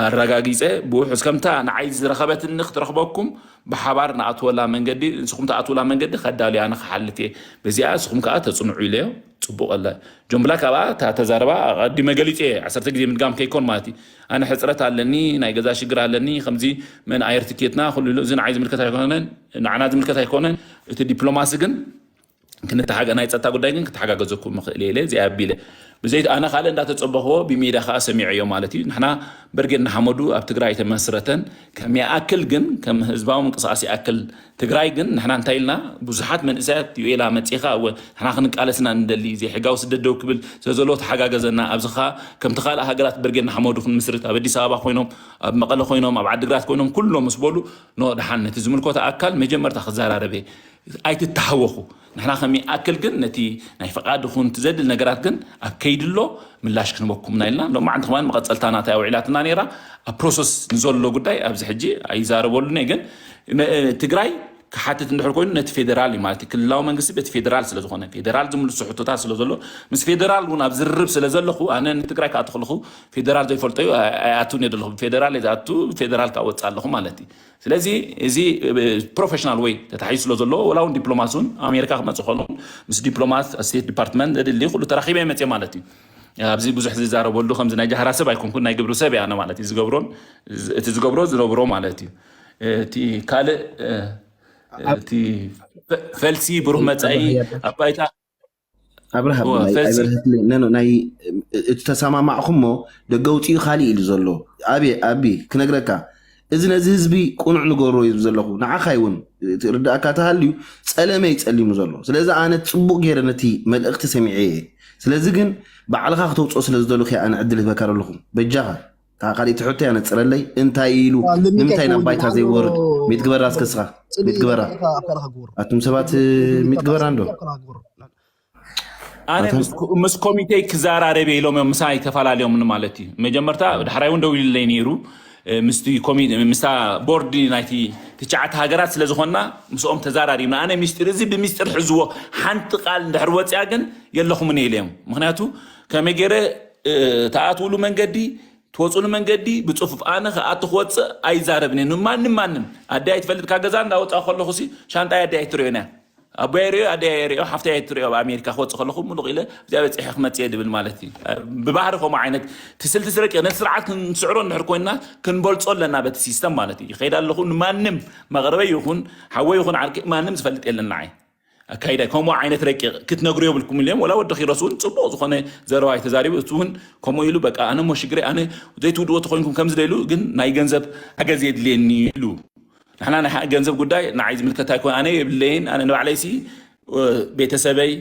ኣረጋጊጸ ብውሑስ ከምታ ንዓይ ዝረኸበትኒ ክትረኽበኩም ብሓባር ንኣትወላ መንገዲ፣ ንስኹም ትኣትውላ መንገዲ ከዳልያ ንክሓልፍ እየ። በዚኣ ንስኹም ከኣ ተጽንዑ ኢለዮ። ጽቡቕ ኣለ። ጆን ብላክ ኣብኣ እታ ተዛረባ ኣቐዲመ ገሊጸ እየ። ዓሰርተ ግዜ ምድጋም ከይኮን ማለት እዩ። ኣነ ሕጽረት ኣለኒ፣ ናይ ገዛ ሽግር ኣለኒ፣ ከምዚ መን ኣየር ትኬትና ኩሉ ኢሉ፣ እዚ ንዓይ ዝምልከት ኣይኮነን፣ ንዓና ዝምልከት ኣይኮነን። እቲ ዲፕሎማሲ ግን ክንተሓገ-፣ ናይ ጸጥታ ጉዳይ ግን ክተሓጋገዘኩም ምኽእል እየ ኢለ እዚኣ ኣቢለ። ብዘይ ኣነ ካልእ እንዳተጸበኽዎ ብሜዳ ከዓ ሰሚዐዮ ማለት እዩ። ንሕና ብርጌድ ንሓመዱ ኣብ ትግራይ ተመስረተን ከም ይኣክል ግን ከም ህዝባዊ ምንቅስቃስ ይኣክል ትግራይ ግን ንሕና እንታይ ኢልና ብዙሓት መንእሰያት ዩኤላ መጺኻ እወ ንሕና ክንቃለስና ንደሊ ዘይሕጋዊ ስደት ደው ክብል ስለዘለዎ ተሓጋገዘና ኣብዚ ከዓ ከምቲ ካልእ ሃገራት ብርጌድ ንሓመዱ ክንምስርት ኣብ ኣዲስ ኣበባ ኮይኖም ኣብ መቐለ ኮይኖም ኣብ ዓድግራት ኮይኖም ኩሎም ምስ በሉ ኖ ደሓን ነቲ ዝምልከቶ ኣካል መጀመርታ ክዘራረበ ኣይትተሃወኹ ንሕና ከም ይኣክል ግን ነቲ ናይ ፍቓድ ይኹን ትዘድል ነገራት ግን ኣብ ከይድሎ ምላሽ ክንበኩም ኢና ኢልና ሎማዓንቲ ከማን መቐፀልታ ናታ ውዒላትና ነይራ ኣብ ፕሮሰስ ንዘሎ ጉዳይ ኣብዚ ሕጂ ኣይዛረበሉን እየ ግን ትግራይ ክሓትት እንድሕር ኮይኑ ነቲ ፌደራል እዩ ማለት ክልላዊ መንግስቲ በቲ ፌደራል ስለዝኾነ ፌደራል ዝምልሱ ሕቶታት ስለዘሎ ምስ ፌደራል እውን ኣብ ዝርርብ ስለዘለኹ ኣነ ንትግራይ ክኣትኽልኹ ፌደራል ዘይፈልጦ እዩ ኣይኣቱን እየ ዘለኹ ፌደራል ዝኣቱ ፌደራል ክወፅእ ኣለኹ ማለት እዩ ስለዚ እዚ ፕሮፌሽናል ወይ ተታሒዙ ስለ ዘሎ ወላ እውን ዲፕሎማት እውን ኣሜሪካ ክመፅእ ከሎ ምስ ዲፕሎማት ስቴት ዲፓርትመንት ዘድሊ ኩሉ ተራኺበ መፅእ ማለት እዩ ኣብዚ ብዙሕ ዝዛረበሉ ከምዚ ናይ ጃህራ ሰብ ኣይኮንኩን ናይ ግብሪ ሰብ እያ ማለት እዩ ዝገብሮን እቲ ዝገብሮ ዝነብሮ ማለት እዩ እቲ ካልእ እቲ ፈልሲ ብሩህ መፃኢ ኣብ ባይታ ኣብርሃም ናይ ኣይበርህትለይ ነኖ ናይ እቲ ተሰማማዕኹሞ ደገ ውፅኡ ካሊእ ኢሉ ዘሎ ኣቤ ኣቢ ክነግረካ እዚ ነዚ ህዝቢ ቁኑዕ ንገሮ ይብል ዘለኹ ንዓኻይ እውን ርዳእካ ተሃልዩ ፀለመ ይፀሊሙ ዘሎ ስለዚ ኣነ ፅቡቅ ገይረ ነቲ መልእክቲ ሰሚዐ እየ ስለዚ ግን ባዕልኻ ክተውፅኦ ስለ ዝደለኹ ኣነ ዕድል ህበካ ዘለኹ በጃኻ ካልእ ትሕቶ ያነፅረለይ እንታይ ኢሉ ንምንታይ ናብ ባይታ ዘይወርድ ሚት ግበራ እስከ ስኻ ሚት ግበራ ኣቱም ሰባት ሚት ግበራ እንዶ ኣነ ምስ ኮሚቴ ክዘራረብ ኢሎም እዮም ምሳይ ተፈላለዮም ማለት እዩ መጀመርታ ዳሕራይ እውን ደው ኢልለይ ነይሩ ምስቲ ኮሚ- ምስታ ቦርድ ናይቲ ትሽዓተ ሃገራት ስለ ዝኾንና ምስኦም ተዛራሪብና ኣነ ሚስጢር እዚ ብሚስጢር ሕዝዎ ሓንቲ ቃል እንድሕር ወፅያ ግን የለኹምን ኢለ እዮም ምክንያቱ ከመይ ገይረ እ፣ ትኣትውሉ መንገዲ ትወፅሉ መንገዲ ብፅፉፍ ኣነ ከኣ ትክወፅእ ኣይዛረብን እየ ንማንም ማንም ኣደይ ኣይትፈልጥካ ገዛ እንዳወፃ ከለኹ ሲ ሻንጣይ ኣደይ ኣይትሪኦን እያ ኣቦይ ኣይሪኦ ኣደይ ኣይሪኦ ሓፍተይ ኣይትሪኦ ኣብ ኣሜሪካ ክወፅእ ከለኹ ሙሉቕ ኢለ እዚኣ በፂሐ ክመፅእ እየ ድብል ማለት እዩ ብባህሪ ከምኡ ዓይነት ትስልቲ ስረቂ ነቲ ስርዓት ክንስዕሮ እንድሕር ኮይንና ክንበልፆ ኣለና በቲ ሲስተም ማለት እዩ ይኸይድ ኣለኹ ንማንም መቕረበይ ይኹን ሓወይ ይኹን ዓርቂ ማንም ዝፈልጥ የለን ንዓይ ኣካይዳ ከምኡ ዓይነት ረቂቕ ክትነግሩ የብልኩም ኢሎም ወላ ወዲ ኪሮስ እውን ፅቡቕ ዝኾነ ዘረባ ተዛሪቡ እቲ እውን ከምኡ ኢሉ በቃ ኣነ ሞ ሽግሪ ኣነ ዘይትውድዎ ተኮይንኩም ከምዚ ደሉ ግን ናይ ገንዘብ ሓገዝ የድልየኒ ኢሉ ንሕና ናይ ገንዘብ ጉዳይ ንዓይ ዝምልከት ኣይኮን ኣነ የብለይን ኣነ ንባዕለይሲ ቤተሰበይ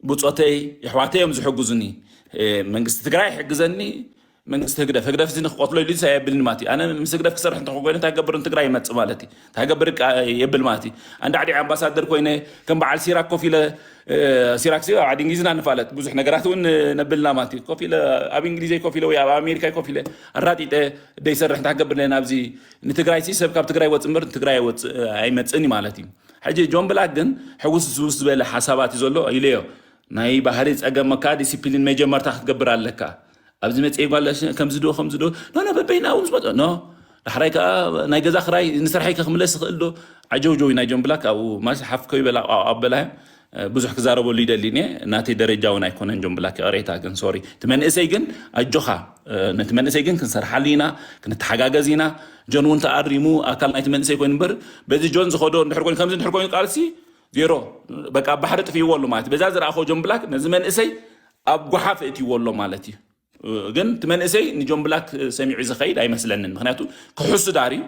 ብፆተይ የሕዋተይ እዮም ዝሕግዙኒ መንግስቲ ትግራይ ይሕግዘኒ መንግስቲ ህግደፍ ህግደፍ እዚ ንክቆትሎ ኢሉ ኣየብልን ማለት እዩ ኣነ ምስ ህግደፍ ክሰርሕ እንተኮይነ እንታይ ገብር ንትግራይ ይመፅእ ማለት እዩ እንታይ ገብር የብል ማለት እዩ ኣንዳዕዲ ኣምባሳደር ኮይነ ከም በዓል ሲራክ ኮፍ ኢለ ሲራክ ሲ ኣብ ዓዲ እንግሊዝና ንፋለጥ ብዙሕ ነገራት እውን ነብልና ማለት እዩ ኮፍ ኢለ ኣብ እንግሊዘይ ኮፍ ኢለ ወይ ኣብ ኣሜሪካ ኮፍ ኢለ ኣራጢጠ ደይሰርሕ እንታይ ክገብር ለና ኣብዚ ንትግራይ ሲ ሰብ ካብ ትግራይ ወፅ እምበር ንትግራይ ኣይመፅእን እዩ ማለት እዩ ሕጂ ጆን ብላክ ግን ሕውስ ዝውስ ዝበለ ሓሳባት እዩ ዘሎ ኢለዮ ናይ ባህሪ ፀገም መካ ዲሲፕሊን መጀመርታ ክትገብር ኣለካ ኣብዚ መፅእ ጓል ከምዚ ዶ ከምዚ ዶ ኖ ኖ በበይና እውን ዝመፅ ኖ ዳሕራይ ከዓ ናይ ገዛ ክራይ ንስርሐይ ክምለስ ይኽእል ዶ ዓጀውጀው ናይ ጆን ብላክ ኣብኡ ማለት ሓፍ ከይበላ ኣበላ ብዙሕ ክዛረበሉ ይደሊ እኔ ናተይ ደረጃ እውን ኣይኮነን ጆን ብላክ ቅሬታ ግን ሶሪ እቲ መንእሰይ ግን ኣጆኻ ነቲ መንእሰይ ግን ክንሰርሓሉ ኢና ክንተሓጋገዝ ኢና ጆን እውን ተኣሪሙ ኣካል ናይቲ መንእሰይ ኮይኑ እምበር በዚ ጆን ዝኸዶ እንድሕር ኮይኑ ከምዚ እንድሕር ኮይኑ ቃልሲ ዜሮ በቃ ባሕሪ ጥፍይዎ ኣሎ ማለት በዛ ዝረኣኸ ጆን ብላክ ነዚ መንእሰይ ኣብ ጓሓፍ እትይዎ ኣሎ ማለት እዩ ግን እቲ መንእሰይ ንጆን ብላክ ሰሚዑ ዝኸይድ ኣይመስለንን ምክንያቱ ክሕሱ ዳር እዩ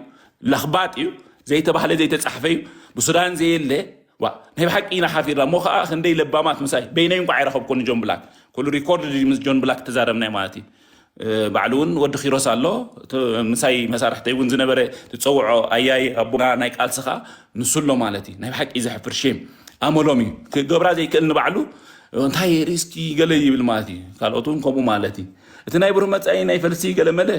ለኽባጥ እዩ ዘይተባህለ ዘይተፃሕፈ እዩ ብሱዳን ዘየለ ናይ ብሓቂ ኢና ሓፊርና እሞ ከዓ ክንደይ ለባማት ምሳይ በይነይ እንኳ ኣይረኸብኩ ንጆን ብላክ ኩሉ ሪኮርድ ምስ ጆን ብላክ ተዛረብናይ ማለት እዩ ባዕሉ እውን ወዲ ኪሮስ ኣሎ ምሳይ መሳርሕተይ እውን ዝነበረ ትፀውዖ ኣያይ ኣቦና ናይ ቃልስኻ ንሱ ኣሎ ማለት እዩ ናይ ብሓቂ ዘሕፍር ሼም ኣመሎም እዩ ክገብራ ዘይክእል ንባዕሉ እንታይ ሪስኪ ገለ ይብል ማለት እዩ ካልኦት እውን ከምኡ ማለት እዩ እቲ ናይ ብሩህ መፃኢ ናይ ፈልሲ ገለ መለ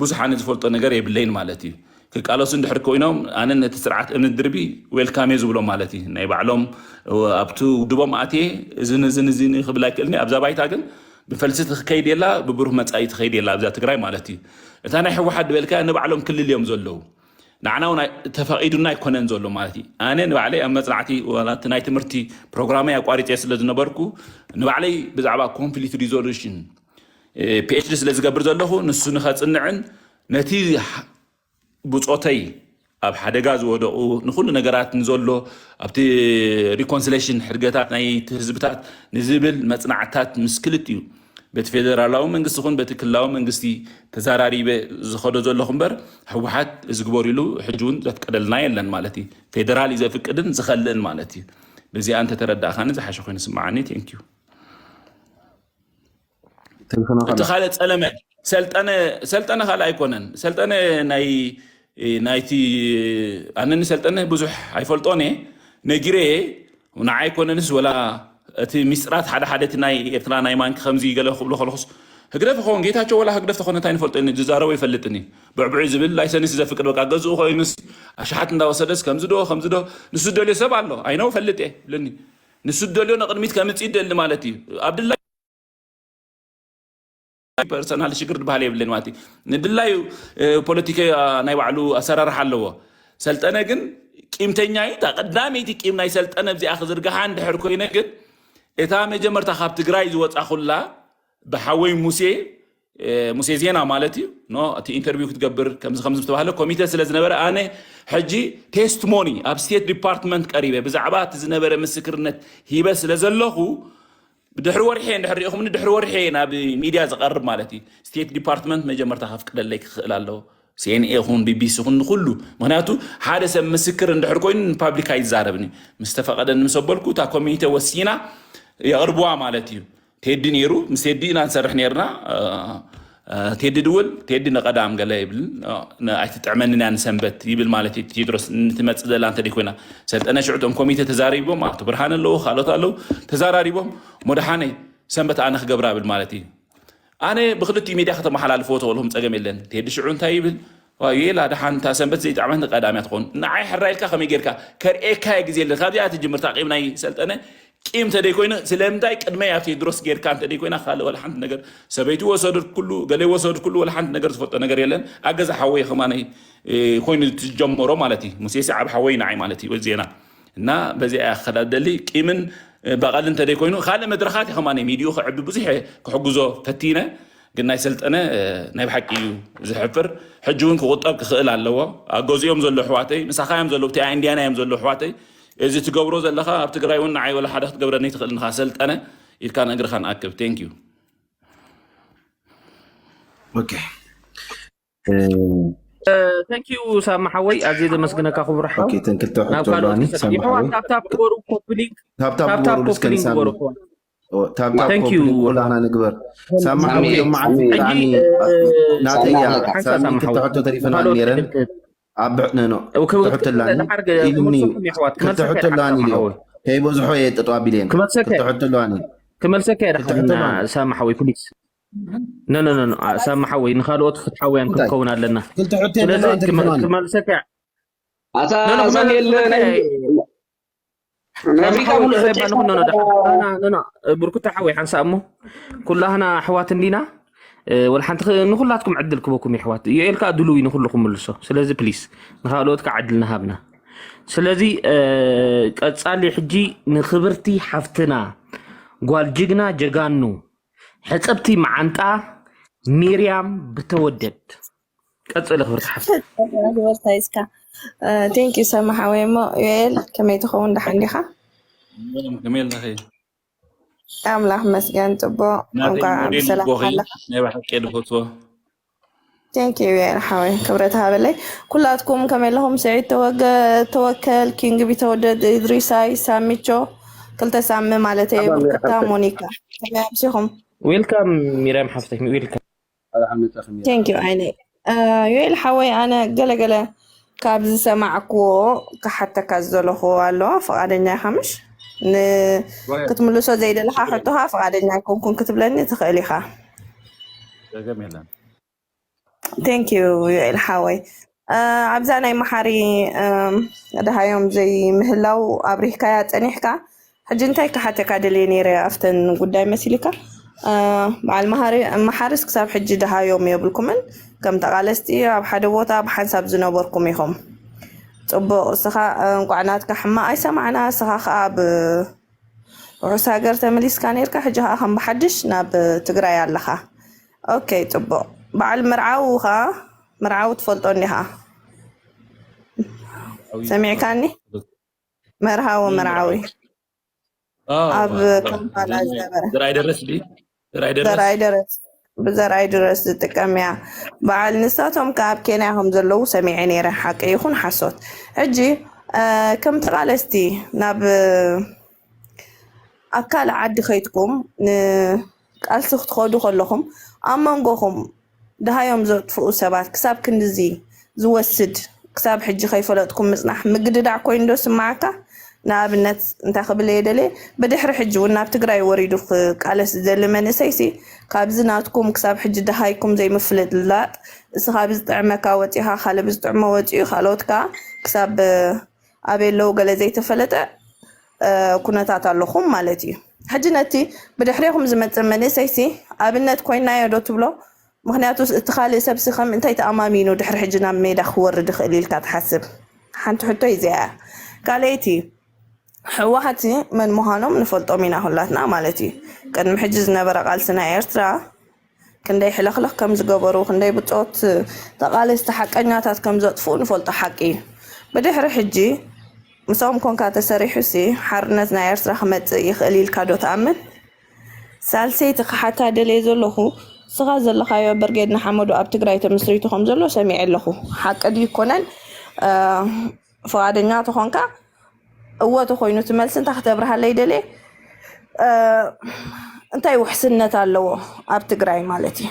ብዙሕ ኣነ ዝፈልጦ ነገር የብለይን ማለት እዩ ክቃለሱ እንድሕር ኮይኖም ኣነ ነቲ ስርዓት እምኒ ድርቢ ዌልካም እየ ዝብሎ ማለት እዩ ናይ ባዕሎም ኣብቲ ውድቦም ኣትየ እዝን እዝን እዝን ክብል ኣይክእልኒ ኣብዛ ባይታ ግን ብፈልሲ ትኸይድ የላ ብብሩህ መፃኢ ትኸይድ የላ ኣብዛ ትግራይ ማለት እዩ እታ ናይ ህወሓት ዝበልካ ንባዕሎም ክልል እዮም ዘለዉ ንዓና እውን ተፈቒዱና ኣይኮነን ዘሎ ማለት እዩ ኣነ ንባዕለይ ኣብ መፅናዕቲ ወላ እቲ ናይ ትምህርቲ ፕሮግራመይ ኣቋሪፀ ስለ ዝነበርኩ ንባዕለይ ብዛዕባ ኮንፍሊክት ሪዞሉሽን ፒኤችዲ ስለ ዝገብር ዘለኹ ንሱ ንኸፅንዕን ነቲ ብፆተይ ኣብ ሓደጋ ዝወደቑ ንኩሉ ነገራት ንዘሎ ኣብቲ ሪኮንስሌሽን ሕድገታት ናይ ህዝብታት ንዝብል መፅናዕታት ምስ ክልቲኡ በቲ ፌደራላዊ መንግስቲ ኹን በቲ ክልላዊ መንግስቲ ተዛራሪበ ዝኸዶ ዘለኹ እምበር፣ ህወሓት እዚ ግበር ኢሉ ሕጂ እውን ዘፍቀደልና የለን ማለት እዩ። ፌደራል እዩ ዘፍቅድን ዝኸልእን ማለት እዩ። በዚኣ እንተተረዳእካኒ ዝሓሸ ኮይኑ ስምዓኒ። ቴንኪዩ። እቲ ካልእ ጸለመ ሰልጠነ ሰልጠነ ካልእ ኣይኮነን። ሰልጠነ ናይ ናይቲ ኣነኒ ሰልጠነ ብዙሕ ኣይፈልጦን እየ፣ ነጊረ እየ። ንዓይ ኣይኮነንስ ወላ እቲ ሚስጥራት ሓደ ሓደ እቲ ናይ ኤርትራ ናይ ማንኪ ከምዚ ገለ ክብሎ ከለኹስ፣ ህግደፍ ይኸውን ጌታቸው ወላ ህግደፍ ተኾነ እንታይ ንፈልጦ ዝዛረቦ ይፈልጥኒ። ብዕብዑ ዝብል ላይሰንስ ዘፍቅድ በቃ ገዝኡ ኮይኑስ ኣሽሓት እንዳወሰደስ ከምዚ ዶ ከምዚ ዶ ንሱ ደልዮ ሰብ ኣሎ ኣይነው ፈልጥ እየ ብለኒ። ንሱ ደልዮ ንቕድሚት ከምጽእ ይደሊ ማለት እዩ። ኣብድላ ፐርሰናል ሽግር ዝበሃል የብልን ማለት እዩ። ንድላዩ ፖለቲካ ናይ ባዕሉ ኣሰራርሓ ኣለዎ። ሰልጠነ ግን ቂምተኛ እዩ። እታ ቀዳመይቲ ቂም ናይ ሰልጠነ ኣብዚኣ ክዝርግሓ እንድሕር ኮይነ ግን እታ መጀመርታ ካብ ትግራይ ዝወፃ ኩላ ብሓወይ ሙሴ ሙሴ ዜና ማለት እዩ። ኖ እቲ ኢንተርቪው ክትገብር ከምዚ ከምዚ ዝተባህለ ኮሚቴ ስለ ዝነበረ ኣነ ሕጂ ቴስቲሞኒ ኣብ ስቴት ዲፓርትመንት ቀሪበ ብዛዕባ እቲ ዝነበረ ምስክርነት ሂበ ስለ ዘለኹ ብድሕሪ ወርሒ እንድሕር ሪኢኹምኒ ድሕሪ ወርሒ ናብ ሚድያ ዝቐርብ ማለት እዩ። ስቴት ዲፓርትመንት መጀመርታ ከፍቅደለይ ክኽእል ኣለዎ። ሲኤንኤ ኹን ቢቢሲ ኹን ንኩሉ ምክንያቱ ሓደ ሰብ ምስክር እንድሕር ኮይኑ ንፓብሊክ ኣይዛረብን እዩ። ምስ ተፈቐደኒ ምስ ኣበልኩ እታ ኮሚኒቴ ወሲና የቕርብዋ ማለት እዩ። ቴዲ ነይሩ ምስ ቴዲ ኢና ንሰርሕ ነርና። ቴዲ ድውል ቴዲ ንቐዳም ገለ ይብል። ኣይትጥዕመንን እያ ንሰንበት ይብል ማለት እዩ። ቴድሮስ ንትመፅእ ዘላ እንተደይ ኮይና ሰልጠነ ሽዑ እቶም ኮሚቴ ተዛሪቦም ኣቶ ብርሃን ኣለዉ ካልኦት ኣለዉ ተዛራሪቦም ሞድሓነ ሰንበት ኣነ ክገብራ ብል ማለት እዩ። ኣነ ብክልቲኡ ሚድያ ከተመሓላልፎ ተበልኹም ፀገም የለን። ቴዲ ሽዑ እንታይ ይብል ዩላ ደሓን እታ ሰንበት ዘይጣዕመት ንቀዳም እያ ትኾን። ንዓይ ሕራይ ኢልካ ከመይ ጌርካ ከርእየካ እየ ግዜ የለን። ካብዚኣ ትጅምር እታ ቂም ናይ ሰልጠነ ቂም እንተደይ ኮይኑ ስለምንታይ ቅድመይ ኣብ ቴድሮስ ጌርካ እንተደይ ኮይና ካልእ ወላ ሓንቲ ነገር ሰበይቲ ወሰደት ኩሉ ገለ ወሰደት ኩሉ ወላ ሓንቲ ነገር ዝፈልጦ ነገር የለን። ኣገዛ ሓወይ ከማነይ ኮይኑ ዝጀመሮ ማለት እዩ። ሙሴ ሰዓብ ሓወይ ንዓይ ማለት እዩ ዜና እና በዚኣ እያ ክኸዳ ደሊ ቂምን በቐል እንተደይ ኮይኑ ካልእ መድረኻት እዩ ከማነይ ሚዲኡ ክዕቢ ብዙሕ እየ ክሕግዞ ፈቲነ። ግን ናይ ሰልጠነ ናይ ብሓቂ እዩ ዝሕፍር። ሕጂ እውን ክቁጠብ ክኽእል ኣለዎ። ኣብ ገዚኦም ዘሎ ኣሕዋተይ ምሳኻ እዮም ዘለዉ እቲኣ ኢንድያና እዮም ዘለዉ ኣሕዋተይ። እዚ ትገብሮ ዘለኻ ኣብ ትግራይ እውን ንዓይ ወላ ሓደ ክትገብረኒ ትኽእል ንኻ ሰልጠነ ኢልካ ንእግርኻ ንኣክብ። ቴንክ ዩ። ኦኬ ቴንክ ዩ ሳማ ሓወይ ኣዝየ ዘመስግነካ ክቡር ሓው። ኦኬ ተን ክልተ ሕቶ ኣለዋኒ ሳማ ሓወይ። ታፕታፕ ግበሩ ኮፒ ሊንክ ታፕታፕ ታፕታፕ ግበሩ ኮፒ እስከ ሊንክ ንሳሚ ግበሩ። ኦኬ፣ ኩላህና ንግበር። ሳሚ ሓወይ ሎማዓንቲ ብጣዕሚ ናተይ እያ። ሳሚ ክልተ ሕቶ ተሪፈና ነይረን ኣብ ብዕነኖ ክልተ ሕቶ ኣላኒ ኢሉኒ። ክልተ ሕቶ ኣላኒ ኢሉ ከይበዝሖ እየ ጠጠው ኣቢለየን። ክልተ ሕቶ ኣላኒ ክመልሰካ እየ ዳሓና ሳሚ ሓወይ ፕሊስ። ኖ ኖ ኖ ሳሚ ሓወይ ንኻልኦት ፍትሓውያን ክንከውን ኣለና። ክልተ ሕቶ ኣለና ተሪፈና። ክመልሰካ ኣታ ሳሙኤል ብርኩታ ሓወይ ሓንሳ እሞ ኩላህና ኣሕዋት እንዲና። ወላ ሓንቲ ንኩላትኩም ዕድል ክበኩም የሕዋት ዮኤል ከዓ ድሉው እዩ ንኩሉ ክምልሶ። ስለዚ ፕሊስ ንካልኦት ከዓ ዕድል ንሃብና። ስለዚ ቀፃሊ ሕጂ ንክብርቲ ሓፍትና ጓል ጅግና ጀጋኑ ሕፅብቲ መዓንጣ ሚርያም ብተወደድ ቀፅሊ ክብርቲ ሓፍቲ። ዝበልካ ይስካ ቴንክ ዩ ሰማ ሓወይ። እሞ ዮኤል ከመይ ትኸውን ደሓን ዲኻ? ከመይ ኣለኺ? ኣምላኽ መስገን ጽቡቕ። ናተይ እንኳዕ ሞዴል ብሰላም ልቦኺ ኣለኻ። ናይ ብሓቂ እየ ዝፈትዎ። ቴንክ ዩ ዮኤል ሓወይ ክብረት ሃበለይ። ኩላትኩም ከመይ ኣለኹም? ስዒድ ተወገ ተወከል ኪንግ ቢተወደድ ኢድሪሳይ ሳሚቾ ክልተ ሳሚ ማለት እየ። ብርክታ ሞኒካ ከመይ ኣምሲኹም? ዌልካም ሚርያም ሓፍተይ ዌልካም። ቴንክ ዩ ዓይነይ። ዮኤል ሓወይ ኣነ ገለገለ ካብ ዝሰማዕክዎ ክሓተካ ዝደለኹዎ ኣሎ ፍቓደኛ ኢኻ ምሽ? ክትምልሶ ዘይደለኻ ሕቶኻ ፍቓደኛ ኣይኮንኩን ክትብለኒ ትኽእል ኢኻ። ጸገም የለን። ቴንክ ዩ ዮኤል ሓወይ። ኣብዛ ናይ መሓሪ ደሃዮም ዘይምህላው ኣብሪህካያ ጸኒሕካ ሕጂ እንታይ ክሓተካ ደልየ ነይረ ኣብተን ጉዳይ መሲልካ በዓል መሓርስ ክሳብ ሕጂ ደሃዮም የብልኩምን ከም ተቓለስቲ ኣብ ሓደ ቦታ ብሓንሳብ ዝነበርኩም ኢኹም። ጽቡቕ እስኻ እንቋዕ ናትካ ሕማቕ ኣይሰማዕና እስኻ ከኣ ኣብ ውሑስ ሃገር ተመሊስካ ነርካ ሕጂ ከኣ ከም ብሓድሽ ናብ ትግራይ ኣለኻ። ኦኬ ጽቡቕ በዓል መርዓዊ ከኣ መርዓዊ ትፈልጦ እንዲኻ ሰሚዕካኒ? መርሃዊ መርዓዊ ኣብ ካምፓላ ዝነበረ ዝራይ ደረስ ድዩ? ዘርኣይ ደረስ ዘርኣይ ደረስ ብዘርኣይ ደረስ ዝጥቀም እያ። በዓል ንሳቶም ከ ኣብ ኬንያ ከም ዘለዉ ሰሚዐ ነይረ። ሓቂ ይኹን ሓሶት? ሕጂ እ፣ ከም ተቓለስቲ ናብ እ፣ ኣብ ካልእ ዓዲ ከይድኩም ንቃልሲ ክትኸዱ ከለኹም ኣብ መንጎኹም ደሃዮም ዘጥፍኡ ሰባት ክሳብ ክንድዚ ዝወስድ ክሳብ ሕጂ ከይፈለጥኩም ምጽናሕ ምግድዳዕ ኮይኑ ዶ ስምዓካ? ንኣብነት እንታይ ክብል እየ ደልየ፣ ብድሕሪ ሕጂ እውን ናብ ትግራይ ወሪዱ ክቃለስ ዝደሊ መንእሰይሲ ካብዚ ናትኩም ክሳብ ሕጂ ደሃይኩም ዘይምፍልላጥ፣ እስኻ ብዝጥዕመካ ወፂኻ ካልእ ብዝጥዕሞ ወፂኡ ካልኦት ከዓ ክሳብ ኣበይ ኣለዉ ገለ ዘይተፈለጠ እ፣ ኩነታት ኣለኹም ማለት እዩ። ሕጂ ነቲ ብድሕሬኹም ዝመፅእ መንእሰይሲ ኣብነት ኮይናዮ ዶ ትብሎ? ምክንያቱ እቲ ካልእ ሰብሲ ከም እንታይ ተኣማሚኑ ድሕሪ ሕጂ ናብ ሜዳ ክወርድ ይኽእል ኢልካ ትሓስብ? ሓንቲ ሕቶ እዚኣ እያ። ካልኣይቲ፣ ህወሓት መን ምዃኖም ንፈልጦም ኢና ኩላትና ማለት እዩ። ቅድሚ ሕጂ ዝነበረ ቃልሲ ናይ ኤርትራ ክንደይ ሕልኽልኽ ከም ዝገበሩ፣ ክንደይ ብጾት ተቓለስቲ ሓቀኛታት ከም ዘጥፍኡ ንፈልጦ ሓቂ እዩ። ብድሕሪ ሕጂ ምሳኦም ኮንካ ተሰሪሑሲ ሓርነት ናይ ኤርትራ ክመጽእ ይኽእል ኢልካ ዶ ትኣምን? ሳልሰይቲ ክሓታ ደልየ ዘለኹ፣ ንስኻ ዘለኻዮ ብርጌድ ንሓመዱ ኣብ ትግራይ ተመስሪቱ ከም ዘሎ ሰሚዐ ኣለኹ። ሓቂ ድዩ ይኮነን? እ፣ ፍቓደኛ ተኾንካ እወ ተኾይኑ እቲ መልሲ እንታይ ክተብርሃለይ ደልየ? እ፣ እንታይ ውሕስነት ኣለዎ ኣብ ትግራይ ማለት እዩ?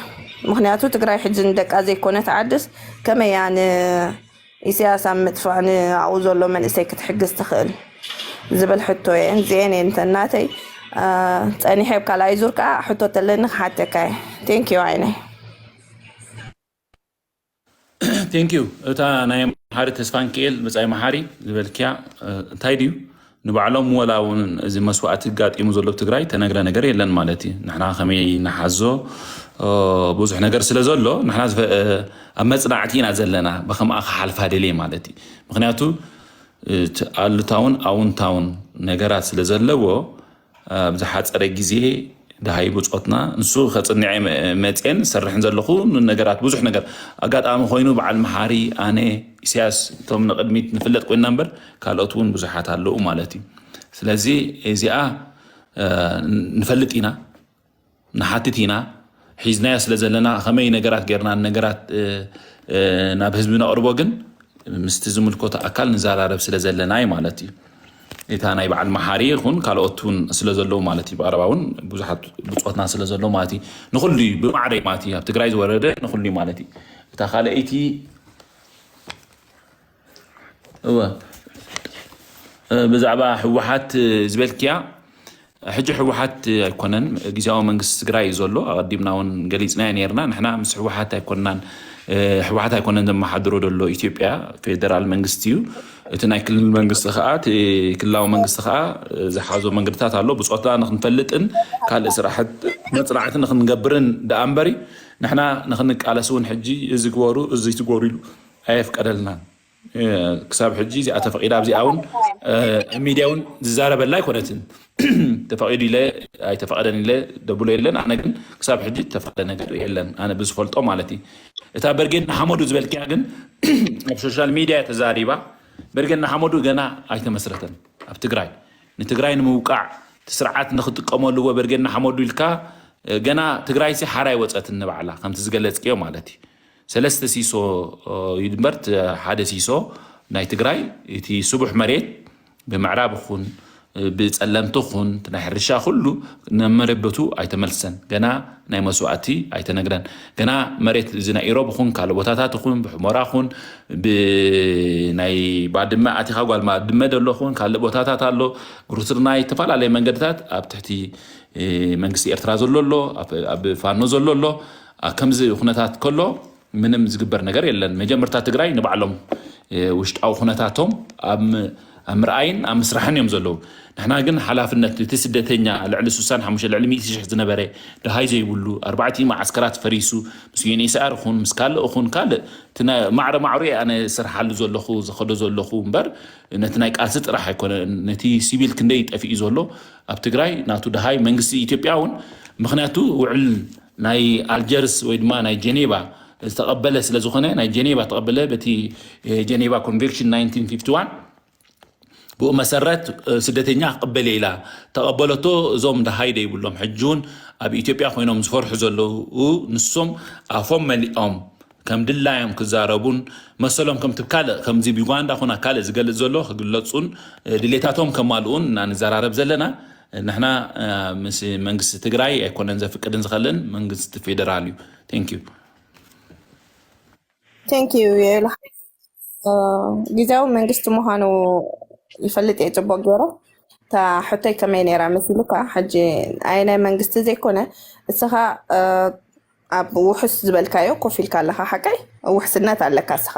ምክንያቱ ትግራይ ሕጂ ንደቃ ዘይኮነት ዓድስ ከመይ እያ ንኢሳያስ ኣብ ምጥፋእ ንኣብኡ ዘሎ መንእሰይ ክትሕግዝ ትኽእል ዝብል ሕቶ እየ። እዚአን እየን እተን ናተይ። እ፣ ጸኒሐ ኣብ ካልኣይ ዙር ከዓ ሕቶ ተለኒ ክሓተካ እየ። ቴንኪዩ ዓይነይ። ቴንኪዩ። እታ ናይ መሓሪ ተስፋንክኤል ብጻይ መሓሪ ዝበልክያ እ፣ እንታይ ድዩ ንባዕሎም ወላ እውን እዚ መስዋእቲ ጋጢሙ ዘሎ ትግራይ ተነግረ ነገር የለን ማለት እዩ። ንሕና ከመይ ንሓዞ እ፣ ብዙሕ ነገር ስለ ዘሎ ንሕና ዝፈ- እ፣ ኣብ መጽናዕቲ ኢና ዘለና ብከምኣ ክሓልፋ ደልየ ማለት እዩ። ምክንያቱ እ፣ እቲ ኣሉታውን ኣውንታውን ነገራት ስለ ዘለዎ ኣብ ዝሓፀረ ግዜ ደሃይ ብፆትና ንሱ ከፅንዐ መፅኤን ሰርሕን ዘለኹ ነገራት ብዙሕ ነገር ኣጋጣሚ ኮይኑ በዓል መሓሪ ኣነ ኢሳያስ እቶም ንቅድሚት ንፍለጥ ኮይና እምበር ካልኦት እውን ብዙሓት ኣለዉ ማለት እዩ። ስለዚ እዚኣ እ፣ ንፈልጥ ኢና ንሓትት ኢና ሒዝናዮ ስለ ዘለና ከመይ ነገራት ጌርና ነገራት እ፣ እ፣ ናብ ህዝቢ ነቕርቦ ግን ምስቲ ዝምልከቶ ኣካል ንዘራረብ ስለ ዘለና እዩ ማለት እዩ። እታ ናይ በዓል መሓሪ ይኹን ካልኦት እውን ስለ ዘለዉ ማለት እዩ። ብቐረባ እውን ብዙሓት ብፆትና ስለ ዘለዉ ማለት እዩ። ንኹሉ እዩ ብማዕረ እዩ ማለት እዩ። ኣብ ትግራይ ዝወረደ ንኹሉ እዩ ማለት እዩ። እታ ካልኣይቲ እወ እ፣ ብዛዕባ ህወሓት እ፣ ዝበልክያ ሕጂ ህወሓት ኣይኮነን ግዜያዊ መንግስቲ ትግራይ እዩ ዘሎ። ኣቐዲምና እውን ገሊፅናዮ ነርና። ንሕና ምስ ህወሓት ኣይኮንናን እ፣ ህወሓት ኣይኮነን ዘመሓድሮ ዘሎ ኢትዮጵያ ፌደራል መንግስቲ እዩ። እቲ ናይ ክልል መንግስቲ ከዓ እቲ ክልላዊ መንግስቲ ከዓ እ፣ ዝሓዞ መንገድታት ኣሎ። ብፆታ ንክንፈልጥን ካልእ ስራሕት መፅናዕቲ ንክንገብርን ደኣ እምበሪ ንሕና ንክንቃለስ እውን ሕጂ እዚ ግበሩ እዚ ትግበሩ ኢሉ ኣየፍቀደልናን። እ፣ ክሳብ ሕጂ እዚኣ ተፈቂዳ ኣብዚኣ እውን እ፣ ሚድያ እውን ዝዛረበላ ኣይኮነትን። ተፈቂዱ ኢለ ኣይተፈቀደን ኢለ ደብሎ የለን። ኣነ ግን ክሳብ ሕጂ ተፈቀደ ነገር የለን ኣነ ብዝፈልጦ ማለት እዩ። እታ በርጌድ ንሓመዱ ዝበልክያ ግን ኣብ ሶሻል ሚድያ ተዛሪባ። በርጌድ ንሓመዱ ገና ኣይተመስረተን ኣብ ትግራይ። ንትግራይ ንምውቃዕ እቲ ስርዓት ንክጥቀመሉ እወ በርጌድ ንሓመዱ ኢልካ እ፣ ገና ትግራይሲ ሓራ ኣይወፀትን ንባዕላ ከምቲ ዝገለፅክዮ ማለት እዩ። ሰለስተ ሲሶ እ፣ እዩ እምበር እቲ ሓደ ሲሶ ናይ ትግራይ እቲ ስቡሕ መሬት ብምዕራብ ይኹን እ፣ ብፀለምቲ ይኹን እቲ ናይ ሕርሻ ኩሉ ናብ መረበቱ ኣይተመልሰን። ገና ናይ መስዋእቲ ኣይተነግረን። ገና መሬት እዚ ናይ ኢሮብ ይኹን ካልእ ቦታታት ይኹን ብሕሞራ ይኹን ብናይ ባድመ ኣቲኻ ጓል ባድመ ደሎ ይኹን ካልእ ቦታታት ኣሎ ግሩስርናይ ዝተፈላለየ መንገድታት ኣብ ትሕቲ እ፣ መንግስቲ ኤርትራ ዘሎ ኣሎ ኣብ- ኣብ ፋኖ ዘሎ ኣሎ። ኣብ ከምዚ ኩነታት ከሎ ምንም ዝግበር ነገር የለን። መጀመርታ ትግራይ ንባዕሎም እ፣ ውሽጣዊ ኩነታቶም ኣብ ም- ኣብ ምርኣይን ኣብ ምስራሕን እዮም ዘለዉ። ንሕና ግን ሓላፍነት እቲ ስደተኛ ልዕሊ ስሳን ሓሙሽተ ልዕሊ ሚእቲ ሽሕ ዝነበረ ደሃይ ዘይብሉ ኣርባዕቲኡ መዓስከራት ፈሪሱ ምስ ዩኤንኤስኣር ይኹን ምስ ካልእ ይኹን ካልእ እቲ ናይ ማዕረ ማዕሩ እየ ኣነ ዝሰርሓሉ ዘለኹ ዝኸዶ ዘለኹ እምበር ነቲ ናይ ቃልሲ ጥራሕ ኣይኮነ ነቲ ሲቪል ክንደይ ጠፊኡ ዘሎ ኣብ ትግራይ ናቱ ደሃይ መንግስቲ ኢትዮጵያ እውን ምክንያቱ ውዕል ናይ ኣልጀርስ ወይ ድማ ናይ ጀኔቫ ዝተቐበለ ስለ ዝኾነ ናይ ጀኔቫ ተቐበለ በቲ ጀኔቫ ኮንቬንሽን ናይንቲን ፊፍቲ ዋን ብኡ መሰረት ስደተኛ ክቕበል ኢላ ተቐበለቶ። እዞም ደሃይ ደይብሎም ሕጂ እውን ኣብ ኢትዮጵያ ኮይኖም ዝፈርሑ ዘለዉ ንሶም ኣፎም መሊኦም ከም ድላዮም ክዛረቡን መሰሎም ከምቲ ካልእ ከምዚ ብዩጋንዳ ኮና ካልእ ዝገልጽ ዘሎ ክግለጹን ድሌታቶም ከማልኡን እና ንዘራረብ ዘለና ንሕና ምስ መንግስቲ ትግራይ ኣይኮነን ዘፍቅድን ዝኸልን መንግስቲ ፌደራል እዩ። Thank you። Thank you የላ ግዜያዊ መንግስቲ ምዃኑ ይፈልጥ እየ ጽቡቅ ገይረ። እታ ሕቶይ ከመይ ነይራ መሲሉካ? ሕጂ ኣየናይ መንግስቲ ዘይኮነ እስኻ ኣብ ውሑስ ዝበልካዮ ኮፍ ኢልካ ኣለኻ ሓቀይ ውሕስነት ኣለካ እስኻ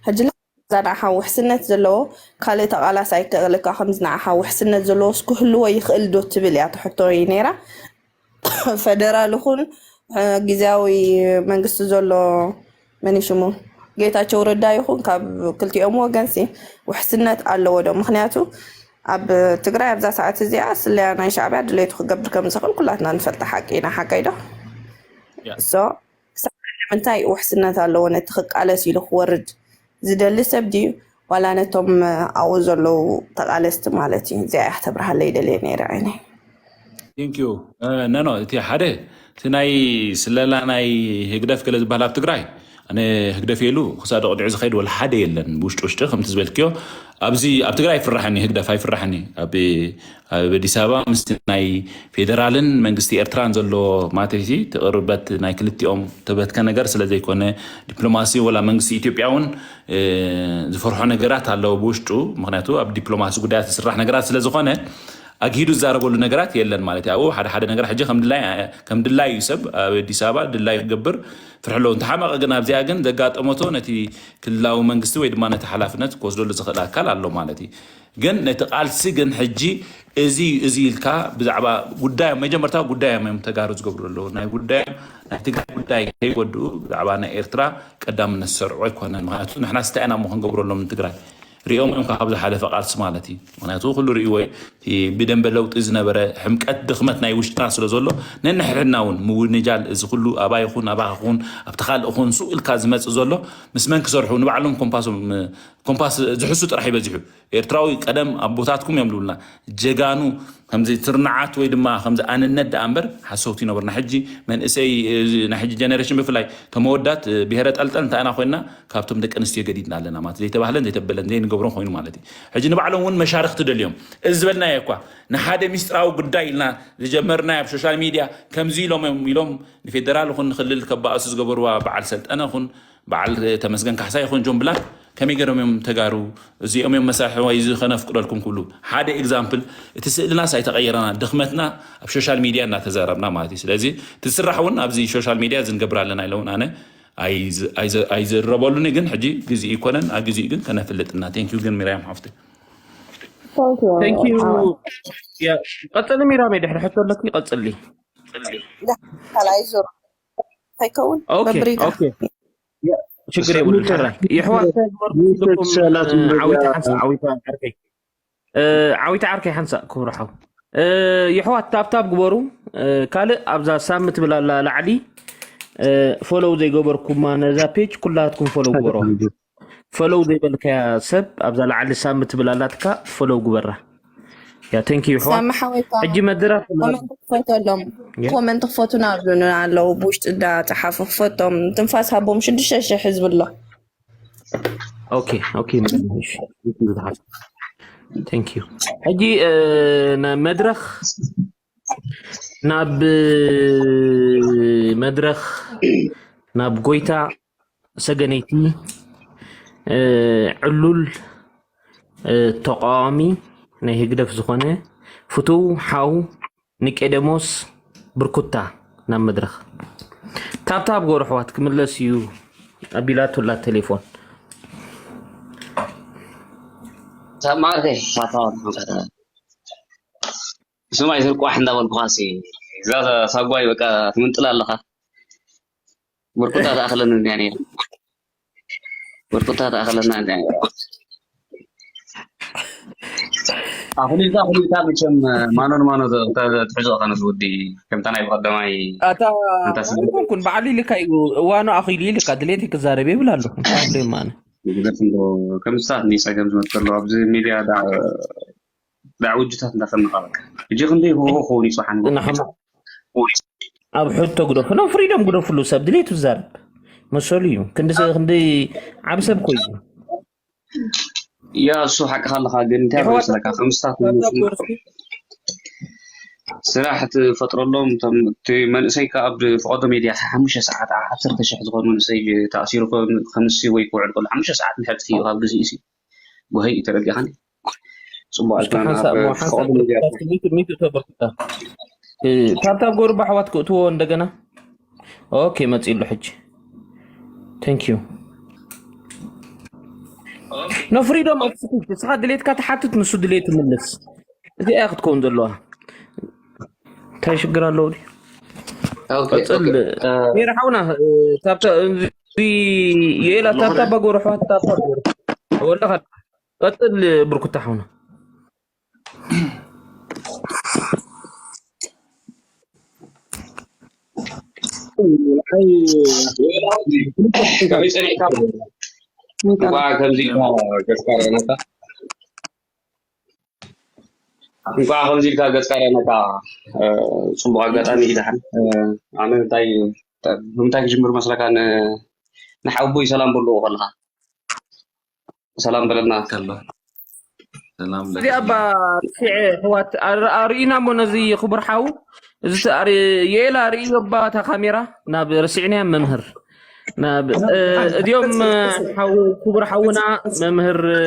ሕጂ እዛ ንዓኻ ውሕስነት ዘለዎ ካልእ ተቓላስ ኣይክእልካ ከምዚ ንዓኻ ውሕስነት ዘለዎ እስክህልዎ ይኽእል ዶ ትብል እያ ትሕቶ ነይራ ፈደራል ይኹን ግዜያዊ መንግስቲ ዘሎ መን ሽሙ ጌታቸው ረዳ ይኹን ካብ ክልቲኦም ወገንሲ ውሕስነት ኣለዎ ዶ ምክንያቱ ኣብ ትግራይ ኣብዛ ሰዓት እዚኣ ስለያ ናይ ሻዕብያ ድሌቱ ክገብር ከም ዝኽእል ኩላትና ንፈልጣ ሓቂ ኢና ሓቀይ ዶ so ክሳብ ምንታይ ውሕስነት ኣለዎ ነቲ ክቃለስ ኢሉ ክወርድ ዝደሊ ሰብ ድዩ ዋላ ነቶም ኣብኡ ዘለዉ ተቃለስቲ ማለት እዩ እዚኣ እያ ክተብርሃለይ ይደልየ ነይረ ዓይነይ Thank you ነኖ እቲ ሓደ እቲ ናይ ስለላ ናይ ህግደፍ ገለ ዝበሃል ኣብ ትግራይ ኣነ ህግደፍ የሉ ክሳደ ቅድዒ ዝኸይድ ወላ ሓደ የለን ብውሽጢ ውሽጢ ከምቲ ዝበልክዮ ኣብዚ ኣብ ትግራይ ኣይፍራሕን እዩ ህግደፍ ኣይፍራሕን እዩ ኣብ ኣብ ኣዲስ ኣበባ ምስቲ ናይ ፌደራልን መንግስቲ ኤርትራን ዘሎ ማተይቲ ትቕርበት ናይ ክልቲኦም ተበትከ ነገር ስለ ዘይኮነ ዲፕሎማሲ ወላ መንግስቲ ኢትዮጵያ እውን ዝፈርሖ ነገራት ኣለዎ ብውሽጡ ምክንያቱ ኣብ ዲፕሎማሲ ጉዳያት ዝስራሕ ነገራት ስለ ዝኾነ ኣግሂዱ ዝዛረበሉ ነገራት የለን ማለት እዩ። ሓደ ሓደ ነገር ሕጂ ከም ድላይ እዩ ሰብ ኣብ ኣዲስ ኣበባ ድላይ ክገብር ፍርሒ ኣለዎ። እንተሓመቐ ግን ኣብዚኣ ግን ዘጋጠመቶ ነቲ ክልላዊ መንግስቲ ወይ ድማ ነቲ ሓላፍነት ክወስደሉ ዝኽእል ኣካል ኣሎ ማለት እዩ። ግን ነቲ ቃልሲ ግን ሕጂ እዚ እዚ ኢልካ ብዛዕባ ጉዳዮም መጀመርታ ጉዳዮም እዮም ተጋሩ ዝገብሩ ኣለዉ ናይ ጉዳዮም ናይ ትግራይ ጉዳይ ከይወድኡ ብዛዕባ ናይ ኤርትራ ቀዳምነት ዝሰርዑ ኣይኮነን ምክንያቱ ንሕና ስታይ ኢና እሞ ክንገብረሎም ንትግራይ ሪኦም እዮም ካብ ዝሓለፈ ቃልሲ ማለት እዩ ምክንያቱ ኩሉ ርእዎ እዩ እቲ ብደንበ ለውጢ ዝነበረ ሕምቀት ድኽመት ናይ ውሽጥና ስለ ዘሎ ነንሕድሕድና እውን ምውንጃል እዚ ኩሉ ኣባይ ይኹን ኣባኻ ይኹን ኣብቲ ካልእ ይኹን ሱቕ ኢልካ ዝመፅእ ዘሎ ምስ መን ክሰርሑ ንባዕሎም ኮምፓሶም ኮምፓስ ዝሕሱ ጥራሕ ይበዚሑ ኤርትራዊ ቀደም ኣቦታትኩም እዮም ዝብሉና ጀጋኑ ከምዚ ትርናዓት ወይ ድማ ከምዚ ኣንነት ደኣ እምበር ሓሰውቲ ይነበርና ሕጂ መንእሰይ ናይ ሕጂ ጀነሬሽን ብፍላይ ተመወዳት ብሄረ ጠልጠል እንታይ ኢና ኮይና ካብቶም ደቂ ኣንስትዮ ገዲድና ኣለና ማለት ዘይተባህለን ዘይተበለን ዘይንገብሮን ኮይኑ ማለት እዩ ሕጂ ንባዕሎም እውን መሻርክቲ ደልዮም እዚ ዝበልናዮ እኳ ንሓደ ሚስጥራዊ ጉዳይ ኢልና ዝጀመርናዮ ኣብ ሶሻል ሚድያ ከምዚ ኢሎም እዮም ኢሎም ንፌደራል ይኹን ንክልል ከባእሱ ዝገበርዋ በዓል ሰልጠነ ይኹን በዓል ተመስገን ካሕሳ ይኹን ጆን ብላክ ከመይ ገይሮም እዮም ተጋሩ እዚኦም እዮም መሳርሒ ወይ እዚ ከነፍቅደልኩም ክብሉ ሓደ example እቲ ስእልናስ ኣይተቀየረና ድኽመትና ኣብ ሶሻል ሚድያ እናተዛረብና ማለት እዩ ስለዚ እቲ ዝስራሕ እውን ኣብዚ ሶሻል ሚድያ ዝንገብር ኣለና ኢለውን ኣነ ኣይዝረበሉኒ ግን ሕጂ ግዜ ይኮነን ኣብ ግዜ ግን ከነፍልጥና thank you ግን ሚራያም ሓፍቲ ቀፅሊ ሚራም ድሕሪ ሕቶ ኣለኪ ቀፅሊ ካልኣይ ዙር ከይከውን በብሪጋ ችግር የብሉ ሕራይ የሕዋት ዓዊታ ሓንሳ ዓዊታ ዓርከይ ዓዊታ ዓርከይ ሓንሳ ክብሩ ሓው የሕዋት ታብታብ ግበሩ ካልእ ኣብዛ ሳም ትብል ኣላ ላዕሊ ፎሎው ዘይገበርኩማ ነዛ ፔጅ ኩላትኩም ፎሎው ግበሩ ፈለው ዘይበልካያ ሰብ ኣብዛ ላዓሊ ሳም ትብል ኣላትካ ፈለው ግበራ ያ thank you ይሕዋ ሳሚ ሓወይካ ሕጂ መድረኽ ኮመንት ክፈተሎም ኮመንት ክፈቱና ኣብሉና ኣለዉ ብውሽጢ እንዳ ጸሓፉ ክፈቶም ትንፋስ ሃቦም ሽዱሽተ ሽሕ ህዝቢ ኣሎ okay okay thank you ሕጂ መድረኽ ናብ መድረኽ ናብ ጎይታ ሰገነይቲ ዕሉል ተቃዋሚ ናይ ህግደፍ ዝኾነ ፍቱው ሓው ኒቄደሞስ ብርኩታ ናብ መድረኽ ታብታብ ጎርሕዋት ክምለስ እዩ ኣቢላቱላ ቴሌፎን ሳማርቴ ስማይ ስርቋሕ እንዳበልኩኻሲ እዛ ሳጓይ በቃ ትምንጥል ኣለኻ ብርኩታ ተኣኽለኒ እዚኣ ነይራ ብርኩታ ተኣኽለና እዚኣ ነይራ ኣኹሊልካ ኣኹሊልካ መቸም ማኖን ማኖ ትሕዞ ኸነ ዝውዲ ከምታ ናይ ብቐደማይ ኣታ ኩን ባዕሉ ኢልካ እዩ እዋኑ ኣኺሉ ኢልካ ድሌት ክዛረብ ይብል ኣለኹ ፕሮብሌም ኣነ ከምስታት ጸገም ዝመፅእ ኣሎ ኣብዚ ሚድያ ዳዕውጅታት እንዳፈነቓ በቃ። ሕጂ ክንደይ ህወ ክኸውን ይጽሓን ንሕና ኣብ ሕቶ ግደፉ፣ ኖ ፍሪደም ግደፍሉ፣ ሰብ ድሌቱ ዝዛረብ መሰሉ እዩ። ክንዲ ሰ-፣ ክንዲ ዓብ ሰብ ኮይኑ። ያ፣ እሱ ሓቅኻ ኣለኻ፣ ግን እንታይ የሕዋት መስለካ፣ ከምስታት ተዛብ ንሱ ዶርሲ ስራሕ ትፈጥረሎም፣ እቶም፣ እቲ መንእሰይ ከኣ ኣብ ፈቐዶ ሜድያ ሓሙሽተ ሰዓት፣ ዓሰርተ ሽሕ ዝኾኑ መንእሰይ ተኣሲሩ ከም-፣ ከምሲ ወይ ክውዕል ከሎ፣ ሓሙሽተ ሰዓት እንድሕር ጥፊኡ ካብ ግዜኡ ሲ፣ ጎሀይ እዩ፣ ተረዲእኻኒ? ጽቡቕ ኣይኮነን። ሓንሳእ ኣብ እሞ፣ ሓንሳእ ፈቐዶ ሜድያ ሚቱ፣ ሚቱ ተበርክታ። እ፣ ታብታብ ጎርባ ኣሕዋት ክእትዎ እንደገና። ኦኬ፣ መጺሉ ሕጂ። Thank you። No freedom of speech። ንስኻ ድሌትካ ትሓትት፣ ንሱ ድሌቱ ምልስ። እዚኣ እያ ክትከውን ዘለዋ። እንታይ ሽግር ኣለዎ ድዩ? ኦኬ፣ ቀጽል። ኦኬ። እ፣ ሜራ ሓውና፣ እ፣ ታብታ-፣ እዚ የላ ሎኽረ? ታብታባ ጎርሖ፣ ታብታ ጎርሖ። ወለኻ። ቀጽል ብርኩታ ሓውና። ከመይ ጸኒሕካ? እንኳዕ ከምዚ ኢልካ ገጽካ ርኣናካ። እንኳዕ ከምዚ ኢልካ ገጽካ ርኣናካ። እ፣ ጽቡቕ ኣጋጣሚ እዩ ደሓን። እ፣ ኣነ እንታይ፣ ብምንታይ ክጅምር መስለካ? ን-፣ ንሓወቦይ ሰላም በልዎ ከለኻ። ሰላም በለና። ከሎ። ሰላም እዚ ለካ። ኣባ ርሲዐ ኣሕዋት ኣር-፣ ኣርእዩና እሞ ነዚ ክቡር ሓው። እዚ ተ-፣ ኣር-፣ የኤላ ኣርእዮ ኣባ እታ ካሜራ ናብ ርሲዕንያ መምህር። ናብ፣ እ፣ እዚኦም፣ እ፣ ሓው፣ ክቡር ሓውና መምህር፣ እ፣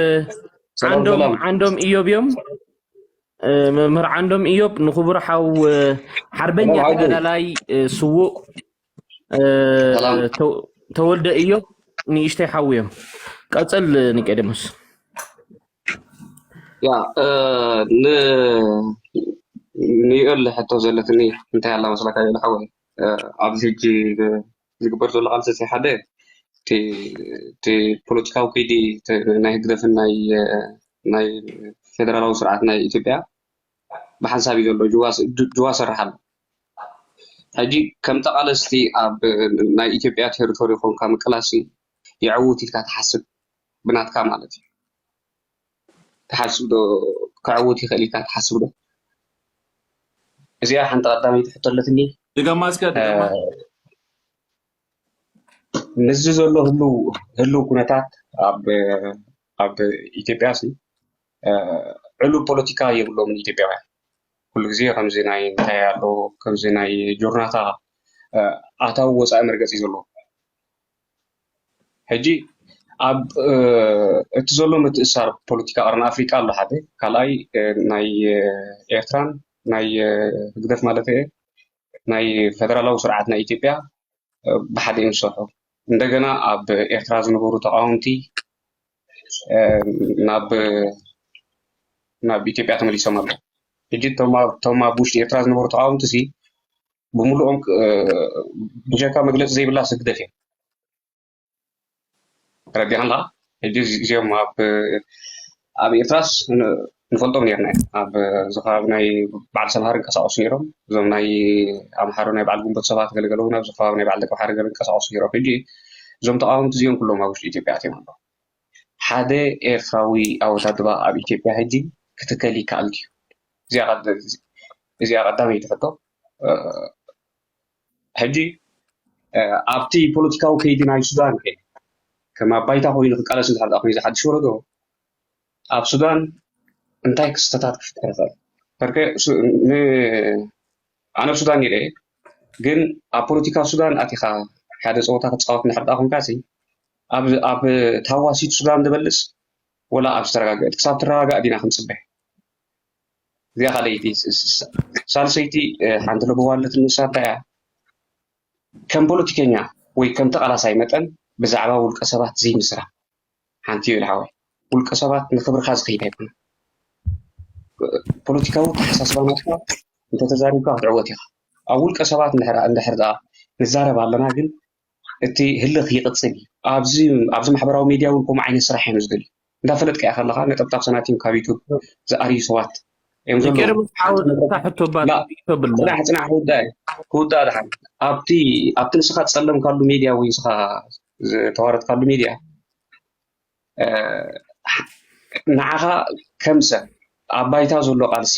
ሰላም፣ ዓንዶም፣ ሰላም። ዓንዶም ኢዮብ እዮም። እ፣ መምህር ዓንዶም ኢዮብ ንክቡር ሓው፣ እ፣ ሓርበኛ ሰላም፣ ሓው። ተጋዳላይ፣ እ፣ ስዉእ፣ እ፣ ሰላም። ተው-፣ ተወልደ ኢዮብ ንእሽተይ ሓው እዮም። ቀጽል ኒቄዴሞስ። ያ፣ እ፣ ን-፣ ንዮኤል ሕቶ ዘለትኒ እንታይ ኣላ መስለካ ዮኤል ሓወይ? እ፣ ኣብዚ ሕጂ ዝግበር ዘሎ ቃልሲ እቲ ሓደ እቲ፣ እቲ ፖለቲካዊ ከይዲ እቲ ናይ ህግደፍን ናይ፣ እ፣ ናይ ፌደራላዊ ስርዓት ናይ ኢትዮጵያ ብሓንሳብ እዩ ዘሎ። ጅዋ ስ-፣ ጅ-፣ ጅዋ ሰርሕ ኣሎ። ሕጂ ከም ተቓለስቲ ኣብ ናይ ኢትዮጵያ ቴሪቶሪ ኮንካ ምቅላሲ የዕውት ኢልካ ትሓስብ ብናትካ ማለት እዩ። ትሓስብ ዶ? ከዕውት ይኽእል ኢልካ ትሓስብ ዶ? እዚኣ ሓንቲ ቀዳመይቲ ሕቶ ኣለትኒ። ድገማ እስከ፣ ድገማ። እ፣ ምስዚ ዘሎ ህልው፣ ህልው ኩነታት ኣብ፣ ኣብ ኢትዮጵያ ሲ፣ እ፣ ዕሉል ፖለቲካ የብሎምን ኢትዮጵያውያን። ኩሉ ግዜ ከምዚ ናይ እንታይ ኣሎ፣ ከምዚ ናይ ጆርናታ፣ እ፣ ኣታዊ ወጻኢ መርገጺ ዘለዎ። ሕጂ ኣብ፣ እ፣ እቲ ዘሎ ምትእሳር ፖለቲካ ቀርኒ ኣፍሪቃ ኣሎ ሓደ፣ ካልኣይ፣ እ፣ ናይ፣ እ፣ ኤርትራን ናይ፣ እ፣ ህግደፍ ማለት እየ፣ ናይ ፌደራላዊ ስርዓት ናይ ኢትዮጵያ፣ እ፣ ብሓደ እዮም ዝሰርሑ። እንደገና ኣብ ኤርትራ ዝነበሩ ተቃወምቲ፣ እ፣ ናብ፣ ናብ ኢትዮጵያ ተመሊሶም ኣለዉ። ሕጂ እቶም ኣብ፣ እቶም ኣብ ውሽጢ ኤርትራ ዝነበሩ ተቃወምቲ ሲ፣ ብምሉኦም፣ እ፣ ብጀካ መግለጺ ዘይብላ ህግደፍ እዮም። ተረዲኻ ኣለኻ? ሕጂ እዚ-፣ እዚኦም ኣብ፣ ኣብ ኤርትራስ ን-፣ ንፈልጦም ነርና እዮም። ኣብ፣ እዚ ከባቢ ናይ በዓል ሰምሃር ይንቀሳቐሱ ነይሮም። እዞም ናይ ኣምሓሩ ናይ በዓል ግንቦት ሰባት ገለገለ እውን ኣብዚ ከባቢ ናይ በዓል ደቀምሓረ ገለ ይንቀሳቐሱ ነይሮም። ሕጂ እዞም ተቃወምቲ እዚኦም ኩሎም ኣብ ውሽጢ ኢትዮጵያ ኣትዮም ኣለዉ። ሓደ ኤርትራዊ ኣወዳድባ ኣብ ኢትዮጵያ ሕጂ ክትከል ይከኣል ድዩ? እዚኣ ቀድ-፣ እዚኣ ቀዳመይቲ ሕቶ። እ፣ ሕጂ፣ እ፣ ኣብቲ ፖለቲካዊ ከይዲ ናይ ሱዳን ከ፣ ከም ኣብ ባይታ ኮይኑ ክቃለስ እንድሕር ደኣ ኮይኑ፣ እዚ ሓድሽ ወለዶ ኣብ ሱዳን እንታይ ክስተታት ክፍጠር ይኽእል? በርከ ሱ-፣ ን-፣ ኣነ ኣብ ሱዳን ነይረ እየ፣ ግን ኣብ ፖለቲካ ሱዳን ኣቲኻ ሓደ ጸወታ ክትጻወት እንድሕር ደኣ ኮንካ ሲ፣ ኣብ፣ ኣብ ተሃዋሲት ሱዳን ዝበልጽ ወላ ኣብ ዝተረጋገአት? ክሳብ ትረጋጋእ ዲና ክንጽበ? እዚኣ ካልኣይቲ። ስ-፣ ስ-፣ ሳልሰይቲ፣ እ፣ ሓንቲ ለበዋ ኣለትኒ፣ ንሳ እንታይ እያ? ከም ፖለቲከኛ ወይ ከም ተቓላሳይ መጠን ብዛዕባ ውልቀ ሰባት ዘይምዝራብ። ሓንቲ እዩ ሓወይ። ውልቀ ሰባት ንክብርኻ ዝኸይድ ኣይኮነን። ፖለቲካዊ ኣተሓሳስባ ናትካ እንተተዛሪብካ ክትዕወት ኢኻ። ኣብ ውልቀ ሰባት እንድሕር፣ እንድሕር ደኣ ንዛረብ ኣለና ግን እቲ ህልኽ ይቕጽል እዩ። ኣብዚ፣ ኣብዚ ማሕበራዊ ሚድያ እውን ከምኡ ዓይነት ስራሕ እዮም ዝደልዩ። እንዳፈለጥካ ኢኻ ኣለኻ፣ ነጠብጣብ ሰናቲም ካብ ዩቱብ ዝኣርዩ ሰባት እዮም ዘለዉ። ንቄርምስ ሓወት ሓንቲ ነጥብ እታ ሕቶ ባ ላ፣ ተብላ። ጽናሕ፣ ጽናሕ፣ ክውዳእ እዩ። ክውዳእ ደሓን። ኣብቲ፣ ኣብቲ ንስኻ ትጸለምካሉ ሚድያ ወይ ንስኻ ዝተዋረድካሉ ሚድያ፣ እ፣ ንዓኻ ከም ሰብ ኣብ ባይታ ዘሎ ቃልሲ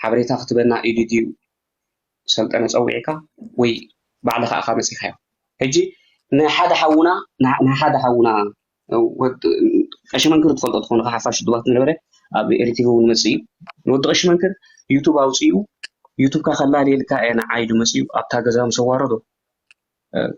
ሓበሬታ ክትበና ኢሉ ድዩ ሰልጠነ ጸዊዕካ ወይ ባዕልኻ ኢኻ መጺኻዮ? ሕጂ ንሓደ ሓውና ንሓ- ንሓደ ሓውና ወድ ቀሺ መንክር ትፈልጦ ትኾኑ ሓፋሽ ድባት ዝነበረ ኣብ ኤሪቲቪ እውን መጽኡ እዩ። ንወዲ ቀሺ መንክር ዩቱብ ኣውጺኡ ዩቱብካ ከላልየልካ እየ ንዓይ ኢሉ መጽኡ ኣብታ ገዛ ምስ ኣዋረዶ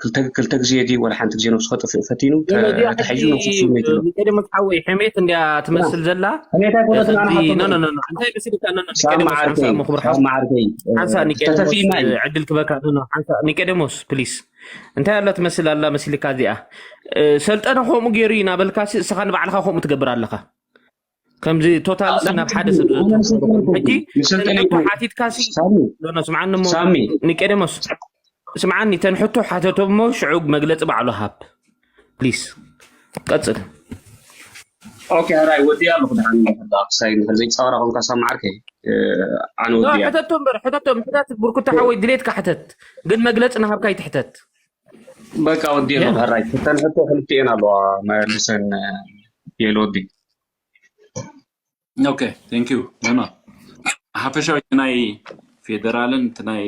ክልተ ክልተ ግዜ ድዩ ወላ ሓንቲ ግዜ ነብሱ ከጥፍእ ፈቲኑ ተ- ነዚኣ ሕጂ ተታሒዙ ነብሱ ስሜት ኣሎ። ቀደም ሓወይ ሕሜት እንዲያ ትመስል ዘላ ሕሜት ኣይኮነትን ኣነ ከምዚ ሓኮነ ኖ ኖ ኖ እንታይ መሲልካ ኖ ኖ ሳብ ኒቄደሞስ መዓርከይ ሓንሳእ ምኹር ሳብ ሓው መዓርከይ ሓንሳእ ኒቄደሞስ ተተፊእና እዩ ዕድል ክበካ ኖ ኖ ሓንሳእ ኒቄደሞስ ፕሊስ እንታይ ኣላ ትመስል ኣላ መሲልካ እዚኣ እ፣ ሰልጠነ ከምኡ ገይሩ እዩ እናበልካሲ እስኻ ንባዕልኻ ከምኡ ትገብር ኣለኻ ከምዚ ቶታል ሲ ናብ ሓደ ሰብ ዘእትዎ ሕጂ ንሰልጠነ እኮ ሓቲትካሲ ሳሚ ኖ ኖ ስምዓኒ እሞ ሳሚ ኒቄደሞስ ስምዓኒ ተን ሕቶ ሓተቶ እሞ ሽዑ መግለፂ ባዕሉ ሃብ ፕሊስ ቀፅል ኦኬ ሕራይ ወዲእ ኣለኹ ድሓን ክሳይ እንድሕር ዘይፃወራ ኮንካ ሳብ መዓርከይ ኣነ ኖ ወዲእ ሕተቶ እምበር ሕተቶ ምሕታት ብርኩታ ሓወይ ድሌትካ ሕተት ግን መግለፂ ናሃብካ ይትሕተት በቃ ወዲእ ኣለኹ ሕራይ ተን ሕቶ ክልቲኤን ኣለዋ መልሰን የለ ወዲ ኦኬ ቴንክ ዩ ኖ ሓፈሻዊ እቲ ናይ ፌደራልን እቲ ናይ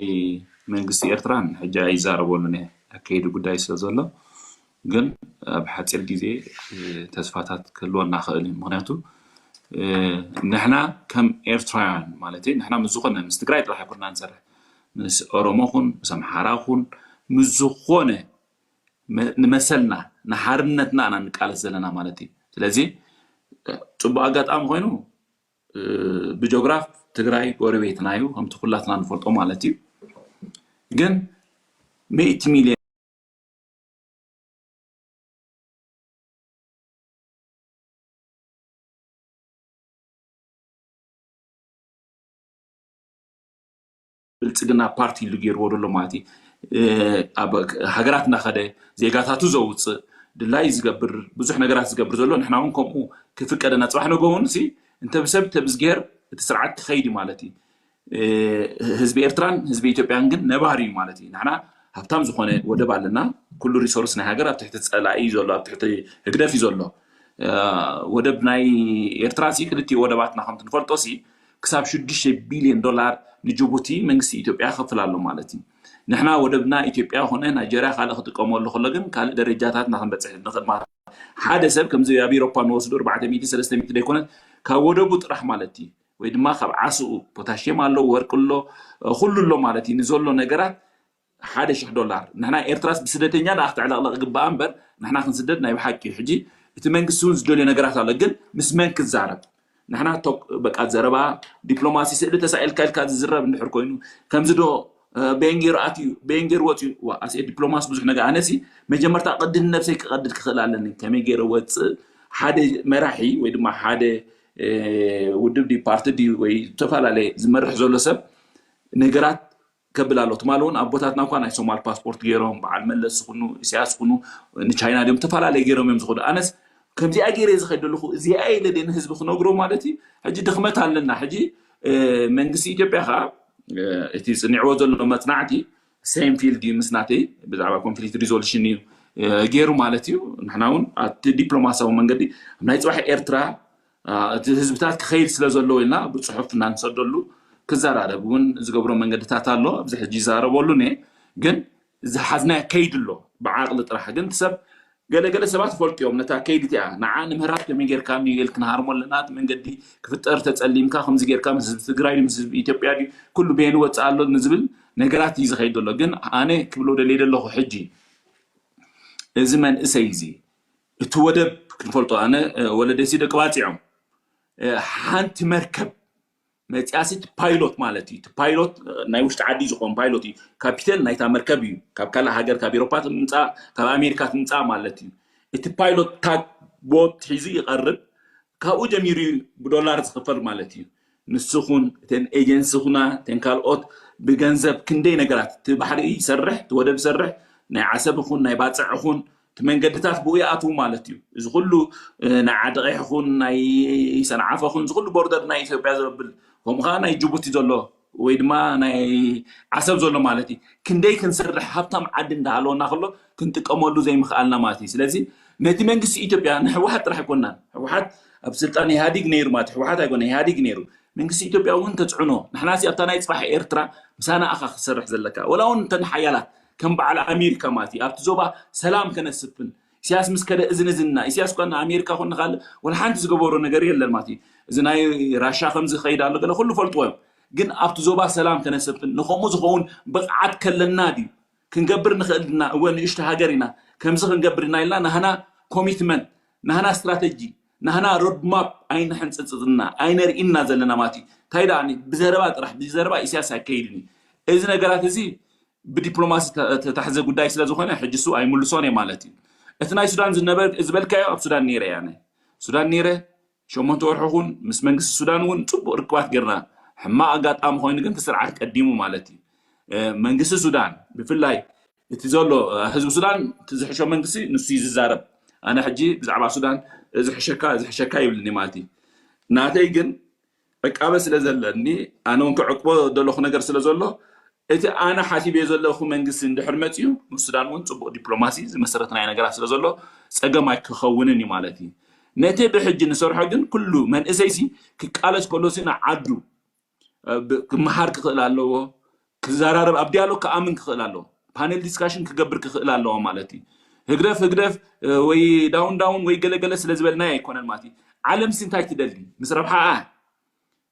መንግስቲ ኤርትራን ሕጂ ኣይዛረበሉን እየ ኣካይዲ ጉዳይ ስለ ዘሎ ግን ኣብ ሓፂር ግዜ ተስፋታት ክህልወና ክእል እዩ ምክንያቱ ንሕና ከም ኤርትራውያን ማለት ንሕና ምስ ዝኾነ ምስ ትግራይ ጥራሕ ኣይኮና ንሰርሕ ምስ ኦሮሞ ኹን ምስ ኣምሓራ ኹን ምስ ዝኾነ ንመሰልና ንሓርነትና ኢና ንቃለስ ዘለና ማለት እዩ ስለዚ ፅቡቅ ኣጋጣሚ ኮይኑ ብጆግራፍ ትግራይ ጎረቤትና እዩ ከምቲ ኩላትና ንፈልጦ ማለት እዩ ግን ሚእቲ ሚልዮን ብልፅግና ፓርቲ ኢሉ ገይርዎ ዘሎ ማለት እዩ ኣብ ሃገራት እናኸደ ዜጋታቱ ዘውፅእ ድላይ ዝገብር ብዙሕ ነገራት ዝገብር ዘሎ ንሕና እውን ከምኡ ክፍቀደና ፅባሕ ነገ እውን ሲ እንተ ብሰብ ተብዝግሄር እቲ ስርዓት ክኸይድ እዩ ማለት እዩ ህዝቢ ኤርትራን ህዝቢ ኢትዮጵያን ግን ነባሪ እዩ ማለት እዩ ንሕና ሃብታም ዝኾነ ወደብ ኣለና ኩሉ ሪሶርስ ናይ ሃገር ኣብ ትሕቲ ፀላኢ እዩ ዘሎ ኣብ ትሕቲ ህግደፍ እዩ ዘሎ ወደብ ናይ ኤርትራ ሲ ክልቲኡ ወደባትና ከምቲ ንፈልጦ ሲ ክሳብ ሽዱሽተ ቢልዮን ዶላር ንጅቡቲ መንግስቲ ኢትዮጵያ ከፍል ኣሎ ማለት እዩ ንሕና ወደብና ኢትዮጵያ ኾነ ናይጀርያ ካልእ ክጥቀመሉ ከሎ ግን ካልእ ደረጃታትና ክንበፅሕ ንኽእል ማለት ሓደ ሰብ ከምዚ ኣብ ኤሮፓ ንወስዶ ኣርባዕተ ሚእቲ ሰለስተ ሚእቲ ዘይኮነት ካብ ወደቡ ጥራሕ ማለት እዩ ወይ ድማ ካብ ዓስኡ ፖታሽየም ኣሎ ወርቂ ኣሎ ኩሉ ኣሎ ማለት እዩ ንዘሎ ነገራት ሓደ ሽሕ ዶላር ንሕና ኤርትራስ ብስደተኛ ደኣ ክተዕለቕለቕ ግባኣ እምበር ንሕና ክንስደድ ናይ ብሓቂ እዩ ሕጂ እቲ መንግስቲ እውን ዝደልዮ ነገራት ኣሎ ግን ምስ መን ክዛረብ ንሕና ቶክ በቃ ዘረባ ዲፕሎማሲ ስእሊ ተሳኢልካ ኢልካ ዝዝረብ እንድሕር ኮይኑ ከምዚ ዶ ቤንጌር ኣትዩ ቤንጌር ወፅዩ ኣስኤ ዲፕሎማሲ ብዙሕ ነገር ኣነሲ መጀመርታ ቅድን ነብሰይ ክቐድድ ክኽእል ኣለኒ ከመይ ገይረ ወፅእ ሓደ መራሒ ወይ ድማ ሓደ ውድብ ድዩ ፓርቲ ድዩ ወይ ዝተፈላለየ ዝመርሕ ዘሎ ሰብ ነገራት ከብል ኣሎ ትማሊ እውን ኣቦታትና እኳ ናይ ሶማል ፓስፖርት ገይሮም በዓል መለስ ዝኹኑ ኢሳያስ ዝኹኑ ንቻይና ድዮም ተፈላለየ ገይሮም እዮም ዝኸዱ ኣነስ ከምዚኣ ገይረ ዝኸድ ዘለኹ እዚኣ ኢለ ደ ንህዝቢ ክነግሮ ማለት እዩ ሕጂ ድኽመት ኣለና ሕጂ መንግስቲ ኢትዮጵያ ከዓ እቲ ፅኒዕዎ ዘሎ መፅናዕቲ ሴም ፊልድ እዩ ምስ ናተይ ብዛዕባ ኮንፍሊክት ሪዞሉሽን እዩ ገይሩ ማለት እዩ ንሕና እውን ኣብቲ ዲፕሎማሲያዊ መንገዲ ኣብ ናይ ፅባሕ ኤርትራ እቲ ህዝብታት ክኸይድ ስለ ዘለዎ ኢልና ብፅሑፍ እናንሰደሉ ክዘራረብ እውን ዝገብሮ መንገድታት ኣሎ ኣብዚ ሕጂ ይዛረበሉ ነ ግን ዝሓዝናዮ ከይዲ ኣሎ ብዓቕሊ ጥራሕ ግን ሰብ ገለገለ ሰባት ይፈልጡ እዮም ነታ ከይዲ እቲኣ ንዓ ንምህራት ከመይ ጌርካ ሚጌል ክንሃርሞ ኣለና እቲ መንገዲ ክፍጠር ተፀሊምካ ከምዚ ጌርካ ምስ ህዝቢ ትግራይ ምስ ህዝቢ ኢትዮጵያ ድዩ ኩሉ በየን ወፅእ ኣሎ ንዝብል ነገራት እዩ ዝኸይድ ዘሎ ግን ኣነ ክብሎ ደልየ ዘለኹ ሕጂ እዚ መንእሰይ እዚ እቲ ወደብ ክንፈልጦ ኣነ ወለደሲ ደቂ ባፂዖም ሓንቲ መርከብ መፅያሲ እቲ ፓይሎት ማለት እዩ እቲ ፓይሎት ናይ ውሽጢ ዓዲ ዝኸውን ፓይሎት እዩ ካፒቴን ናይታ መርከብ እዩ ካብ ካልእ ሃገር ካብ ኤሮፓ ትምፃእ ካብ ኣሜሪካ ትምፃእ ማለት እዩ እቲ ፓይሎት ታግ ቦት ሒዙ ይቐርብ ካብኡ ጀሚሩ እዩ ብዶላር ዝኽፈል ማለት እዩ ንስኹን እተን ኤጀንሲ ኹና እተን ካልኦት ብገንዘብ ክንደይ ነገራት እቲ ባሕሪ ይሰርሕ እቲ ወደብ ይሰርሕ ናይ ዓሰብ ኹን ናይ ባፅዕ ኹን እቲ መንገድታት ብኡ ይኣትዉ ማለት እዩ እዚ ኩሉ ናይ ዓደቐ ይኹን ናይ ሰንዓፈ ኹን እዚ ኩሉ ቦርደር ናይ ኢትዮጵያ ዘብል ከምኡ ከዓ ናይ ጅቡቲ ዘሎ ወይ ድማ ናይ ዓሰብ ዘሎ ማለት እዩ ክንደይ ክንሰርሕ ሃብታም ዓዲ እንዳሃለወና ከሎ ክንጥቀመሉ ዘይምኽኣልና ማለት እዩ ስለዚ ነቲ መንግስቲ ኢትዮጵያ ንህወሓት ጥራሕ ኣይኮናን ህወሓት ኣብ ስልጣን ኢህኣዲግ ነይሩ ማለት ህወሓት ኣይኮነ ኢህኣዲግ ነይሩ መንግስቲ ኢትዮጵያ እውን ተፅዕኖ፣ ንሕና ሲ ኣብታ ናይ ፅባሕ ኤርትራ ምሳና ኣኻ ክትሰርሕ ዘለካ። ወላ እውን እንተን ሓያላት ከም በዓል ኣሜሪካ ማለት እዩ ኣብቲ ዞባ ሰላም ከነስፍን፣ ኢሳያስ ምስ ከደ እዝን እዝንና፣ ኢሳያስ እኳ ንኣሜሪካ ኮን ንኻልእ ወላ ሓንቲ ዝገበሮ ነገር የለን ማለት እዩ። እዚ ናይ ራሻ ከምዚ ኸይድ ኣሎ ገለ ኩሉ ፈልጥዎ እዮም። ግን ኣብቲ ዞባ ሰላም ከነሰፍን ንኸምኡ ዝኸውን ብቕዓት ከለና ድዩ ክንገብር ንኽእል ድና? እወ ንእሽቶ ሃገር ኢና፣ ከምዚ ክንገብር ኢና ኢልና ናህና ኮሚትመንት፣ ናህና ስትራተጂ፣ ናህና ሮድማፕ ኣይንሕንፅፅፅና ኣይነርኢና ዘለና ማለት እዩ። እንታይ ደኣ ብዘረባ ጥራሕ ብዘረባ ኢሳያስ ኣይከይድን እዩ። እዚ ነገራት እዚ ብዲፕሎማሲ ተታሕዘ ጉዳይ ስለ ዝኾነ ሕጂ እሱ ኣይምልሶን እየ ማለት እዩ። እቲ ናይ ሱዳን ዝበልካዮ ኣብ ሱዳን ነይረ እያ። ሱዳን ነይረ ሸሞንተ ወርሒ ኹን ምስ መንግስቲ ሱዳን እውን ፅቡቅ ርክባት ጌርና። ሕማቅ ኣጋጣሚ ኮይኑ ግን እቲ ስርዓት ቀዲሙ ማለት እዩ። መንግስቲ ሱዳን ብፍላይ እቲ ዘሎ ህዝቢ ሱዳን እቲ ዝሕሾ መንግስቲ ንሱ እዩ ዝዛረብ። ኣነ ሕጂ ብዛዕባ ሱዳን እዚ ሕሸካ እዚ ሕሸካ ይብልኒ ማለት እዩ። ናተይ ግን ዕቃበ ስለ ዘለኒ ኣነ እውን ክዕቅቦ ዘለኹ ነገር ስለ ዘሎ እቲ ኣነ ሓሲበዮ ዘለኹ መንግስቲ እንድሕር መፅዩ ምስ ሱዳን እውን ፅቡቅ ዲፕሎማሲ ዝመሰረትናዮ ነገራት ስለ ዘሎ ፀገም ኣይክኸውንን እዩ ማለት እዩ። ነቲ ብሕጂ ንሰርሖ ግን ኩሉ መንእሰይሲ ክቃለስ ከሎሲ ንዓዱ ክመሃር ክኽእል ኣለዎ። ክዘራረብ ኣብ ዲያሎግ ክኣምን ክኽእል ኣለዎ። ፓነል ዲስካሽን ክገብር ክኽእል ኣለዎ ማለት እዩ። ህግደፍ ህግደፍ ወይ ዳውን ዳውን ወይ ገለገለ ስለ ዝበልናዮ ኣይኮነን ማለት እዩ። ዓለም ሲ እንታይ ትደሊ ምስ ረብሓኣ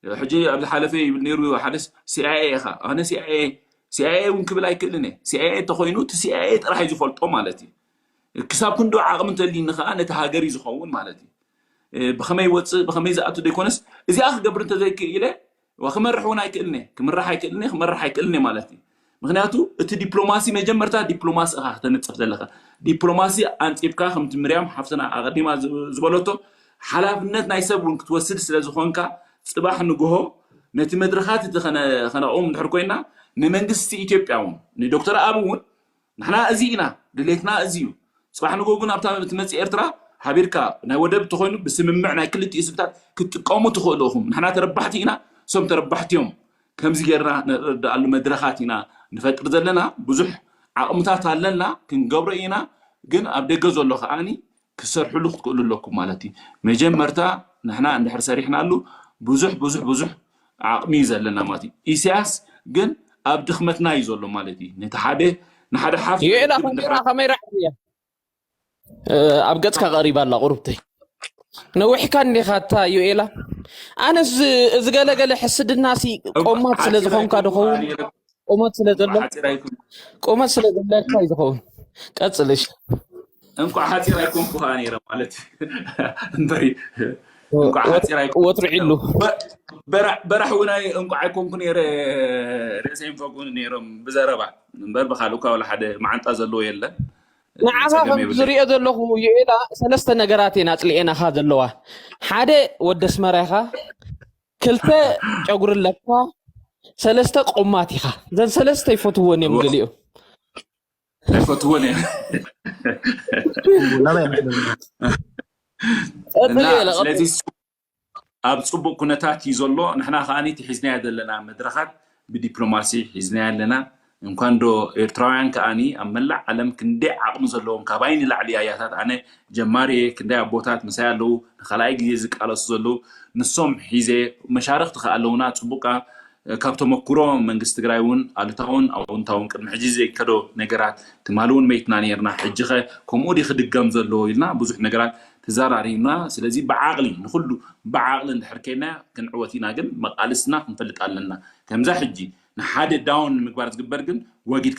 ሕጂ ኣብ ዝሓለፈ ይብል ነይሩ ሓደስ ሲኣይኤ ኢኻ ኣነ ሲኣይኤ ሲኣይኤ እውን ክብል ኣይክእልን እየ። ሲኣይኤ እንተኮይኑ እቲ ሲኣይኤ ጥራሕ እዩ ዝፈልጦ ማለት እዩ። ክሳብ ክንዶ ዓቕሚ እንተልዩኒ ከዓ ነቲ ሃገር እዩ ዝኸውን ማለት እዩ። ብኸመይ ወፅእ ብኸመይ ዝኣቱ ዘይኮነስ እዚኣ ክገብር እንተዘይክእለ ክመርሕ እውን ኣይክእልን እየ። ክምራሕ ኣይክእልን እየ ክመራሕ ኣይክእልን እየ ማለት እዩ። ምክንያቱ እቲ ዲፕሎማሲ መጀመርታ ዲፕሎማሲ ኢኻ ክተንፅፍ ዘለካ። ዲፕሎማሲ ኣንፂፍካ ከምቲ ምርያም ሓፍትና ኣቀዲማ ዝበለቶ ሓላፍነት ናይ ሰብ እውን ክትወስድ ስለ ዝኾንካ ፅባሕ ንግሆ ነቲ መድረኻት እቲ ከነቕውም እንድሕር ኮይና ንመንግስቲ ኢትዮጵያ እውን ንዶክተር ኣብ እውን ንሕና እዚ ኢና ድሌትና እዚ እዩ። ፅባሕ ንግሆ ግን ኣብታ ትመፅእ ኤርትራ ሓቢርካ ናይ ወደብ እንተኮይኑ ብስምምዕ ናይ ክልቲኡ ህዝብታት ክትጥቀሙ ትኽእሉ ኢኹም። ንሕና ተረባሕቲ ኢና፣ እሶም ተረባሕቲ እዮም። ከምዚ ጌርና ንረዳኣሉ መድረኻት ኢና ንፈጥር ዘለና። ብዙሕ ዓቕምታት ኣለና ክንገብሮ ኢና። ግን ኣብ ደገ ዘሎ ከዓኒ ክሰርሕሉ ክትክእሉ ኣለኩም ማለት እዩ። መጀመርታ ንሕና እንድሕር ሰሪሕናሉ ብዙሕ ብዙሕ ብዙሕ ዓቕሚ እዩ ዘለና ማለት እዩ። ኢሳያስ ግን ኣብ ድኽመትና እዩ ዘሎ ማለት እዩ። ነቲ ሓደ ንሓደ ሓፍ ዩኤላ ከመይ ራ ከመይ ራ እያ ኣብ ገጽካ ቀሪባ ኣላ ቁርብተይ። ነዊሕካ እንዲኻ እታ ዩኤላ። ኣነስ እዚ ገለገለ ሕስድናሲ ቆማት ስለ ዝኾንካ ዶ ኸውን? ቆማት ስለ ዘሎ ቆማት ስለ ዘለካ እዩ ዝኸውን። ቀጽል እሺ። እንኳዕ ሓፂር ኣይኮንኩ ከዓ ነይረ ማለት እምበሪ እንኳዕ ሓፂር ኣይኮንኩ ወትሩ ዒሉ በራሕ እውን እንኳዕ ኣይኮንኩ ነይረ። ርእሰይ ንፈጉ ነይሮም ብዘረባ እምበር ብካልእ እኳ ወላ ሓደ መዓንጣ ዘለዎ የለን። ንዓኻ ከም ዝሪኦ ዘለኹ ዩኤላ ሰለስተ ነገራት እየን ኣፅሊኤናኻ ዘለዋ። ሓደ ወዲ ኣስመራ ኢኻ፣ ክልተ ጨጉሪ ኣለካ፣ ሰለስተ ቆማት ኢኻ። ዘን ሰለስተ ይፈትወን እዮም ገሊኦም። ኣይፈትወን እዮም። ስለዚ ኣብ ፅቡቅ ኩነታት እዩ ዘሎ። ንሕና ከዓኒ እቲ ሒዝናዮ ዘለና መድረኻት ብዲፕሎማሲ ሒዝናዮ ኣለና። እንኳን ዶ ኤርትራውያን ከዓኒ ኣብ መላእ ዓለም ክንደይ ዓቕሚ ዘለዎም ካባይ ንላዕሊ ኣያታት ኣነ ጀማሪ እየ። ክንደይ ኣቦታት ምሳይ ኣለዉ ንካልኣይ ግዜ ዝቃለሱ ዘለዉ ንሶም ሒዘ መሻርክቲ ከኣ ኣለዉና። ፅቡቅ ካብ ተመኩሮ መንግስቲ ትግራይ እውን ኣሉታውን ኣውንታውን ቅድሚ ሕጂ ዘይከዶ ነገራት ትማሊ እውን መይትና ነርና ሕጂ ከ ከምኡ ዲ ክድገም ዘለዎ ኢልና ብዙሕ ነገራት ተዘራሪብና። ስለዚ ብዓቕሊ ንኩሉ ብዓቕሊ እንድሕር ከይና ክንዕወት ኢና። ግን መቃልስትና ክንፈልጥ ኣለና። ከምዛ ሕጂ ንሓደ ዳውን ንምግባር ዝግበር ግን ወጊድ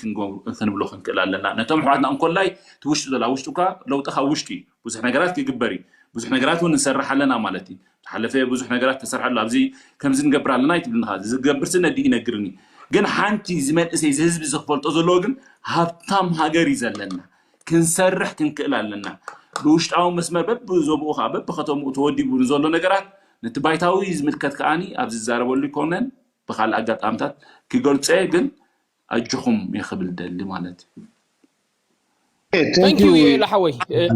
ክንብሎ ክንክእል ኣለና። ነቶም ኣሕዋትና እንኮላይ እቲ ውሽጢ ዘላ ውሽጢ እኳ ለውጢ ካብ ውሽጢ እዩ። ብዙሕ ነገራት ክግበር እዩ። ብዙሕ ነገራት እውን ንሰርሕ ኣለና ማለት እዩ። ዝሓለፈ ብዙሕ ነገራት ተሰርሐ ኣሎ ኣብዚ ከምዚ ንገብር ኣለና ይትብልኒ ዝገብር ስነዲ ይነግርኒ። ግን ሓንቲ እዚ መንእሰይ እዚ ህዝቢ እዚ ክፈልጦ ዘለዎ ግን ሃብታም ሃገር እዩ ዘለና። ክንሰርሕ ክንክእል ኣለና። ብውሽጣዊ መስመር በብዞብኡ ከዓ በብከተምኡ ተወዲቡ ንዘሎ ነገራት ነቲ ባይታዊ ዝምልከት ከዓኒ ኣብዚ ዝዛረበሉ ይኮነን ብካልእ ኣጋጣምታት ክገልፆ እየ። ግን ኣጆኹም እየ ክብል ደሊ ማለት እዩ። Thank you ዩኤል ሓወይ።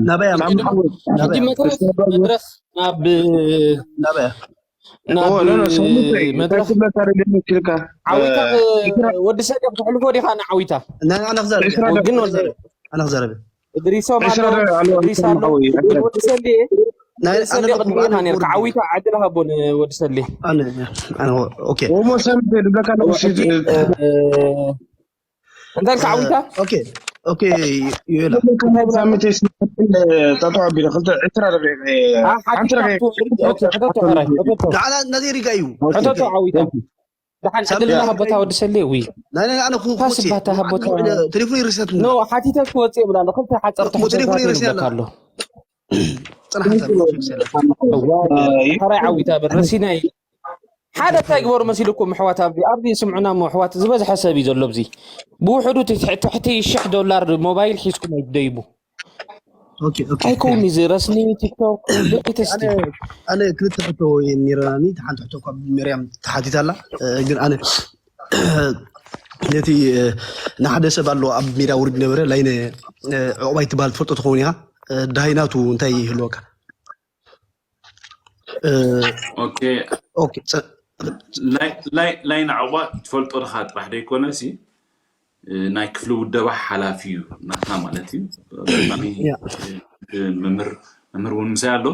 ናበይ ሕጂ መድረኽ ናብ ናበይ ናብ መድረኽ ዓዊታ ወዲ ሰገብ ተሕልፎ ዲኻ ንዓዊታ ግን ወዘረ ኣነ ክዛረብ እድሪሶ ኣሎ እድሪስ ኣሎ ወዲ ሰንዴ ናይ ኣነ ሰሌ ለኩ ቅድሚ ኣነ ኢኻ ነርካ ወርድ ዓዊታ ዕድል ሃቦ ንወዲ ሰሌ ኣነ ኣነ ኦኬ ኦሞ ሰምቴ ድብለካ ኣለኹ። ሕጂ እ፣ እንታይ ኢልካ ዓዊታ ኦኬ ኦኬ ዮላ ሳምቴ ጠጠው ኣቢለ ክልተ ዕስራ ደቂቕ ኣ፣ ሓንቲ ሓቲትካ ደቂቕ ክትወርድ ኦኬ ሕተቶ ሕራይ ሕተቶ ንዓና ነዚ ሪጋ እዩ ሕተቶ ዓዊታ ደሓን ሳምሪ ዕድልና ሃቦታ ወዲ ሰሌ ውይ ናይ ናይ ኣነ ኩ ፋስ ባታ ሃቦታ ቴሌፎን ይርሰት ኖ ሓቲተ ክወፅእ ይብላ ኣሎ ክልተ ሓፀርቲ ሞ ቴሌፎን ሕቶታት ይርሰት ይብለካ ኣሎ ኣሎ ጽናሕ ሰላም ሰላም ሕራይ ዓዊታ በል ረሲናይ ሓደ እንታይ ግበሩ መሲልኩም ኣሕዋት ኣብዚ ኣብዚ ስምዑና እሞ ኣሕዋት ዝበዝሐ ሰብ እዩ ዘሎ ኣብዚ ብውሕዱ ትሕቲ ትሕቲ ሽሕ ዶላር ሞባይል ሒዝኩም ኣይትደይቡ ኦኬ ኦኬ ኣይከውን እዚ ረስኒ ቲክቶክ ልቂት እስቲ ኣነ ኣነ ክልተ ሕቶ ኔራኒ ሓንቲ ሕቶ ካብ መርያም ተሓቲታ ኣላ እ፣ ግን ኣነ ነቲ እ፣ ንሓደ ሰብ ኣሎ ኣብ ሜዳ ውርድ ነበረ ላይነ እ፣ ዕቑባይ ትበሃል ትፈልጦ ትኸውን ኢኻ እ፣ ዳሃይ ናቱ እንታይ ይህልወካ እ፣ ኦኬ ኦኬ ጸ- ላይ- ላይ- ላይነ ዕቑባ ትፈልጦ ድኻ ጥራሕ ዘይኮነ ሲ እ፣ ናይ ክፍሊ ውደባ ሓላፊ እዩ ናትና ማለት እዩ። ኣጋጣሚ ያ እ፣ መምህር መምህር እውን ምሳይ ኣሎ።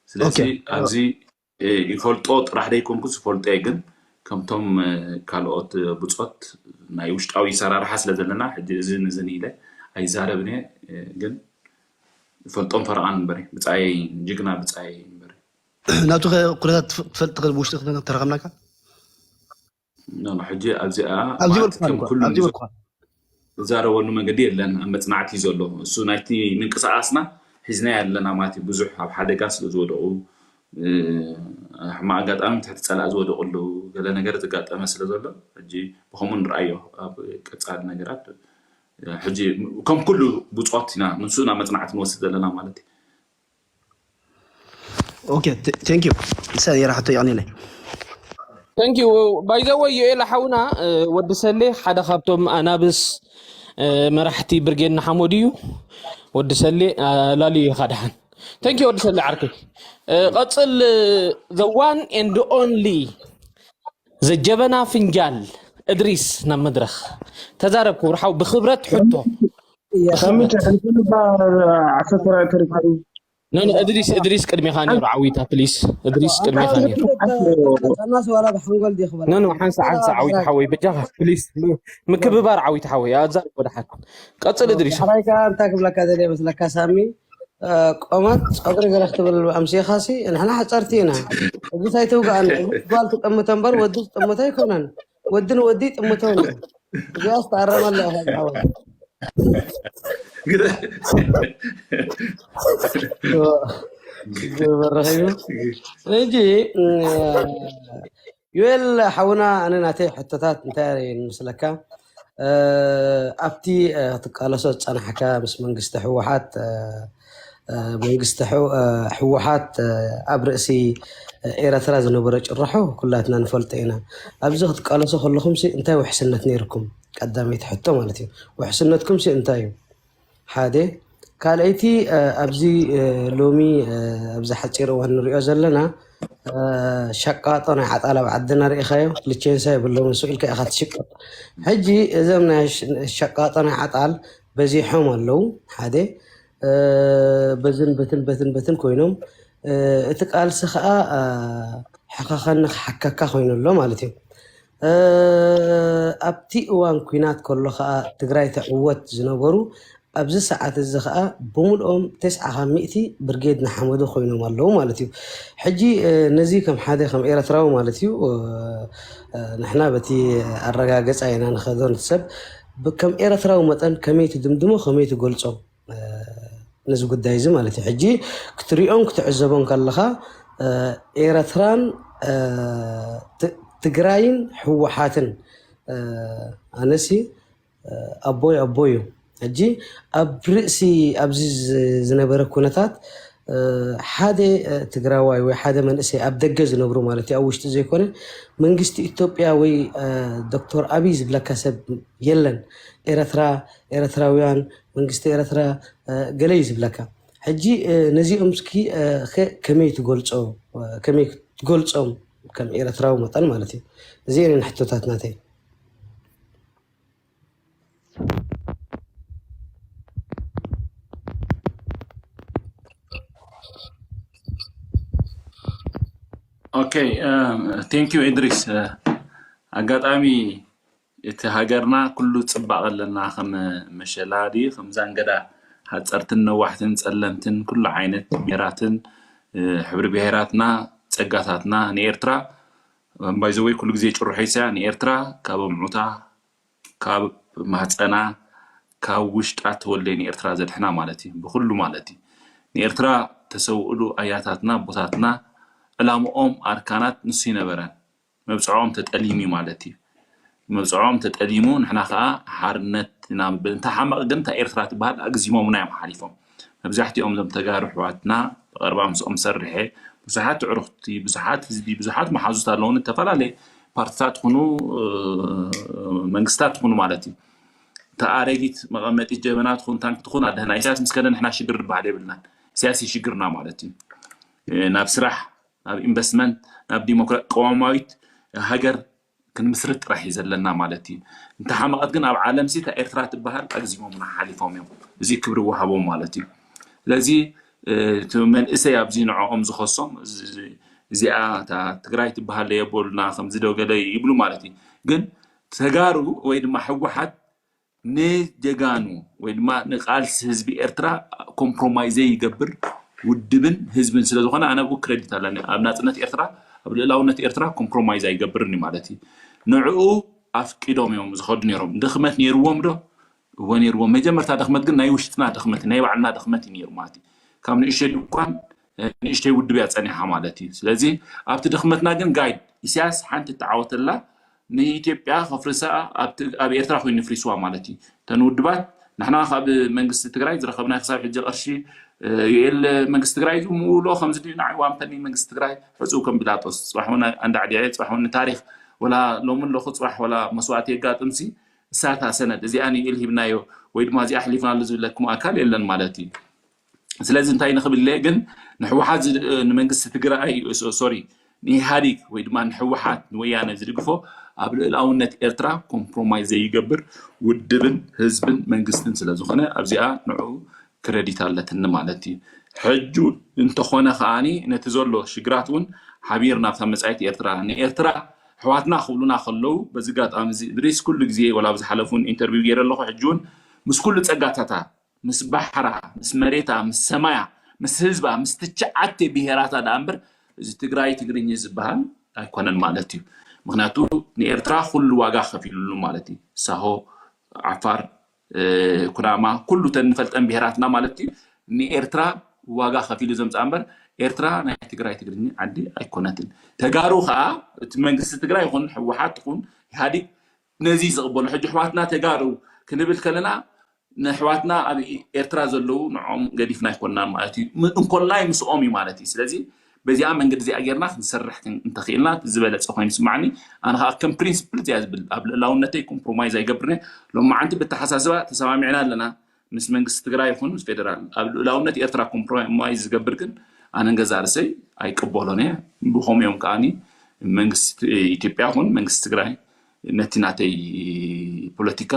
ስለዚ ኦኬ ኣብዚ እ፣ ይፈልጦ ጥራሕ ዘይኮንኩስ ይፈልጦ እየ፣ ግን ከምቶም እ፣ ካልኦት እ፣ ብጾት ናይ ውሽጣዊ ሰራርሓ ስለ ዘለና ሕጂ እዝን እዝን ኢለ ኣይዛረብን እየ። እ፣ ግን ይፈልጦም ፈረቓን እምበር እዩ። ብጻየይ ጅግና ብጻየይ እምበር እዩ። ናቱ ከ ኩነታት ትፍ- ትፈልጥ ትኽእል ብውሽጢ ክተ- ተረኸብናካ ኖ፣ ኖ፣ ሕጂ ኣብዚኣ ኣብዚ ማለት በልኩኻ ከም እኮ ኩሉ ኣብዚ በልኩኻ ዝዛረበሉ መገዲ የለን። ኣብ መጽናዕቲ እዩ ዘሎ እሱ ናይቲ ምንቅስቃስና ሒዝናዮ ኣለና ማለት እዩ። ብዙሕ ኣብ ሓደጋ ስለ ዝወደቑ እ፣ ሕማቕ ኣጋጣሚ ትሕቲ ጸላእ ዝወደቑሉ ገለ ነገር ዝጋጠመ ስለ ዘሎ ሕጂ ብኸምኡ ንርኣዮ ኣብ ቀጻሊ ነገራት እ፣ ሕጂ ከም ኩሉ ብጾት ኢና ንሱ ናብ መጽናዕቲ ንወስድ ዘለና ማለት እዩ። ኦኬ ቴንክ ዩ ሰ የራ ሕቶ የቕኒለይ Thank you. By the way ዮኤል ሓውና እ፣ ወዲ ሰሌ ሓደ ካብቶም ኣናብስ እ፣ መራሕቲ ብርጌድ ንሓመዱ እዩ። ወዲ ሰሌ ኣላልዩ ኢኻ ደሓን። Thank you ወዲ ሰሌ ዓርከይ። እ፣ ቀጽል the one and only ዘጀበና ፍንጃል እድሪስ ናብ መድረኽ ተዛረብ ክቡር ሓው ብክብረት ሕቶ ሳሚት ሕልፍልባ ዓሰርተ ተሪፋ ኖ ኖ እድሪስ እድሪስ ቅድሚኻ ነይሩ ዓዊታ ፕሊስ እድሪስ ቅድሚኻ ነይሩ ጠናስ ዋላ ብሓንጎል ዲ ክበል ኖ ኖ ሓንሳ ሓንሳ ዓዊታ ሓወይ በጃኻ ፕሊስ ምክብባር ዓዊታ ሓወይ ኣዛር ወደ ሓን ቀጽል እድሪስ ሕራይ ከዓ እንታይ ክብለካ ዘለ መስለካ ሳሚ እ፣ ቆመት ፀጉሪ ገለ ክትብል ኣምሲኻሲ ንሕና ሓፀርቲ ኢና እዚ እንታይ ትውግኣና እዚ ጓል ትጠምቶ እምበር ወዲ ዝጥምቶ ኣይኮነን ወዲ ንወዲ ይጥምቶ እዚኣ ዝተኣረመላ ኢኻ ዝሓወት ዝበረኸዩ ሕጂ ዩኤል ሓውና ኣነ ናተይ ሕቶታት እንታይ ምስለካ ኣብቲ ክትቃለሶ ዝፀናሕካ ምስ መንግስቲ ህወሓት መንግስቲ ህወሓት ኣብ ርእሲ ኤረትራ ዝነበረ ጭርሖ ኩላትና ንፈልጦ ኢና ኣብዚ ክትቃለሶ ከለኹም እንታይ ውሕስነት ነይርኩም ቀዳመይቲ ሕቶ ማለት እዩ ውሕስነትኩም እንታይ እዩ ሓደ ካልኣይቲ ኣብዚ ሎሚ ኣብዚ ሓፂር እዋን ንሪኦ ዘለና ሸቃጦ ናይ ዓጣል ኣብ ዓድና ርኢኻዮ ልቼንሳ የብሎም ንሱ ኢልካ ኢኻ ትሽቅጥ ሕጂ እዞም ናይ ሸቃጦ ናይ ዓጣል በዚሖም ኣለዉ ሓደ በዝን በትን በትን በትን ኮይኖም እቲ ቃልሲ ከዓ ሕኸኸኒ ክሓከካ ኮይኑ ኣሎ ማለት እዩ ኣብቲ እዋን ኩናት ከሎ ከዓ ትግራይ ተዕወት ዝነበሩ ኣብዚ ሰዓት እዚ ከዓ ብምልኦም ተስዓ ካብ ሚእቲ ብርጌድ ንሓመዱ ኮይኖም ኣለዉ ማለት እዩ ሕጂ ነዚ ከም ሓደ ከም ኤረትራዊ ማለት እዩ ንሕና በቲ ኣረጋገፃ ኢና ንኸዶ ንትሰብ ከም ኤረትራዊ መጠን ከመይ ትድምድሞ ከመይ ትገልፆ ነዚ ጉዳይ እዚ ማለት እዩ ሕጂ ክትሪኦን ክትዕዘቦን ከለካ ኤረትራን ትግራይን ህወሓትን ኣነሲ ኣቦይ ኣቦይ እዩ ሕጂ ኣብ ርእሲ ኣብዚ ዝነበረ ኩነታት ሓደ ትግራዋይ ወይ ሓደ መንእሰይ ኣብ ደገ ዝነብሩ ማለት እዩ ኣብ ውሽጢ ዘይኮነ መንግስቲ ኢትዮጵያ ወይ ዶክተር ኣብይ ዝብለካ ሰብ የለን ኤረትራ ኤረትራውያን መንግስቲ ኤረትራ ገለ እዩ ዝብለካ ሕጂ ነዚኦም እስኪ ከመይ ትገልፆ ከመይ ትገልፆም ከም ኤረትራዊ መጠን ማለት እዩ እዚአን ሕቶታት ናተይ Okay, thank you, Idris. ኣጋጣሚ እቲ ሃገርና ኩሉ ፅባቐ ኣለና፣ ከም መሸላ ድዩ ከም ዛንገዳ፣ ሓፀርትን ነዋሕትን ጸለምትን ኩሉ ዓይነት ብሄራትን ሕብሪ ብሄራትና ጸጋታትና ንኤርትራ ባይዘወይ ኩሉ ግዜ ጭርሖ ይሰያ ንኤርትራ ካብ ኣምዑታ ካብ ማህፀና ካብ ውሽጣ ተወልደ ንኤርትራ ዘድሕና ማለት እዩ። ብኩሉ ማለት እዩ። ንኤርትራ ተሰውእሉ ኣያታትና ኣቦታትና ዕላምኦም ኣርካናት ንሱ ይነበረን መብፅዖም ተጠሊሙ ማለት እዩ። መብፅዖም ተጠሊሙ ንሕና ከዓ ሓርነት ኢና ንብል። እንተ ሓመቕ ግን እታ ኤርትራ ትበሃል ኣግዚሞምና እዮም ሓሊፎም። መብዛሕትኦም እዞም ተጋሩ ኣሕዋትና ብቐረባ ምስኦም ሰርሐ ብዙሓት ኣዕሩኽቲ ብዙሓት ህዝቢ ብዙሓት መሓዙት ኣለውን ዝተፈላለየ ፓርትታት ትኹኑ መንግስታት ትኹኑ ማለት እዩ። እታ ኣረጊት መቐመጢት ጀበና ትኹን ታንክ ትኹን ኣደህና ኢሳያስ ምስ ከደ ንሕና ሽግር ዝበሃል የብልናን። ኢሳያስ እዩ ሽግርና ማለት እዩ። ናብ ስራሕ ናብ ኢንቨስትመንት ናብ ዲሞክራ ቅዋማዊት ሃገር ክንምስርት ጥራሕ እዩ ዘለና ማለት እዩ። እንተ ሓመቐት ግን ኣብ ዓለም ሲ እታ ኤርትራ ትበሃል ኣግዚሞምና ሓሊፎም እዮም። እዚ ክብሪ ወሃቦም ማለት እዩ። ስለዚ እቲ መንእሰይ ኣብዚ ንዕኦም ዝኸሶም እዚኣ እታ ትግራይ ትበሃል የቦልና ከምዚ ዶ ገለ ይብሉ ማለት እዩ። ግን ተጋሩ ወይ ድማ ህወሓት ንጀጋኑ ወይ ድማ ንቃልሲ ህዝቢ ኤርትራ ኮምፕሮማይዝ ዘይገብር ውድብን ህዝብን ስለ ዝኾነ ኣነ ኣብኡ ክረዲት ኣለኒ። ኣብ ናፅነት ኤርትራ ኣብ ልእላውነት ኤርትራ ኮምፕሮማይዝ ኣይገብርን እዩ ማለት እዩ። ንዕኡ ኣፍቂዶም እዮም ዝኸዱ ነይሮም። ድኽመት ነይርዎም ዶ? እወ ነይርዎም። መጀመርታ ድኽመት ግን ናይ ውሽጥና ድኽመት ናይ ባዕልና ድኽመት እዩ ነይሩ ማለት እዩ። ካብ ንእሽተይ ድኳን ንእሽተይ ውድብ እያ ፀኒሓ ማለት እዩ። ስለዚ ኣብቲ ድኽመትና ግን ጋይድ ኢሳያስ ሓንቲ እተዓወተላ ንኢትዮጵያ ከፍርሳ ኣብ ኤርትራ ኮይኑ ፍሪስዋ ማለት እዩ። እተን ውድባት ንሕና ካብ መንግስቲ ትግራይ ዝረኸብና ክሳብ ሕጂ ቅርሺ ዩኤል መንግስቲ ትግራይ ዝምውሎ ከምዚ ድዩ ንዓይ ዋምፐኒ መንግስቲ ትግራይ ሕፁው ከም ቢላጦስ ፅባሕ እውን ኣንዳዕዲዐ ፅባሕ እውን ንታሪክ ወላ ሎሚ ኣለኹ ፅባሕ ወላ መስዋእቲ የጋጥምሲ እሳታ ሰነድ እዚኣ ንዩኤል ሂብናዮ ወይ ድማ እዚኣ ኣሕሊፍናሉ ዝብለኩም ኣካል የለን ማለት እዩ። ስለዚ እንታይ ንኽብል ኢለ ግን ንሕወሓት ንመንግስቲ ትግራይ ሶሪ ንኢህኣዲግ ወይ ድማ ንሕወሓት ንወያነ ዝድግፎ ኣብ ልእላውነት ኤርትራ ኮምፕሮማይዝ ዘይገብር ውድብን ህዝብን መንግስትን ስለዝኾነ ኣብዚኣ ንዑ ክረዲት ኣለትኒ ማለት እዩ። ሕጁ እንተኾነ ከዓኒ ነቲ ዘሎ ሽግራት እውን ሓቢር ናብታ መፃኢት ኤርትራ ንኤርትራ ኣሕዋትና ክብሉና ከለዉ በዚ ጋጣሚ እዚ እድሪስ ኩሉ ግዜ ወላ ብዝሓለፉን ኢንተርቪው ገይረ ኣለኹ ሕጂ እውን ምስ ኩሉ ፀጋታታ ምስ ባሕራ ምስ መሬታ ምስ ሰማያ ምስ ህዝባ ምስ ትሽዓተ ብሄራታ ደኣ እምበር እዚ ትግራይ ትግርኝ ዝበሃል ኣይኮነን ማለት እዩ። ምክንያቱ ንኤርትራ ኩሉ ዋጋ ከፊሉሉ ማለት እዩ። ሳሆ፣ ዓፋር፣ ኩናማ ኩሉ ተን ንፈልጠን ብሄራትና ማለት እዩ። ንኤርትራ ዋጋ ከፊሉ ዘምፅኣ እምበር ኤርትራ ናይ ትግራይ ትግርኝ ዓዲ ኣይኮነትን። ተጋሩ ከዓ እቲ መንግስቲ ትግራይ ይኹን ህወሓት ይኹን ኢህኣዲግ ነዚ ዝቕበሉ ሕጂ ኣሕዋትና ተጋሩ ክንብል ከለና ንኣሕዋትና ኣብ ኤርትራ ዘለዉ ንዕኦም ገዲፍና ኣይኮንናን ማለት እዩ። እንኮላይ ምስኦም እዩ ማለት እዩ። ስለዚ በዚኣ መንገዲ እዚኣ ጌርና ክንሰርሕ እንተኽኢልና ዝበለፀ ኮይኑ ይስማዓኒ። ኣነ ከዓ ከም ፕሪንስፕል እዚኣ ዝብል ኣብ ልእላውነተይ ኮምፕሮማይዝ ኣይገብርን። ሎማዓንቲ ብተሓሳስባ ተሰማሚዕና ኣለና ምስ መንግስቲ ትግራይ ይኹን ምስ ፌደራል ኣብ ልእላውነት ኤርትራ ኮምፕሮማይዝ ዝገብር ግን ኣነ ንገዛ ርእሰይ ኣይቅበሎን እየ። ብኸምኡ እዮም ከዓኒ መንግስቲ ኢትዮጵያ ይኹን መንግስቲ ትግራይ ነቲ ናተይ ፖለቲካ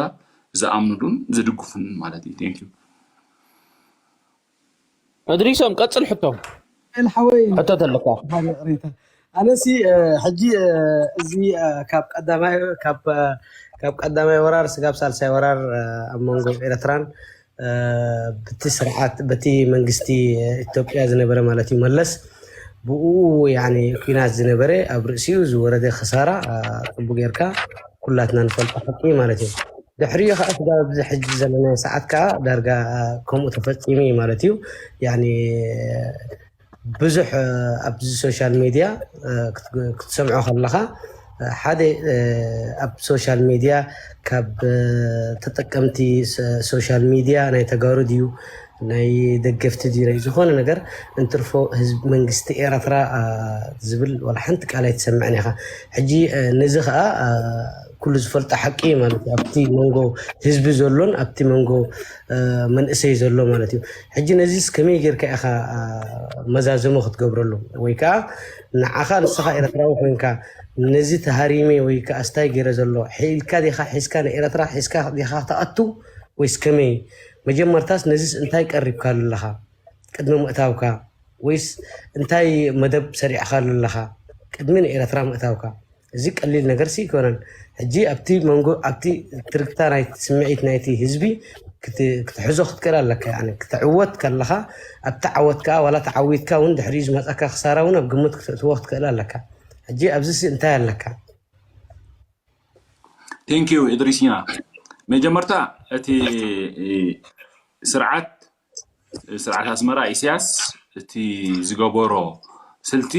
ዝኣምኑሉን ዝድግፉን ማለት እዩ። Thank you። እድሪሶም ቀፅል ሕቶ ሓወይ ሕቶ ተለካ ኣነሲ ሕጂ እዚ ካብ ቀዳማይ ካብ ቀዳማይ ወራር ስጋብ ሳልሳይ ወራር ኣብ መንጎ ኤርትራን በቲ ስርዓት በቲ መንግስቲ ኢትዮጵያ ዝነበረ ማለት እዩ መለስ ብኡ ኩናት ዝነበረ ኣብ ርእሲኡ ዝወረደ ክሳራ ፅቡ ጌርካ ኩላትና ንፈልጦ ሓቂ ማለት እዩ። ድሕሪኡ ከዓ ስጋብ ኣብዚ ሕጂ ዘለና ሰዓት ከዓ ዳርጋ ከምኡ ተፈፂሙ እዩ ማለት እዩ። ብዙሕ ኣብዚ ሶሻል ሚድያ ክትሰምዖ ከለኻ ሓደ ኣብ ሶሻል ሚድያ ካብ ተጠቀምቲ ሶሻል ሚድያ ናይ ተጋሩ ድዩ ናይ ደገፍቲ ድዩ ናይ ዝኾነ ነገር እንትርፎ ህዝቢ መንግስቲ ኤረትራ ዝብል ዋላ ሓንቲ ቃል ኣይትሰምዕን ኢኻ። ሕጂ ነዚ ኸዓ ኩሉ ዝፈልጦ ሓቂ እዩ ማለት እዩ። ኣብቲ መንጎ ህዝቢ ዘሎን ኣብቲ መንጎ መንእሰይ ዘሎ ማለት እዩ። ሕጂ ነዚስ ከመይ ጌርካ ኢኻ መዛዘሞ ክትገብረሉ ወይ ከዓ ንዓኻ ንስኻ ኤረትራዊ ኮይንካ ነዚ ተሃሪሜ ወይ ከዓ ስታይ ገይረ ዘሎ ኢልካ ዲኻ ሒዝካ ንኤረትራ ሒዝካ ዲኻ ክትኣቱ ወይስ ከመይ? መጀመርታስ ነዚስ እንታይ ቀሪብካሉ ኣለኻ ቅድሚ ምእታውካ? ወይስ እንታይ መደብ ሰሪዕካሉ ኣለኻ ቅድሚ ንኤረትራ ምእታውካ። እዚ ቀሊል ነገር ሲ ኣይኮነን። ሕጂ ኣብቲ መንጎ ኣብቲ ትርግታ ናይ ስምዒት ናይቲ ህዝቢ ክት- ክትሕዞ ክትክእል ኣለካ። ያኒ ክትዕወት ከለኻ ኣብቲ ዓወት ከዓ ዋላ ተዓዊትካ እውን ድሕሪኡ ዝመፀካ ክሳራ እውን ኣብ ግምት ክተእትዎ ክትክእል ኣለካ። ሕጂ ኣብዚ ሲ እንታይ ኣለካ? ቴንኪዩ እድሪሲና። መጀመርታ እቲ ስርዓት ስርዓት ኣስመራ ኢሳያስ እቲ ዝገበሮ ስልቲ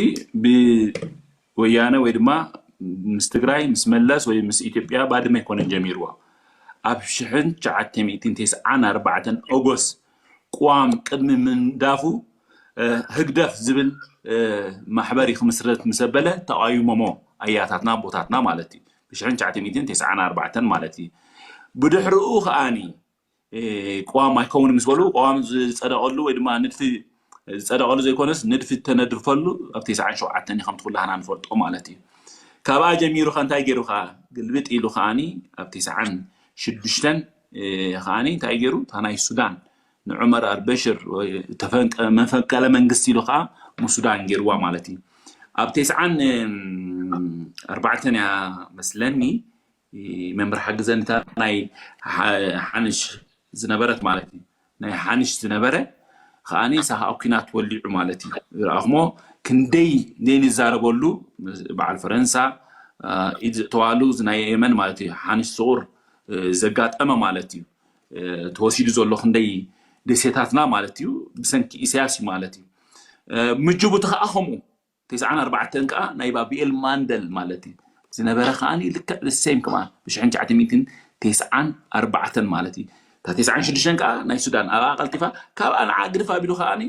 ብወያነ ወይ ድማ ምስ ትግራይ ምስ መለስ ወይ ምስ ኢትዮጵያ ባድመ ኣይኮነን ጀሚርዎ። ኣብ ሽሕን ትሽዓተ ሚእትን ተስዓን ኣርባዕተን ኦጎስ ቅዋም ቅድሚ ምንዳፉ ህግደፍ ዝብል ማሕበር ክምስረት ምስ ኣበለ ተቃይሞሞ ኣያታትና ኣቦታትና ማለት እዩ። ብሽሕን ትሽዓተ ሚእትን ተስዓን ኣርባዕተን ማለት እዩ። ብድሕርኡ ከዓኒ ቅዋም ኣይከውን ምስ በሉ ቅዋም ዝፀደቀሉ ወይ ድማ ንድፊ ዝፀደቀሉ ዘይኮነስ ንድፊ ተነድፈሉ ኣብ ተስዓን ሸውዓተን እዩ ከምቲ ኩላህና ንፈልጦ ማለት እዩ። ካብኣ ጀሚሩ ከ እንታይ ገይሩ ከዓ ግልብጥ ኢሉ ከዓኒ ኣብ ተስዓን ሽዱሽተን ከዓኒ እንታይ ገይሩ እታ ናይ ሱዳን ንዑመር ኣልበሽር መፈንቀለ መንግስቲ ኢሉ ከዓ ምስ ሱዳን ገይርዋ ማለት እዩ። ኣብ ተስዓን ኣርባዕተን እያ መስለኒ መምህር ሓግዘን እታ ናይ ሓንሽ ዝነበረት ማለት እዩ ናይ ሓንሽ ዝነበረ ከዓኒ ሳኻ ኩናት ወሊዑ ማለት እዩ። ዝረኣኹሞ ክንደይ ዘይንዛረበሉ በዓል ፈረንሳ ኢድ ዝእተዋሉ ናይ የመን ማለት እዩ ሓንሽ ስቑር ዘጋጠመ ማለት እዩ። ተወሲዱ ዘሎ ክንደይ ደሴታትና ማለት እዩ ብሰንኪ ኢሳያስ እዩ ማለት እዩ። ምጅቡቲ ከዓ ከምኡ ተስዓን ኣርባዕተን ከዓ ናይ ባቢኤል ማንደል ማለት እዩ ዝነበረ ከዓኒ ልክዕ the same ከማ ብሽሕን ትሽዓተ ሚእትን ተስዓን ኣርባዕተን ማለት እዩ። እታ ተስዓን ሽዱሽተን ከዓ ናይ ሱዳን ኣብኣ ቀልጢፋ ካብኣ ንዓ ግድፍ ኣቢሉ ከዓኒ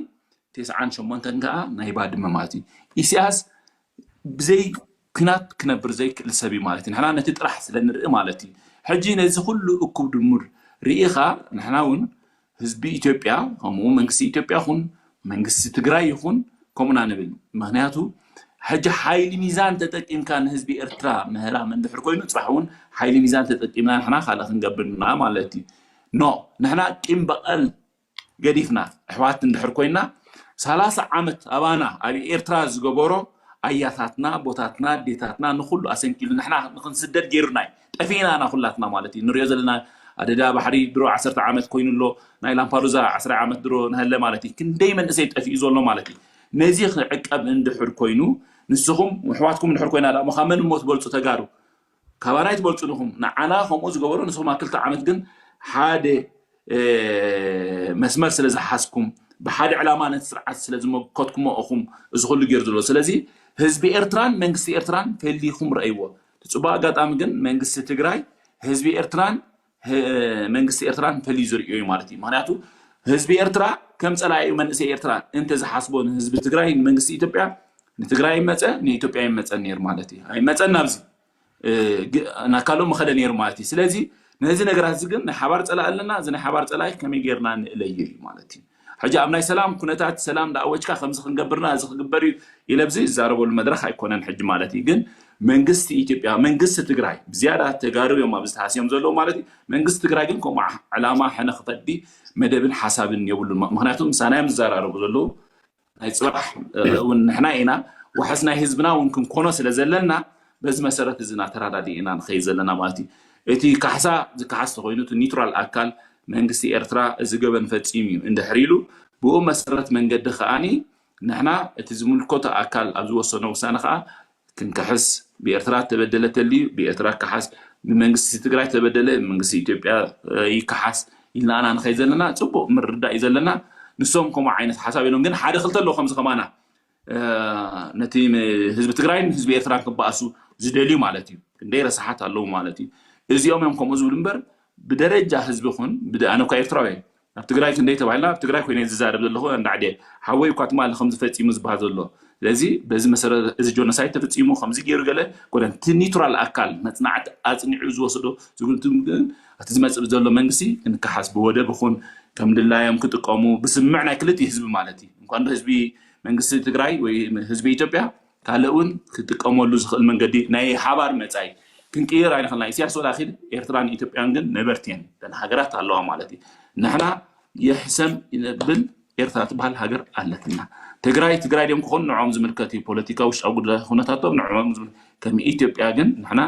ተስዓን ሸሞንተን ከዓ ናይ ባድመ ማለት እዩ። ኢሳያስ ብዘይ ኩናት ክነብር ዘይክእል ሰብ እዩ ማለት እዩ። ንሕና ነቲ ጥራሕ ስለ ንርኢ ማለት እዩ። ሕጂ ነዚ ኩሉ እኩብ ድሙር ርኢኻ ንሕና እውን ህዝቢ ኢትዮጵያ ከምኡ መንግስቲ ኢትዮጵያ ይኹን መንግስቲ ትግራይ ይኹን ከምኡና ንብል። ምክንያቱ ሕጂ ሓይሊ ሚዛን ተጠቂምካ ንህዝቢ ኤርትራ ምህራም እንድሕር ኮይኑ ፅባሕ እውን ሓይሊ ሚዛን ተጠቂምና ንሕና ካልእ ክንገብር ኢና ማለት እዩ። ኖ ንሕና ቂም በቐል ገዲፍና ኣሕዋት እንድሕር ኮይና ሰላሳ ዓመት ኣባና ኣብ ኤርትራ ዝገበሮ ኣያታትና ቦታትና ኣዴታትና ንኩሉ ኣሰንኪሉ ንሕና ንክንስደድ ገይሩና እዩ። ጠፊእና ኢና ኩላትና ማለት እዩ። ንሪኦ ዘለና ኣደዳ ባሕሪ ድሮ ዓሰርተ ዓመት ኮይኑ ኣሎ ናይ ላምፓዱዛ ዓስራ ዓመት ድሮ ንሃለ ማለት እዩ። ክንደይ መንእሰይ ጠፊኡ ዘሎ ማለት እዩ። ነዚ ክዕቀብ እንድሕር ኮይኑ ንስኹም ኣሕዋትኩም እንድሕር ኮይና ደኣ እሞ ካብ መን እሞ ትበልፁ ተጋሩ ካባና ኣይትበልፁን ኢኹም። ንዓና ከምኡ ዝገበሩ ንስኹም ኣብ ክልተ ዓመት ግን ሓደ መስመር ስለ ዝሓዝኩም ብሓደ ዕላማ ነቲ ስርዓት ስለ ዝመከትኩሞ ኢኹም እዚ ኩሉ ገይሩ ዘሎ። ስለዚ ህዝቢ ኤርትራን መንግስቲ ኤርትራን ፈሊኹም ረእይዎ። ብፅቡቅ ኣጋጣሚ ግን መንግስቲ ትግራይ ህዝቢ ኤርትራን መንግስቲ ኤርትራን ፈልዩ ዝርእዮ እዩ ማለት እዩ። ምክንያቱ ህዝቢ ኤርትራ ከም ፀላኢ መንእሰይ ኤርትራ እንተዝሓስቦ ንህዝቢ ትግራይ ንመንግስቲ ኢትዮጵያ ንትግራይ ይመፀ ንኢትዮጵያ ይመፀን ነይሩ ማለት እዩ። ኣይመፀን ናብዚ ናካሎም መኸደ ነይሩ ማለት እዩ። ስለዚ ነዚ ነገራት እዚ ግን ናይ ሓባር ፀላኢ ኣለና። እዚ ናይ ሓባር ፀላኢ ከመይ ጌርና ንእለዮ እዩ ማለት እዩ። ሕጂ ኣብ ናይ ሰላም ኩነታት ሰላም ዳኣወጅካ ከምዚ ክንገብርና እዚ ክግበር እዩ ኢለ ብዚ ዝዛረበሉ መድረክ ኣይኮነን ሕጂ ማለት እዩ። ግን መንግስቲ ኢትዮጵያ መንግስቲ ትግራይ ብዝያዳ ተጋሩ እዮም ኣብዚ ተሃስዮም ዘለዉ ማለት እዩ። መንግስቲ ትግራይ ግን ከምኡ ዕላማ ሕነ ክፈዲ መደብን ሓሳብን የብሉን። ምክንያቱ ምሳና እዮም ዝዘራረቡ ዘለዉ ናይ ፅባሕ እውን ንሕና ኢና ዋሕስ ናይ ህዝብና እውን ክንኮኖ ስለ ዘለና በዚ መሰረት እዚ እናተረዳዲ ኢና ንኸይድ ዘለና ማለት እዩ። እቲ ካሕሳ ዝከሓስ ተኮይኑ እቲ ኒውትራል ኣካል መንግስቲ ኤርትራ እዚ ገበን ፈፂሙ እዩ እንድሕር ኢሉ ብኡ መሰረት መንገዲ ከዓኒ ንሕና እቲ ዝምልከቶ ኣካል ኣብ ዝወሰኖ ውሳነ ከዓ ክንክሕስ ብኤርትራ ተበደለ ተልዩ ብኤርትራ ክሓስ ብመንግስቲ ትግራይ ተበደለ መንግስቲ ኢትዮጵያ ይከሓስ ኢልና ኣና ንኸይ ዘለና ፅቡቅ ምርዳእ እዩ ዘለና። ንሶም ከምኡ ዓይነት ሓሳብ የሎም ግን ሓደ ክልተ ኣለዉ ከምዚ ከማና ነቲ ህዝቢ ትግራይን ህዝቢ ኤርትራን ክበኣሱ ዝደልዩ ማለት እዩ። ክንደይ ረሳሓት ኣለዉ ማለት እዩ። እዚኦም እዮም ከምኡ ዝብሉ እምበር ብደረጃ ህዝቢ ኹን ኣነ እኳ ኤርትራዊ ናብ ትግራይ ክንደይ ተባሂልና ኣብ ትግራይ ኮይነ ዝዛረብ ዘለኹ እንዳዕደ ሓወይ እኳ ትማሊ ከም ዝፈፂሙ ዝበሃል ዘሎ ስለዚ በዚ መሰረት እዚ ጆኖሳይድ ተፈፂሙ ከምዚ ገይሩ ገለ ኮነ እቲ ኒቱራል ኣካል መፅናዕቲ ኣፅኒዑ ዝወሰዶ ዝግልቱ ግን እቲ ዝመፅእ ዘሎ መንግስቲ ክንከሓስ ብወደብ ይኹን ከም ድላዮም ክጥቀሙ ብስምምዕ ናይ ክልቲኡ ህዝቢ ማለት እዩ። እንኳን ህዝቢ መንግስቲ ትግራይ ወይ ህዝቢ ኢትዮጵያ ካልእ እውን ክጥቀመሉ ዝኽእል መንገዲ ናይ ሓባር መፃኢ ክንቅይር ኣይንኽእልና። ኢሳያስ ወላ ኪድ ኤርትራን ኢትዮጵያን ግን ነበርቲ እየን እተን ሃገራት ኣለዋ ማለት እዩ። ንሕና ይሕሰም ይነብል ኤርትራ ትበሃል ሃገር ኣለትና። ትግራይ ትግራይ ድዮም ክኾኑ ንዕኦም ዝምልከት እዩ። ፖለቲካ ውሽጣዊ ጉዳይ ኩነታቶም ንዕኦም ዝምልከት። ከም ኢትዮጵያ ግን ንሕና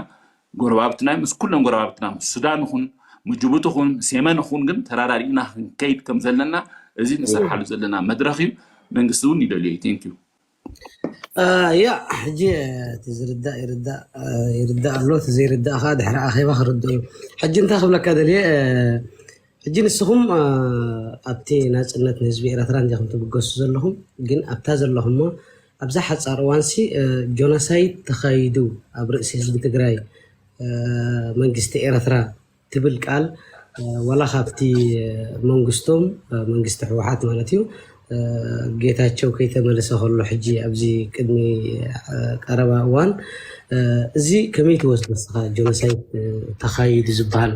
ጎረባብትና ምስ ኩሎም ጎረባብትና ምስ ሱዳን ይኹን ምስ ጅቡቲ ይኹን ምስ የመን ይኹን ግን ተራዳዲእና ክንከይድ ከም ዘለና እዚ ንሰርሓሉ ዘለና መድረኽ እዩ። መንግስቲ እውን ይደልዮ እዩ። Thank you። ያ ሕጂ እቲ ዝርዳእ ይርዳእ ይርዳእ ኣሎ፣ እቲ ዘይርዳእ ከዓ ድሕሪ ኣኼባ ክርዳእ እዩ። ሕጂ እንታይ ክብለካ ደልየ፣ ሕጂ ንስኹም ኣብቲ ናፅነት ንህዝቢ ኤርትራ እንዲኹም ትብገሱ ዘለኹም፣ ግን ኣብታ ዘለኹሞ ኣብዛ ሓፃር እዋንሲ ጆኖሳይድ ተኻይዱ ኣብ ርእሲ ህዝቢ ትግራይ መንግስቲ ኤርትራ ትብል ቃል ዋላ ካብቲ መንግስቶም መንግስቲ ህወሓት ማለት እዩ ጌታቸው ከይተመለሰ ከሎ ሕጂ ኣብዚ ቅድሚ ቀረባ እዋን እዚ ከመይ ትወስዶ ንስኻ ጆኖሳይድ ተኻይዱ ዝበሃል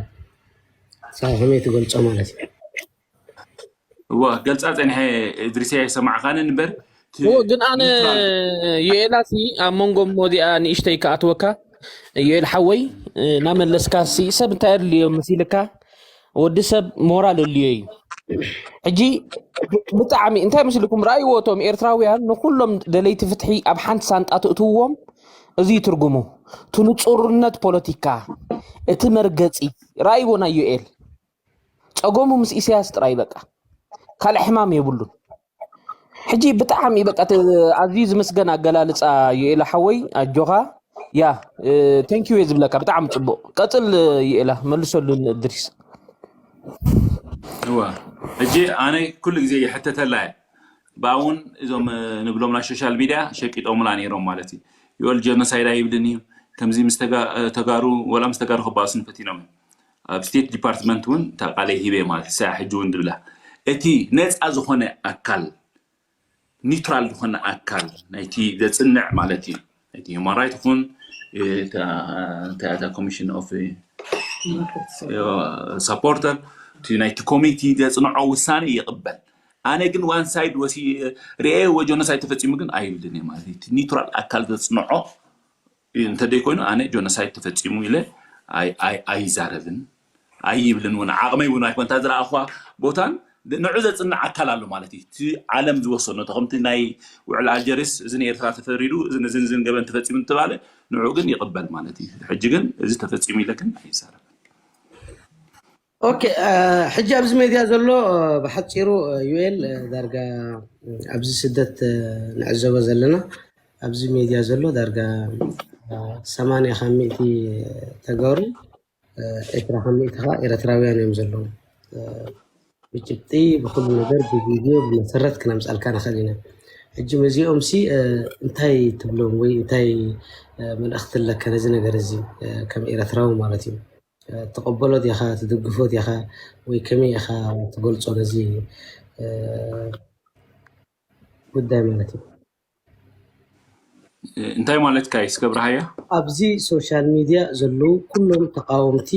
ከመይ ትገልፆ ማለት እዩ? እዋ ገልፃ ፀኒሐ እድሪስ ኣይሰማዕካን እምበር እዎ ግን ኣነ ዮኤላሲ ኣብ መንጎ ሞዚኣ ንእሽተይ ክኣትወካ ዮኤል ሓወይ እናመለስካ ሲ ሰብ እንታይ ኣድልዮ መሲልካ ወዲ ሰብ ሞራል ኣድልዮ እዩ። ሕጂ ብጣዕሚ እንታይ መስልኩም ረኣይዎ እቶም ኤርትራውያን ንኩሎም ደለይቲ ፍትሒ ኣብ ሓንቲ ሳንጣ ትእትውዎም። እዚ እዩ ትርጉሙ። እቲ ንጹርነት ፖለቲካ እቲ መርገጺ ረኣይዎ ናይ ዮኤል ጸገሙ ምስ ኢሳያስ ጥራይ በቃ ካልእ ሕማም የብሉን። ሕጂ ብጣዕሚ በቃ ኣዝዩ ዝምስገን ኣገላልጻ ዩኤላ ሓወይ ኣጆኻ ያ thank you እየ ዝብለካ ብጣዕሚ ጽቡቕ ቀጽል ዩኤላ መልሰሉ ንእድሪስ። እዋ ሕጂ ኣነ ኩሉ ግዜ ይሕተተላ እየ ብኣውን እዞም ንብሎም ናይ ሶሻል ሚድያ ሸቂጦምላ ነይሮም ማለት እዩ። ዮኤል ጀኖሳይድ ኣይብልን እዩ ከምዚ ምስ ተጋሩ ወላ ምስ ተጋሩ ክባእሱ ንፈቲኖም እዮም ኣብ ስቴት ዲፓርትመንት እውን እታ ቃለይ ሂበ ማለት እያ ሕጂ እውን ድብላ እቲ ነፃ ዝኾነ ኣካል ኒውትራል ዝኾነ ኣካል ናይቲ ዘፅንዕ ማለት እዩ ናይቲ ሁማን ራይት ይኹን እታ ኮሚሽን ኦፍ ሳፖርተር እቲ ናይቲ ኮሚቲ ዘፅንዖ ውሳነ ይቕበል ኣነ ግን ዋን ሳይድ ወሲ ርኤ ወጆኖሳይድ ተፈፂሙ ግን ኣይብልን ማለት ኒውትራል ኣካል ዘፅንዖ እንተደይኮይኑ ኣነ ጆኖሳይድ ተፈፂሙ ኢለ ኣይዛረብን ኣይብልን እውን ዓቕመይ እውን ኣይኮን እታ ዝረኣኹዋ ቦታን ንዑ ዘፅንዕ ኣካል ኣሎ ማለት እዩ እቲ ዓለም ዝወሰኖ ተኸምቲ ናይ ውዕል ኣልጀሪስ እዚ ንኤርትራ ተፈሪዱ እዚ ነዚ ንዝን ገበን ተፈፂሙ እንተባለ ንዑ ግን ይቕበል ማለት እዩ ሕጂ ግን እዚ ተፈፂሙ ኢለ ግን ኣይዛረብን ኦኬ ሕጂ ኣብዚ ሜድያ ዘሎ ብሓፂሩ ዩኤል ዳርጋ ኣብዚ ስደት ንዕዘቦ ዘለና ኣብዚ ሜድያ ዘሎ ዳርጋ ሰማንያ ካብ ሚእቲ ተጋሩ ዕስራ ካብ ሚእቲ ከዓ ኤረትራውያን እዮም ዘለዉ ብጭብጢ ብኩሉ ነገር ብቪድዮ ብመሰረት ክነምፃልካ ንኽእል ኢና ሕጂ መዚኦም ሲ እንታይ ትብሎም ወይ እንታይ መልእክቲ ኣለካ ነዚ ነገር እዚ ከም ኤረትራዊ ማለት እዩ ትቕበሎ ዲኻ ትድግፎ ዲኻ ወይ ከመይ ኢኻ ትገልጾ ነዚ ጉዳይ ማለት እዩ እንታይ ማለትካ እዩ ስገብርሃያ ኣብዚ ሶሻል ሚድያ ዘለዉ ኩሎም ተቃወምቲ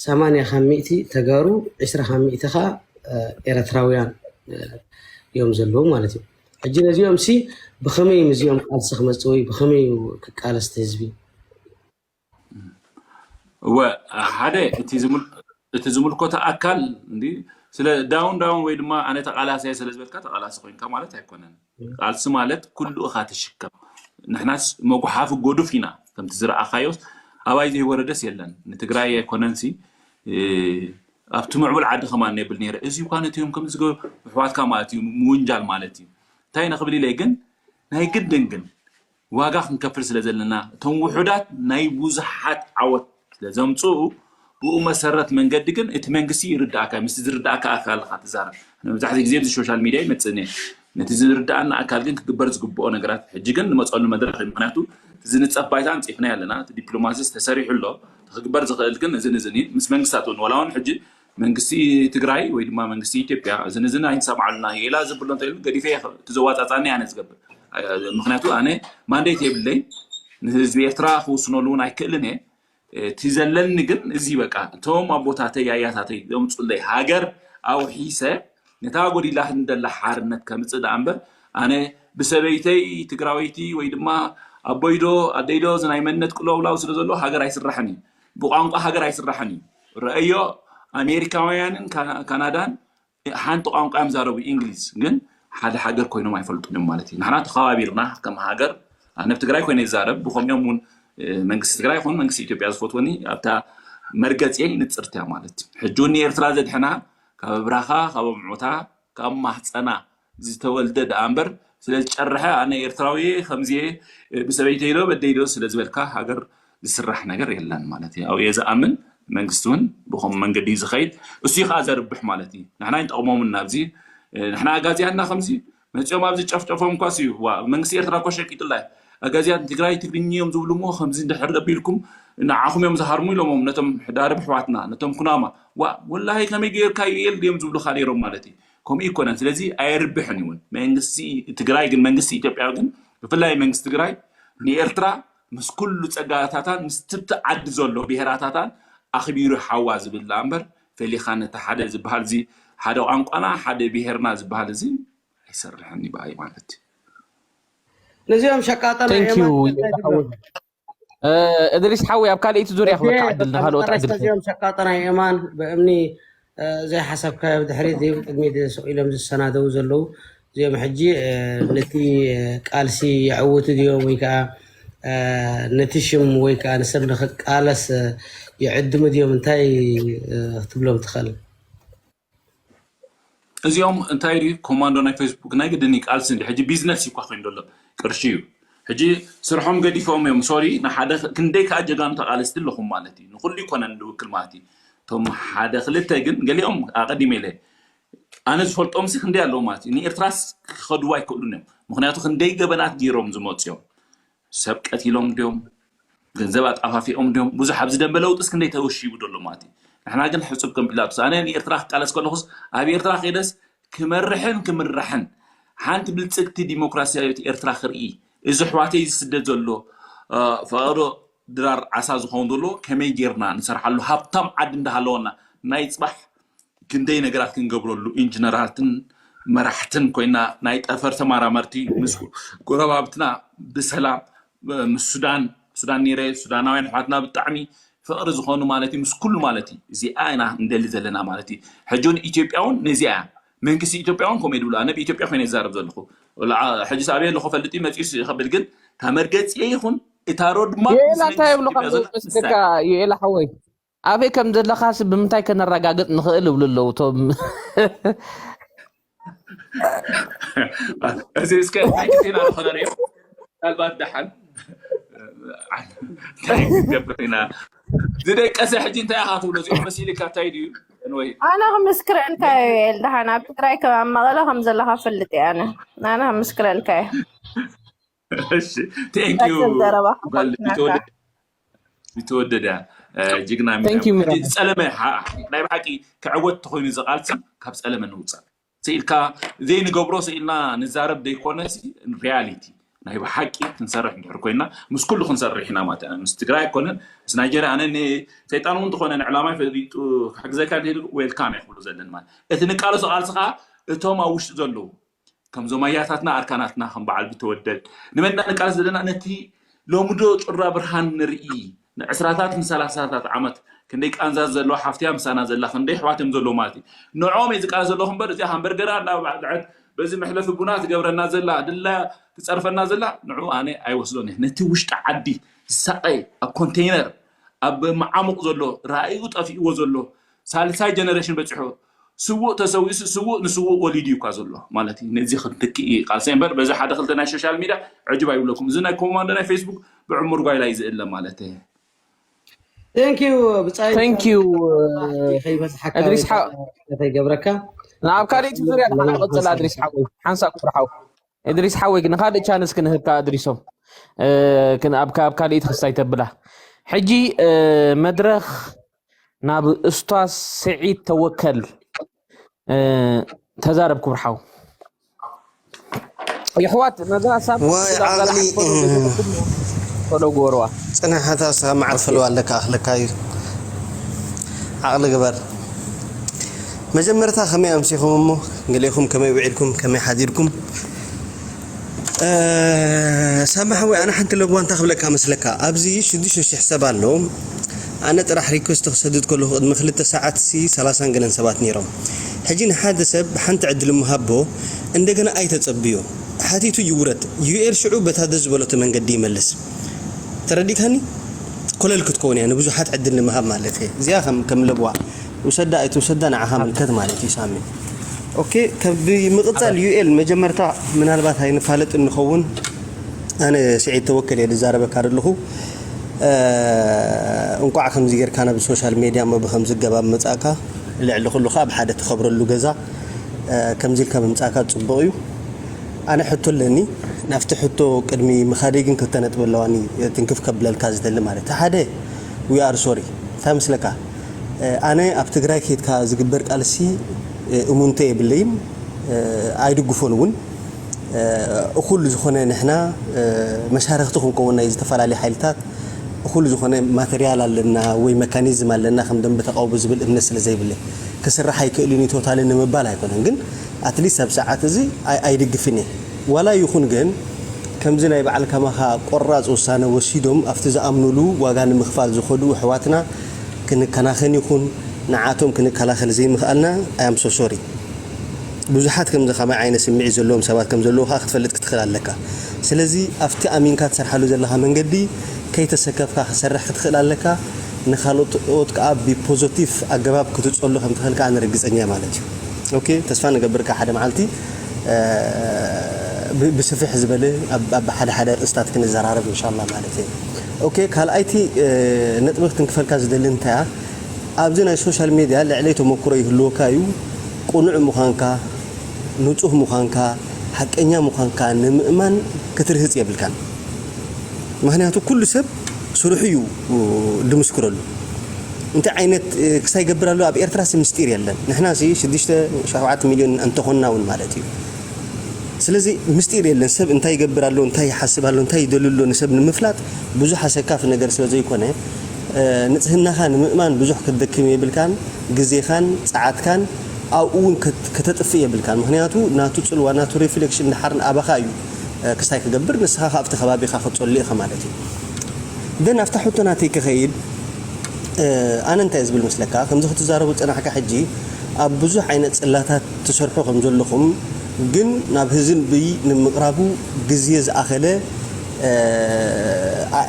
ሰማንያ ካብ ሚእቲ ተጋሩ ዕስራ ካብ ሚእቲ ከዓ ኤረትራውያን እዮም ዘለዉ ማለት እዩ ሕጂ ነዚኦም ሲ ብኸመይ እዮም እዚኦም ቃልሲ ክመፅእ ወይ ብኸመይ እዩ ክቃለስ ህዝቢ እወ ሓደ እቲ ዝምልኮተ ኣካል እንዲ ስለ ዳውን ዳውን ወይ ድማ ኣነ ተቃላሳየ ስለ ዝበልካ ተቃላሲ ኮይንካ ማለት ኣይኮነን። ቃልሲ ማለት ኩሉ እኻ ትሽከም። ንሕናስ መጉሓፊ ጎዱፍ ኢና ከምቲ ዝረኣኻዮስ ኣባይ ዘይወረደስ የለን። ንትግራይ ኣይኮነንሲ ኣብቲ ምዕቡል ዓዲ ከማን የብል ነይረ። እዚ እኳ ነቲኦም ከምዚ ዝገበሩ ኣሕዋትካ ማለት እዩ ምውንጃል ማለት እዩ። እንታይ ኢና ክብል ኢለ ግን ናይ ግድን ግን ዋጋ ክንከፍል ስለ ዘለና እቶም ውሑዳት ናይ ብዙሓት ዓወት ስለ ዘምፅኡ ብኡ መሰረት መንገዲ ግን እቲ መንግስቲ ይርዳእካ ምስቲ ዝርዳእካ ኣካል ኢኻ ትዛረብ መብዛሕትኡ ግዜ ብዚ ሶሻል ሚድያ ይመፅእኒ ነቲ ዝርዳእና ኣካል ግን ክግበር ዝግብኦ ነገራት ሕጂ ግን ንመፀሉ መድረክ እዩ ምክንያቱ ዝንፀፍ ባይታ ኣንፂፍና ኣለና እቲ ዲፕሎማሲ ተሰሪሑ ኣሎ ክግበር ዝኽእል ግን እዝን እዝን እዩ ምስ መንግስታት እውን ዋላ እውን ሕጂ መንግስቲ ትግራይ ወይ ድማ መንግስቲ ኢትዮጵያ እዝን እዝን ኣይንሰምዓሉና የላ ዝብሎ እንተይሉ ገዲፈ እቲ ዘዋፃፃኒ ኣነ ዝገብር ምክንያቱ ኣነ ማንዴት የብለይ ንህዝቢ ኤርትራ ክውስነሉ እውን ኣይክእልን እየ እቲ ዘለኒ ግን እዚ በቃ እቶም ኣቦታተይ ኣያታተይ ዘምፁለይ ሃገር ኣውሒሰ ነታ ጎዲላ ክንደላ ሓርነት ከምፅእ ደኣ እምበር ኣነ ብሰበይተይ ትግራወይቲ ወይ ድማ ኣቦይዶ ኣደይዶ እዚ ናይ መንነት ቅለውላው ስለ ዘሎ ሃገር ኣይስራሕን እዩ ብቋንቋ ሃገር ኣይስራሕን እዩ ረአዮ ኣሜሪካውያንን ካናዳን ሓንቲ ቋንቋ እዮም ዛረቡ እንግሊዝ ግን ሓደ ሃገር ኮይኖም ኣይፈልጡን እዮም ማለት እዩ። ንሕና ተኸባቢርና ከም ሃገር፣ ኣነ ኣብ ትግራይ ኮይነ ይዛረብ፣ ብኸሚኦም እውን መንግስቲ ትግራይ ይኹን መንግስቲ ኢትዮጵያ ዝፈትወኒ ኣብታ መርገፂ ንፅርትያ ማለት እዩ። ሕጂ እውን ንኤርትራ ዘድሕና ካብ ብራኻ ካብ ኣምዑታ ካብ ማህፀና ዝተወልደ ደኣ እምበር ስለ ዝጨርሐ ኣነ ኤርትራዊ ከምዚ ብሰበይተይ ዶ በደይ ዶ ስለ ዝበልካ ሃገር ዝስራሕ ነገር የለን ማለት እዩ። ኣብየ ዝኣምን መንግስቲ እውን ብኸም መንገዲ እዩ ዝኸይድ። እሱ ከዓ ዘርብሕ ማለት እዩ። ንሕና ይንጠቕሞምን ናብዚ ንሕና ኣጋዚያና ከምዚ መፂኦም ኣብዚ ጨፍጨፎም እኳ ስዩ ዋ መንግስቲ ኤርትራ እኳ ሸቂጥላይ ኣጋዚያን ትግራይ ትግርኛ እዮም ዝብሉ እሞ ከምዚ እንድሕር ኣቢልኩም ንዓኹም እዮም ዝሃርሙ ኢሎሞም ነቶም ሕዳርብ ኣሕዋትና ነቶም ኩናማ ዋ ወላሂ ከመይ ገይርካ እዩ ኤል ድዮም ዝብሉካ ነይሮም ማለት እዩ። ከምኡ ይኮነን። ስለዚ ኣየርብሕን ይውን መንግስቲ ትግራይ ግን መንግስቲ ኢትዮጵያ ግን ብፍላይ መንግስቲ ትግራይ ንኤርትራ ምስ ኩሉ ፀጋታታን ምስ ትብቲ ዓዲ ዘሎ ብሄራታታን ኣኽቢሩ ሓዋ ዝብል እምበር ፈሊኻ ነቲ ሓደ ዝበሃል እዚ ሓደ ቋንቋና ሓደ ብሄርና ዝበሃል እዚ ኣይሰርሕን ይበኣይ ማለት እዩ። ነዚኦም ሸቃጠና እድሪስ ሓዊ ኣብ ካልኣይቲ ዙርያ ክበካ ዕድል ንካልኦት ዕድል ነዚኦም ሸቃጠና የማን ብእምኒ ዘይሓሰብካዮ ብድሕሪት ዘይብሉ ቅድሚት ስቕ ኢሎም ዝሰናደው ዘለዉ እዚኦም ሕጂ ነቲ ቃልሲ የዕውቱ ድዮም ወይ ከዓ ነቲ ሽም ወይ ከዓ ንሰብ ንክቃለስ ይዕድሙ ድዮም እንታይ ክትብሎም ትኽእል? እዚኦም እንታይ ድዩ ኮማንዶ ናይ ፌስቡክ ናይ ግድን እዩ ቃልሲ እንዲ ሕጂ ቢዝነስ ይኳ ኮይኑ ዘሎ ቅርሺ እዩ ሕጂ ስርሖም ገዲፎም እዮም ሶሪ ንሓደ ክንደይ ከዓ ጀጋኑ ተቃለስቲ ኣለኹም ማለት እዩ ንኩሉ ይኮነን ዝውክል ማለት እዩ እቶም ሓደ ክልተ ግን ገሊኦም ኣቀዲመ ኢለ ኣነ ዝፈልጦም ሲ ክንደይ ኣለዉ ማለት እዩ ንኤርትራስ ክኸድዋ ኣይክእሉን እዮም ምክንያቱ ክንደይ ገበናት ገይሮም ዝመፁ እዮም ሰብ ቀቲሎም ድዮም ገንዘብ ኣጣፋፊኦም ድዮም ብዙሕ ኣብዚ ደንበ ለውጥስ ክንደይ ተወሺቡ ደሎ ማለት እዩ ንሕና ግን ሕፁብ ከም ጲላጦስ ኣነ ንኤርትራ ክቃለስ ከለኹስ ኣብ ኤርትራ ከይደስ ክመርሕን ክምራሕን ሓንቲ ብልፅግቲ ዲሞክራሲያዊት ኤርትራ ክርኢ እዚ ኣሕዋተይ ዝስደድ ዘሎ ፈቐዶ ድራር ዓሳ ዝኸውን ዘሎ ከመይ ጌርና ንሰርሓሉ ሃብታም ዓዲ እንዳሃለወና ናይ ፅባሕ ክንደይ ነገራት ክንገብረሉ ኢንጂነራትን መራሕትን ኮይና ናይ ጠፈር ተመራመርቲ ምስ ጎረባብትና ብሰላም ምስ ሱዳን ሱዳን ነይረ ሱዳናውያን ኣሕዋትና ብጣዕሚ ፍቅሪ ዝኾኑ ማለት እዩ ምስ ኩሉ ማለት እዩ እዚኣ ኢና እንደሊ ዘለና ማለት እዩ ሕጂ እውን ኢትዮጵያ እውን ነዚኣ እያ መንግስቲ ኢትዮጵያ እውን ከምኡ ይብሉ ኣነ ብኢትዮጵያ ኮይነ ይዛረብ ዘለኹ ሕጂ ሳብየ ኣለኹ ፈልጥ መፅኡ ከብል ግን ካብ መርገፂ ይኹን እታ ሮድማ ዩኤላ እንታይ ይብሉካ መስልካ ዩኤላ ሓወይ ኣበይ ከም ዘለኻስ ብምንታይ ከነረጋግፅ ንኽእል ይብሉ ኣለዉ እቶም እዚ እስከ ናይ ግዜና ዝኾነ ሪኦ ምናልባት ደሓን ገብር ኢና ዝደቀሰ ሕጂ እንታይ ኢኻ ትብሎ እዚኦም መሲልካ እንታይ ድዩ ወይ ኣነ ክምስክረልካ እየ ኤልዳሃን ኣብ ትግራይ ከም ኣብ መቐለ ከም ዘለኻ ፈልጥ እየ ኣነ ኣነ ክምስክረልካ እየ Thank you ጓል ቢተወደድ ቢተወደድ እያ ጅግና ሚራ። ሕጂ ዝፀለመ ሓ- ናይ ብሓቂ ክዕወት ተኮይኑ እዚ ቃልሲ ካብ ፀለመ ንውፃእ ስኢልካ ዘይንገብሮ ስኢልና ንዛረብ ዘይኮነ ሪያሊቲ ናይ ብሓቂ ክንሰርሕ እንድሕር ኮይና ምስ ኩሉ ክንሰርሕ ኢና ማለት እዩ። ምስ ትግራይ ኣይኮነን ምስ ናይጀርያ ኣነ ን- ሰይጣን እውን ተኮነ ንዕላማይ ፈሊጡ ክሕግዘካ እንተኢሉ ዌልካም እየ ክብሉ ዘለኒ ማለት እቲ ንቃለሶ ቃልሲ ከዓ እቶም ኣብ ውሽጢ ዘለዉ ከምዞም ኣያታትና ኣርካናትና ከም በዓል ቢተወደድ ንመን ኢና ንቃለስ ዘለና ነቲ ሎሚ ዶ ጩራ ብርሃን ንርኢ ንዕስራታት ንሰላሳታት ዓመት ክንደይ ቃንዛት ዘለዋ ሓፍትያ ምሳና ዘላ ክንደይ ኣሕዋት እዮም ዘለዉ ማለት እዩ ንዕኦም እየ ዝቃለስ ዘለኹ እምበር እዚኣ ሃምበርገራ እንዳበልዐት በዚ መሕለፊ ቡና ትገብረና ዘላ ድላ ትፀርፈና ዘላ ንዕኡ ኣነ ኣይወስዶን እየ ነቲ ውሽጢ ዓዲ ዝሳቀይ ኣብ ኮንቴይነር ኣብ መዓሙቕ ዘሎ ራእዩ ጠፊእዎ ዘሎ ሳልሳይ ጀነሬሽን በፂሑ ስዉእ ተሰዊእስ ስዉእ ንስዉእ ወሊዱ እዩ እኳ ዘሎ ማለት እዩ ነዚ ክትክእ እዩ ቃልሰይ እምበር በዚ ሓደ ክልተ ናይ ሶሻል ሚድያ ዕጅብ ኣይብለኩም እዚ ናይ ኮማንዶ ናይ ፌስቡክ ብዕሙር ጓይላ እዩ ዝእለ ማለት Thank you ብጻይ Thank you ከይበዝሓካ እድሪስ ሓ- ከይገብረካ ናብ ካልእ ዙርያ ንሓደ ቀጽል ኣድሪስ ሓወይ ሓንሳብ ክብርሓው እድሪስ ሓወይ ግን ካልእ ቻንስ ክንህብካ እድሪሶም እ፣ ክን- ኣብ ካብ ካልእ ክስታይ ተብላ ሕጂ እ፣ መድረኽ ናብ እስቷዝ ስዒድ ተወከል እ፣ ተዛረብ ክብርሓው የሕዋት ነዛ ሳብ ዋይ ዓቕሊ ቶሎ ግበርዋ ፅናሓታ ሰማዕ ክፍልዋ ኣለካ ኣኽለካ እዩ ዓቕሊ ግበር መጀመርታ ከመይ ኣምሲኹም እሞ ገሊኹም ከመይ ውዒልኩም ከመይ ሓዲርኩም ሳማ ሓወይ ኣነ ሓንቲ ለጓ እንታይ ክብለካ መስለካ ኣብዚ ሽዱሽተ ሽሕ ሰብ ኣሎ ኣነ ጥራሕ ሪኩስት ክሰድድ ከለኹ ቅድሚ ክልተ ሰዓት ሲ ሰላሳን ገለን ሰባት ነይሮም ሕጂ ንሓደ ሰብ ሓንቲ ዕድል ምሃቦ እንደገና ኣይተጸብዮ። ሓቲቱ ይውረድ። ዩኤል ሽዑ በታ ደስ ዝበለቶ መንገዲ ይመልስ። ተረዲካኒ? ኮለል ክትከውን እያ፣ ንብዙሓት ዕድል ንምሃብ ማለት እየ። እዚኣ ከም ከም ለብዋ ውሰዳ ኣይትውሰዳ ንዓኻ ምልከት ማለት እዩ ሳሚ። ኦኬ፣ ከም ብምቕጻል ዩኤል መጀመርታ ምናልባት ኣይንፋለጥ እንኸውን፣ ኣነ ስዒድ ተወከል እየ ዝዛረበካ ዘለኹ። እንቋዕ ከምዚ ጌርካ ናብ ሶሻል ሜድያ እሞ ብከምዚ ገባብ መጻእካ፣ ልዕሊ ኩሉ ከኣ ኣብ ሓደ ተኸብረሉ ገዛ ከምዚ ኢልካ ምምጻእካ ጽቡቕ እዩ። ኣነ ሕቶ ኣለኒ። ናብቲ ሕቶ ቅድሚ ምኻደይ ግን ክልተ ነጥቢ ኣለዋኒ ትንክፍ ከብለልካ ዝደሊ ማለት እቲ ሓደ we are sorry እንታይ መስለካ? ኣነ ኣብ ትግራይ ከይድካ ዝግበር ቃልሲ እሙንተ የብለይን ኣይድግፎን እውን። እኹል ዝኾነ ንሕና መሻርክቲ ክንከውን ናይ ዝተፈላለዩ ሓይልታት እኹል ዝኾነ ማተርያል ኣለና ወይ መካኒዝም ኣለና ከም ደንበ ተቃውሞ ዝብል እምነት ስለ ዘይብለይ ክስራሕ ኣይክእልን እዩ ቶታሊ ንምባል ኣይኮነን። ግን ኣትሊስት ኣብ ሰዓት እዚ ኣይድግፍን እየ። ዋላ ይኹን ግን ከምዚ ናይ በዓል ከማኻ ቆራፅ ውሳነ ወሲዶም ኣብቲ ዝኣምኑሉ ዋጋ ንምኽፋል ዝኸዱ ኣሕዋትና ክንከናኸን ይኹን ንዓቶም ክንከላኸል ዘይምኽኣልና I am so sorry። ብዙሓት ከምዚ ከማይ ዓይነት ስምዒት ዘለዎም ሰባት ከም ዘለዉ ከዓ ክትፈልጥ ክትኽእል ኣለካ። ስለዚ ኣብቲ ኣሚንካ ትሰርሓሉ ዘለኻ መንገዲ ከይተሰከፍካ ክትሰርሕ ክትኽእል ኣለካ። ንካልኦት ከዓ ብፖዘቲቭ ኣገባብ ክትፀሉ ከም ትኽእል ከዓ ንርግፀኛ ማለት እዩ። ኦኬ፣ ተስፋ ንገብር ከዓ ሓደ መዓልቲ ብስፍሕ ዝበለ ኣብ ሓደ ሓደ ርእስታት ክንዘራረብ እንሻላ ማለት እዩ። ኦኬ፣ ካልኣይቲ ነጥቢ ክትንክፈልካ ዝደሊ እንታይ እያ? ኣብዚ ናይ ሶሻል ሜድያ ልዕለይ ተመክሮ ይህልወካ እዩ። ቅኑዕ ምዃንካ፣ ንጹህ ምዃንካ፣ ሓቀኛ ምዃንካ ንምእማን ክትርህጽ የብልካን። ምኽንያቱ ኩሉ ሰብ ስርሑ እዩ ድምስክረሉ። እንታይ ዓይነት ክሳይ ገብር ኣሎ ኣብ ኤርትራ ሲ ምስጢር የለን። ንሕና ሲ ሽዱሽተ ሸውዓተ ሚልዮን እንተኾንና እውን ማለት እዩ። ስለዚ ምስጢር የለን። ሰብ እንታይ ይገብር ኣሎ፣ እንታይ ይሓስብ ኣሎ፣ እንታይ ይደሉ ኣሎ ንሰብ ንምፍላጥ ብዙሕ ኣሰካፊ ነገር ስለ ዘይኮነ ንጽህናኻ ንምእማን ብዙሕ ክትደክም የብልካን። ግዜኻን ጸዓትካን ኣብኡ እውን ከተጥፍእ የብልካን። ምኽንያቱ ናቱ ጽልዋ ናቱ ሪፍሌክሽን ድሓር ኣባኻ እዩ ክስታይ ክገብር፣ ንስኻ ካብቲ ከባቢኻ ክትጸሉ ኢኻ ማለት እዩ። ደን ኣብታ ሕቶ ናተይ ክኸይድ ኣነ እንታይ ዝብል መስለካ፣ ከምዚ ክትዛረቡ ዝጸናሕካ ሕጂ ኣብ ብዙሕ ዓይነት ጽላታት ትሰርሑ ከም ዘለኹም ግን ናብ ህዝቢ ንምቕራቡ ግዜ ዝኣኸለ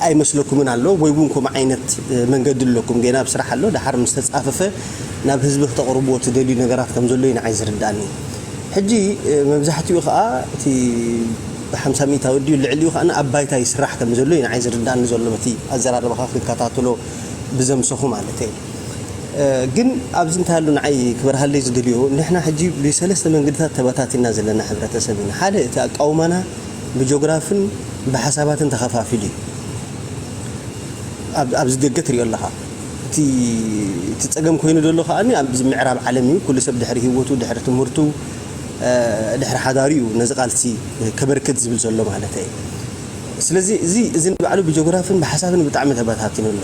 ኣይመስለኩምን ኣሎ ወይ እውን ከምኡ ዓይነት መንገዲ ኣለኩም ገና ኣብ ስራሕ ኣሎ ድሓር ምስ ተፃፈፈ ናብ ህዝቢ ክተቕርብዎ ትደልዩ ነገራት ከም ዘሎ እዩ ንዓይ ዝርዳእኒ። ሕጂ መብዛሕትኡ ከዓ እቲ ብሓምሳ ሚእታዊ ድዩ ልዕሊኡ ከዓ ኣብ ባይታ ይስራሕ ከም ዘሎ እዩ ንዓይ ዝርዳእኒ ዘሎ በቲ ኣዘራርባኻ ክከታተሎ ብዘምሰኹ ማለት እዩ። ግን ኣብዚ እንታይ ኣሎ ንዓይ ክበርሃለይ ዝደልዮ ንሕና ሕጂ ብሰለስተ መንገድታት ተበታቲና ዘለና ሕብረተሰብ ኢና። ሓደ እቲ ኣቃውማና ብጆግራፍን ብሓሳባትን ተኸፋፊሉ እዩ። ኣብዚ ደገ ትሪኦ ኣለኻ። እቲ ጸገም ኮይኑ ዘሎ ከኣ ኣብዚ ምዕራብ ዓለም እዩ። ኩሉ ሰብ ድሕሪ ህይወቱ፣ ድሕሪ ትምህርቱ፣ ድሕሪ ሓዳሩ እዩ ነዚ ቃልሲ ከበርክት ዝብል ዘሎ ማለት እዩ። ስለዚ እዚ እዚ ንባዕሉ ብጆግራፍን ብሓሳብን ብጣዕሚ ተበታቲኑ ኣሎ።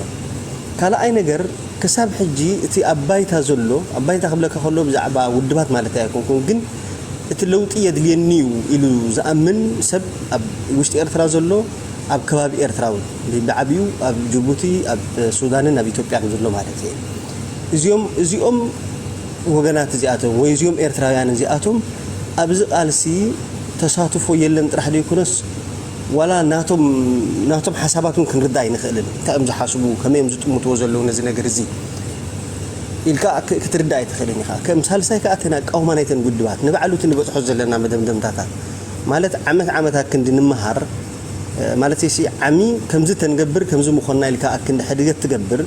ካልኣይ ነገር ክሳብ ሕጂ እቲ ኣብ ባይታ ዘሎ ኣብ ባይታ ክብለካ ከሎ ብዛዕባ ውድባት ማለት ኣይኮንኩን ግን እቲ ለውጢ የድልየኒ እዩ ኢሉ ዝኣምን ሰብ ኣብ ውሽጢ ኤርትራ ዘሎ ኣብ ከባቢ ኤርትራ እውን ብዓብዩ ኣብ ጅቡቲ ኣብ ሱዳንን ኣብ ኢትዮጵያን ዘሎ ማለት እዩ። እዚኦም እዚኦም ወገናት እዚኣቶም ወይ እዚኦም ኤርትራውያን እዚኣቶም ኣብዚ ቃልሲ ተሳትፎ የለን ጥራሕ ዘይኮነስ ዋላ ናቶም ናቶም ሓሳባት እውን ክንርዳእ ኣይንኽእልን። እንታይ እዮም ዝሓስቡ፣ ከመይ እዮም ዝጥምትዎ ዘለዉ ነዚ ነገር እዚ ኢልካ ክትርዳእ ኣይትኽእልን ኢኻ። ከም ሳልሳይ ከዓ እተን ኣቃውማ ናይተን ውድባት ንባዕሉ እቲ ንበፅሖ ዘለና መደምደምታታት ማለት ዓመት ዓመት ኣክንዲ ንምሃር ማለት ሲ ዓሚ ከምዚ ተንገብር ከምዚ ምኾንና ኢልካ ኣክንዲ ሕድገት ትገብር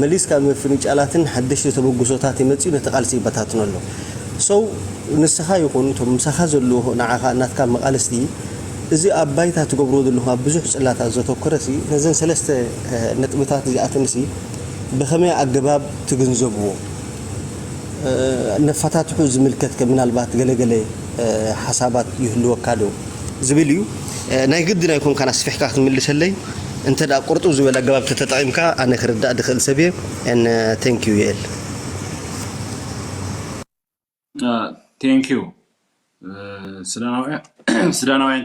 መሊስካ ምፍንጫላትን ሓደሽቲ ተበግሶታት ይመፅኡ ነቲ ቃልሲ ይበታትኖ ኣሎ። ሰው ንስኻ ይኹን እቶም ምሳኻ ዘለዉ ንዓኻ ናትካ መቓልስቲ እዚ ኣብ ባይታ ትገብርዎ ዘለኹም ኣብ ብዙሕ ጽላታት ዘተኮረ ሲ ነዘን ሰለስተ ነጥብታት እዚኣተን ሲ ብኸመይ ኣገባብ ትግንዘብዎ ነፋታትሑ ዝምልከት ምናልባት ገለገለ ሓሳባት ይህልወካ ዶ ዝብል እዩ። ናይ ግድን ኣይኮንካን ኣስፊሕካ ክትምልሰለይ እንተ ደኣ ቁርጥብ ዝበለ ኣገባብ ተተጠቒምካ ኣነ ክርዳእ ድኽእል ሰብ እየ። And thank you ዩኤል። ቴንክ ዩ። ሱዳናውያን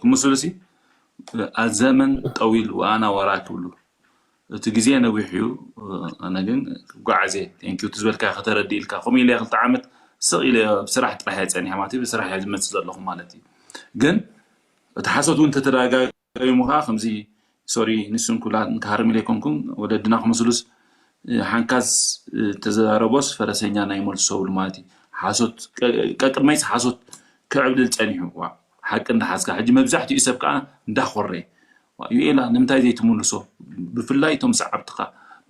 ክምስሉ ሲ ኣዘመን ጠዊል ወኣና ወራ ክብሉ እቲ ግዜ ነዊሕ እዩ። ኣነ ግን ክጓዓዝ እየ። ቴንክ ዩ ትዝበልካ ከተረዲ ኢልካ ከምኡ ኢለ ክልተ ዓመት ስቕ ኢለ ብስራሕ ጥራሕ እየ ፀኒሐ ማለት እዩ። ብስራሕ እየ ዝመፅእ ዘለኹ ማለት እዩ። ግን እቲ ሓሶት እውን ተተደጋጋሚ ሙኻ ከምዚ ሶሪ ንሱን ኩላ ንክሃርም ኢለ ኣይኮንኩን ወለድና ክመስሉስ ሓንካዝ ተዘራረቦስ ፈረሰኛ ናይ መልሱ ሰብሉ ማለት እዩ። ሓሶት ቀቅድመይስ ሓሶት ክዕብልል ፀኒሑ ዋ ሓቂ እንዳሓዝካ ሕጂ መብዛሕትኡ ሰብ ከዓ እንዳኮረ ዩኤላ ንምንታይ ዘይትምልሶ ብፍላይ እቶም ሰዓብትካ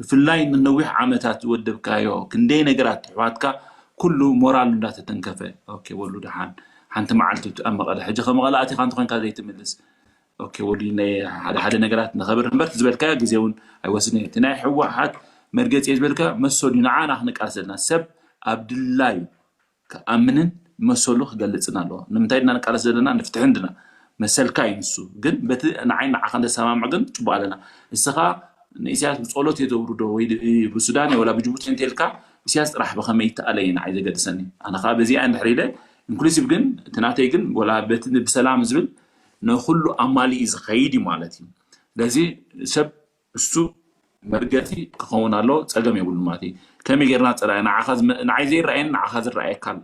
ብፍላይ ንነዊሕ ዓመታት ዝወደብካዮ ክንደይ ነገራት ኣሕዋትካ ኩሉ ሞራሉ እንዳተተንከፈ ኦኬ ወሉ ደሓን ሓንቲ መዓልቲ ኣብ መቐለ ሕጂ ከመቐለ ኣቲኻ እንተኮንካ ዘይትምልስ ኦኬ ወሉ ሓደ ሓደ ነገራት ንኸብር እምበር ዝበልካዮ ግዜ እውን ኣይወስድን እዩ እቲ ናይ ህወሓት መርገፂ ዝበልካዮ መሰሉ እዩ ንዓና ክንቃለስ ዘለና ሰብ ኣብ ድላዩ ክኣምንን መሰሉ ክገልፅን ኣለዎ ንምንታይ ድና ንቃለስ ዘለና ንፍትሒ እንድና መሰልካ እዩ ንሱ ግን በቲ ንዓይ ንዓኻ እንደሰማምዕ ግን ፅቡቅ ኣለና እስኻ ንኢሳያስ ብፀሎት እየ ዘውርዶ ወይ ብሱዳን እየ ወላ ብጅቡቲ እንተልካ ኢሳያስ ጥራሕ ብኸመይ ይተኣለ እዩ ንዓይ ዘገድሰኒ ኣነ ከዓ በዚኣ እንድሕር ኢለ ኢንክሉሲቭ ግን እቲ ናተይ ግን ወላ በቲ ብሰላም ዝብል ንኩሉ ኣማሊ እዩ ዝኸይድ እዩ ማለት እዩ ስለዚ ሰብ እሱ መርገፂ ክኸውን ኣለዎ ፀገም የብሉ ማለት እዩ ከመይ ጌርና ፀላኢ ንዓይ ዘይረኣየኒ ንዓኻ ዝረኣየካ ኣሎ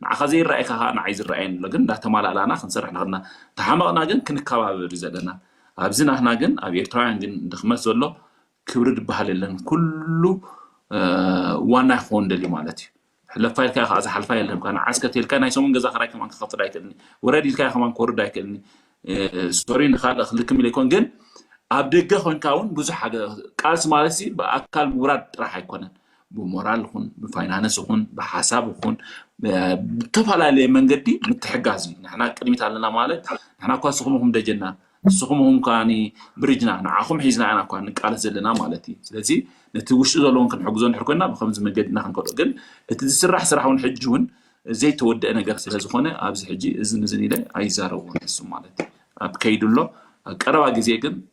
ንዓኻ ዘይረኣየካ ከዓ ንዓይ ዝረኣየኒ ኣሎ ግን እንዳተማላእላና ክንሰርሕ ንኽእልና ተሓመቕና ግን ክንከባበር እዩ ዘለና ኣብዚ ናትና ግን ኣብ ኤርትራውያን ግን ድኽመት ዘሎ ክብሪ ዝበሃል የለን ኩሉ ዋና ክኸውን ደልዩ ማለት እዩ ሕለፋ ኢልካ ከዓ ዝሓልፋ የለን ኳ ንዓስከ ተልካ ናይ ሰሙን ገዛ ክራይ ከማን ክኸፍል ኣይክእልኒ ወረድ ኢልካ ከማን ክወርድ ኣይክእልኒ ሶሪ ንካልእ ክልክም ኢለ ይኮን ግን ኣብ ደገ ኮንካ እውን ብዙሕ ቃልሲ ማለት ብኣካል ምውራድ ጥራሕ ኣይኮነን ብሞራል ይኹን ብፋይናንስ ይኹን ብሓሳብ ይኹን ብተፈላለየ መንገዲ ምትሕጋዝ እዩ ንሕና ቅድሚት ኣለና ማለት ንሕና እኳ ስኹም ይኹም ደጀና ንስኹም ይኹም ከዓኒ ብሪጅና ንዓኹም ሒዝና ኢና እኳ ንቃለስ ዘለና ማለት እዩ ስለዚ ነቲ ውሽጢ ዘለውን ክንሕግዞ እንድሕር ኮይና ብከምዚ መንገዲ ኢና ክንከዶ ግን እቲ ዝስራሕ ስራሕ እውን ሕጂ እውን ዘይተወደአ ነገር ስለ ዝኾነ ኣብዚ ሕጂ እዝን እዝን ኢለ ኣይዛረብዎን ንሱ ማለት እዩ ኣብ ከይዱ ኣሎ ኣብ ቀረባ ግዜ ግን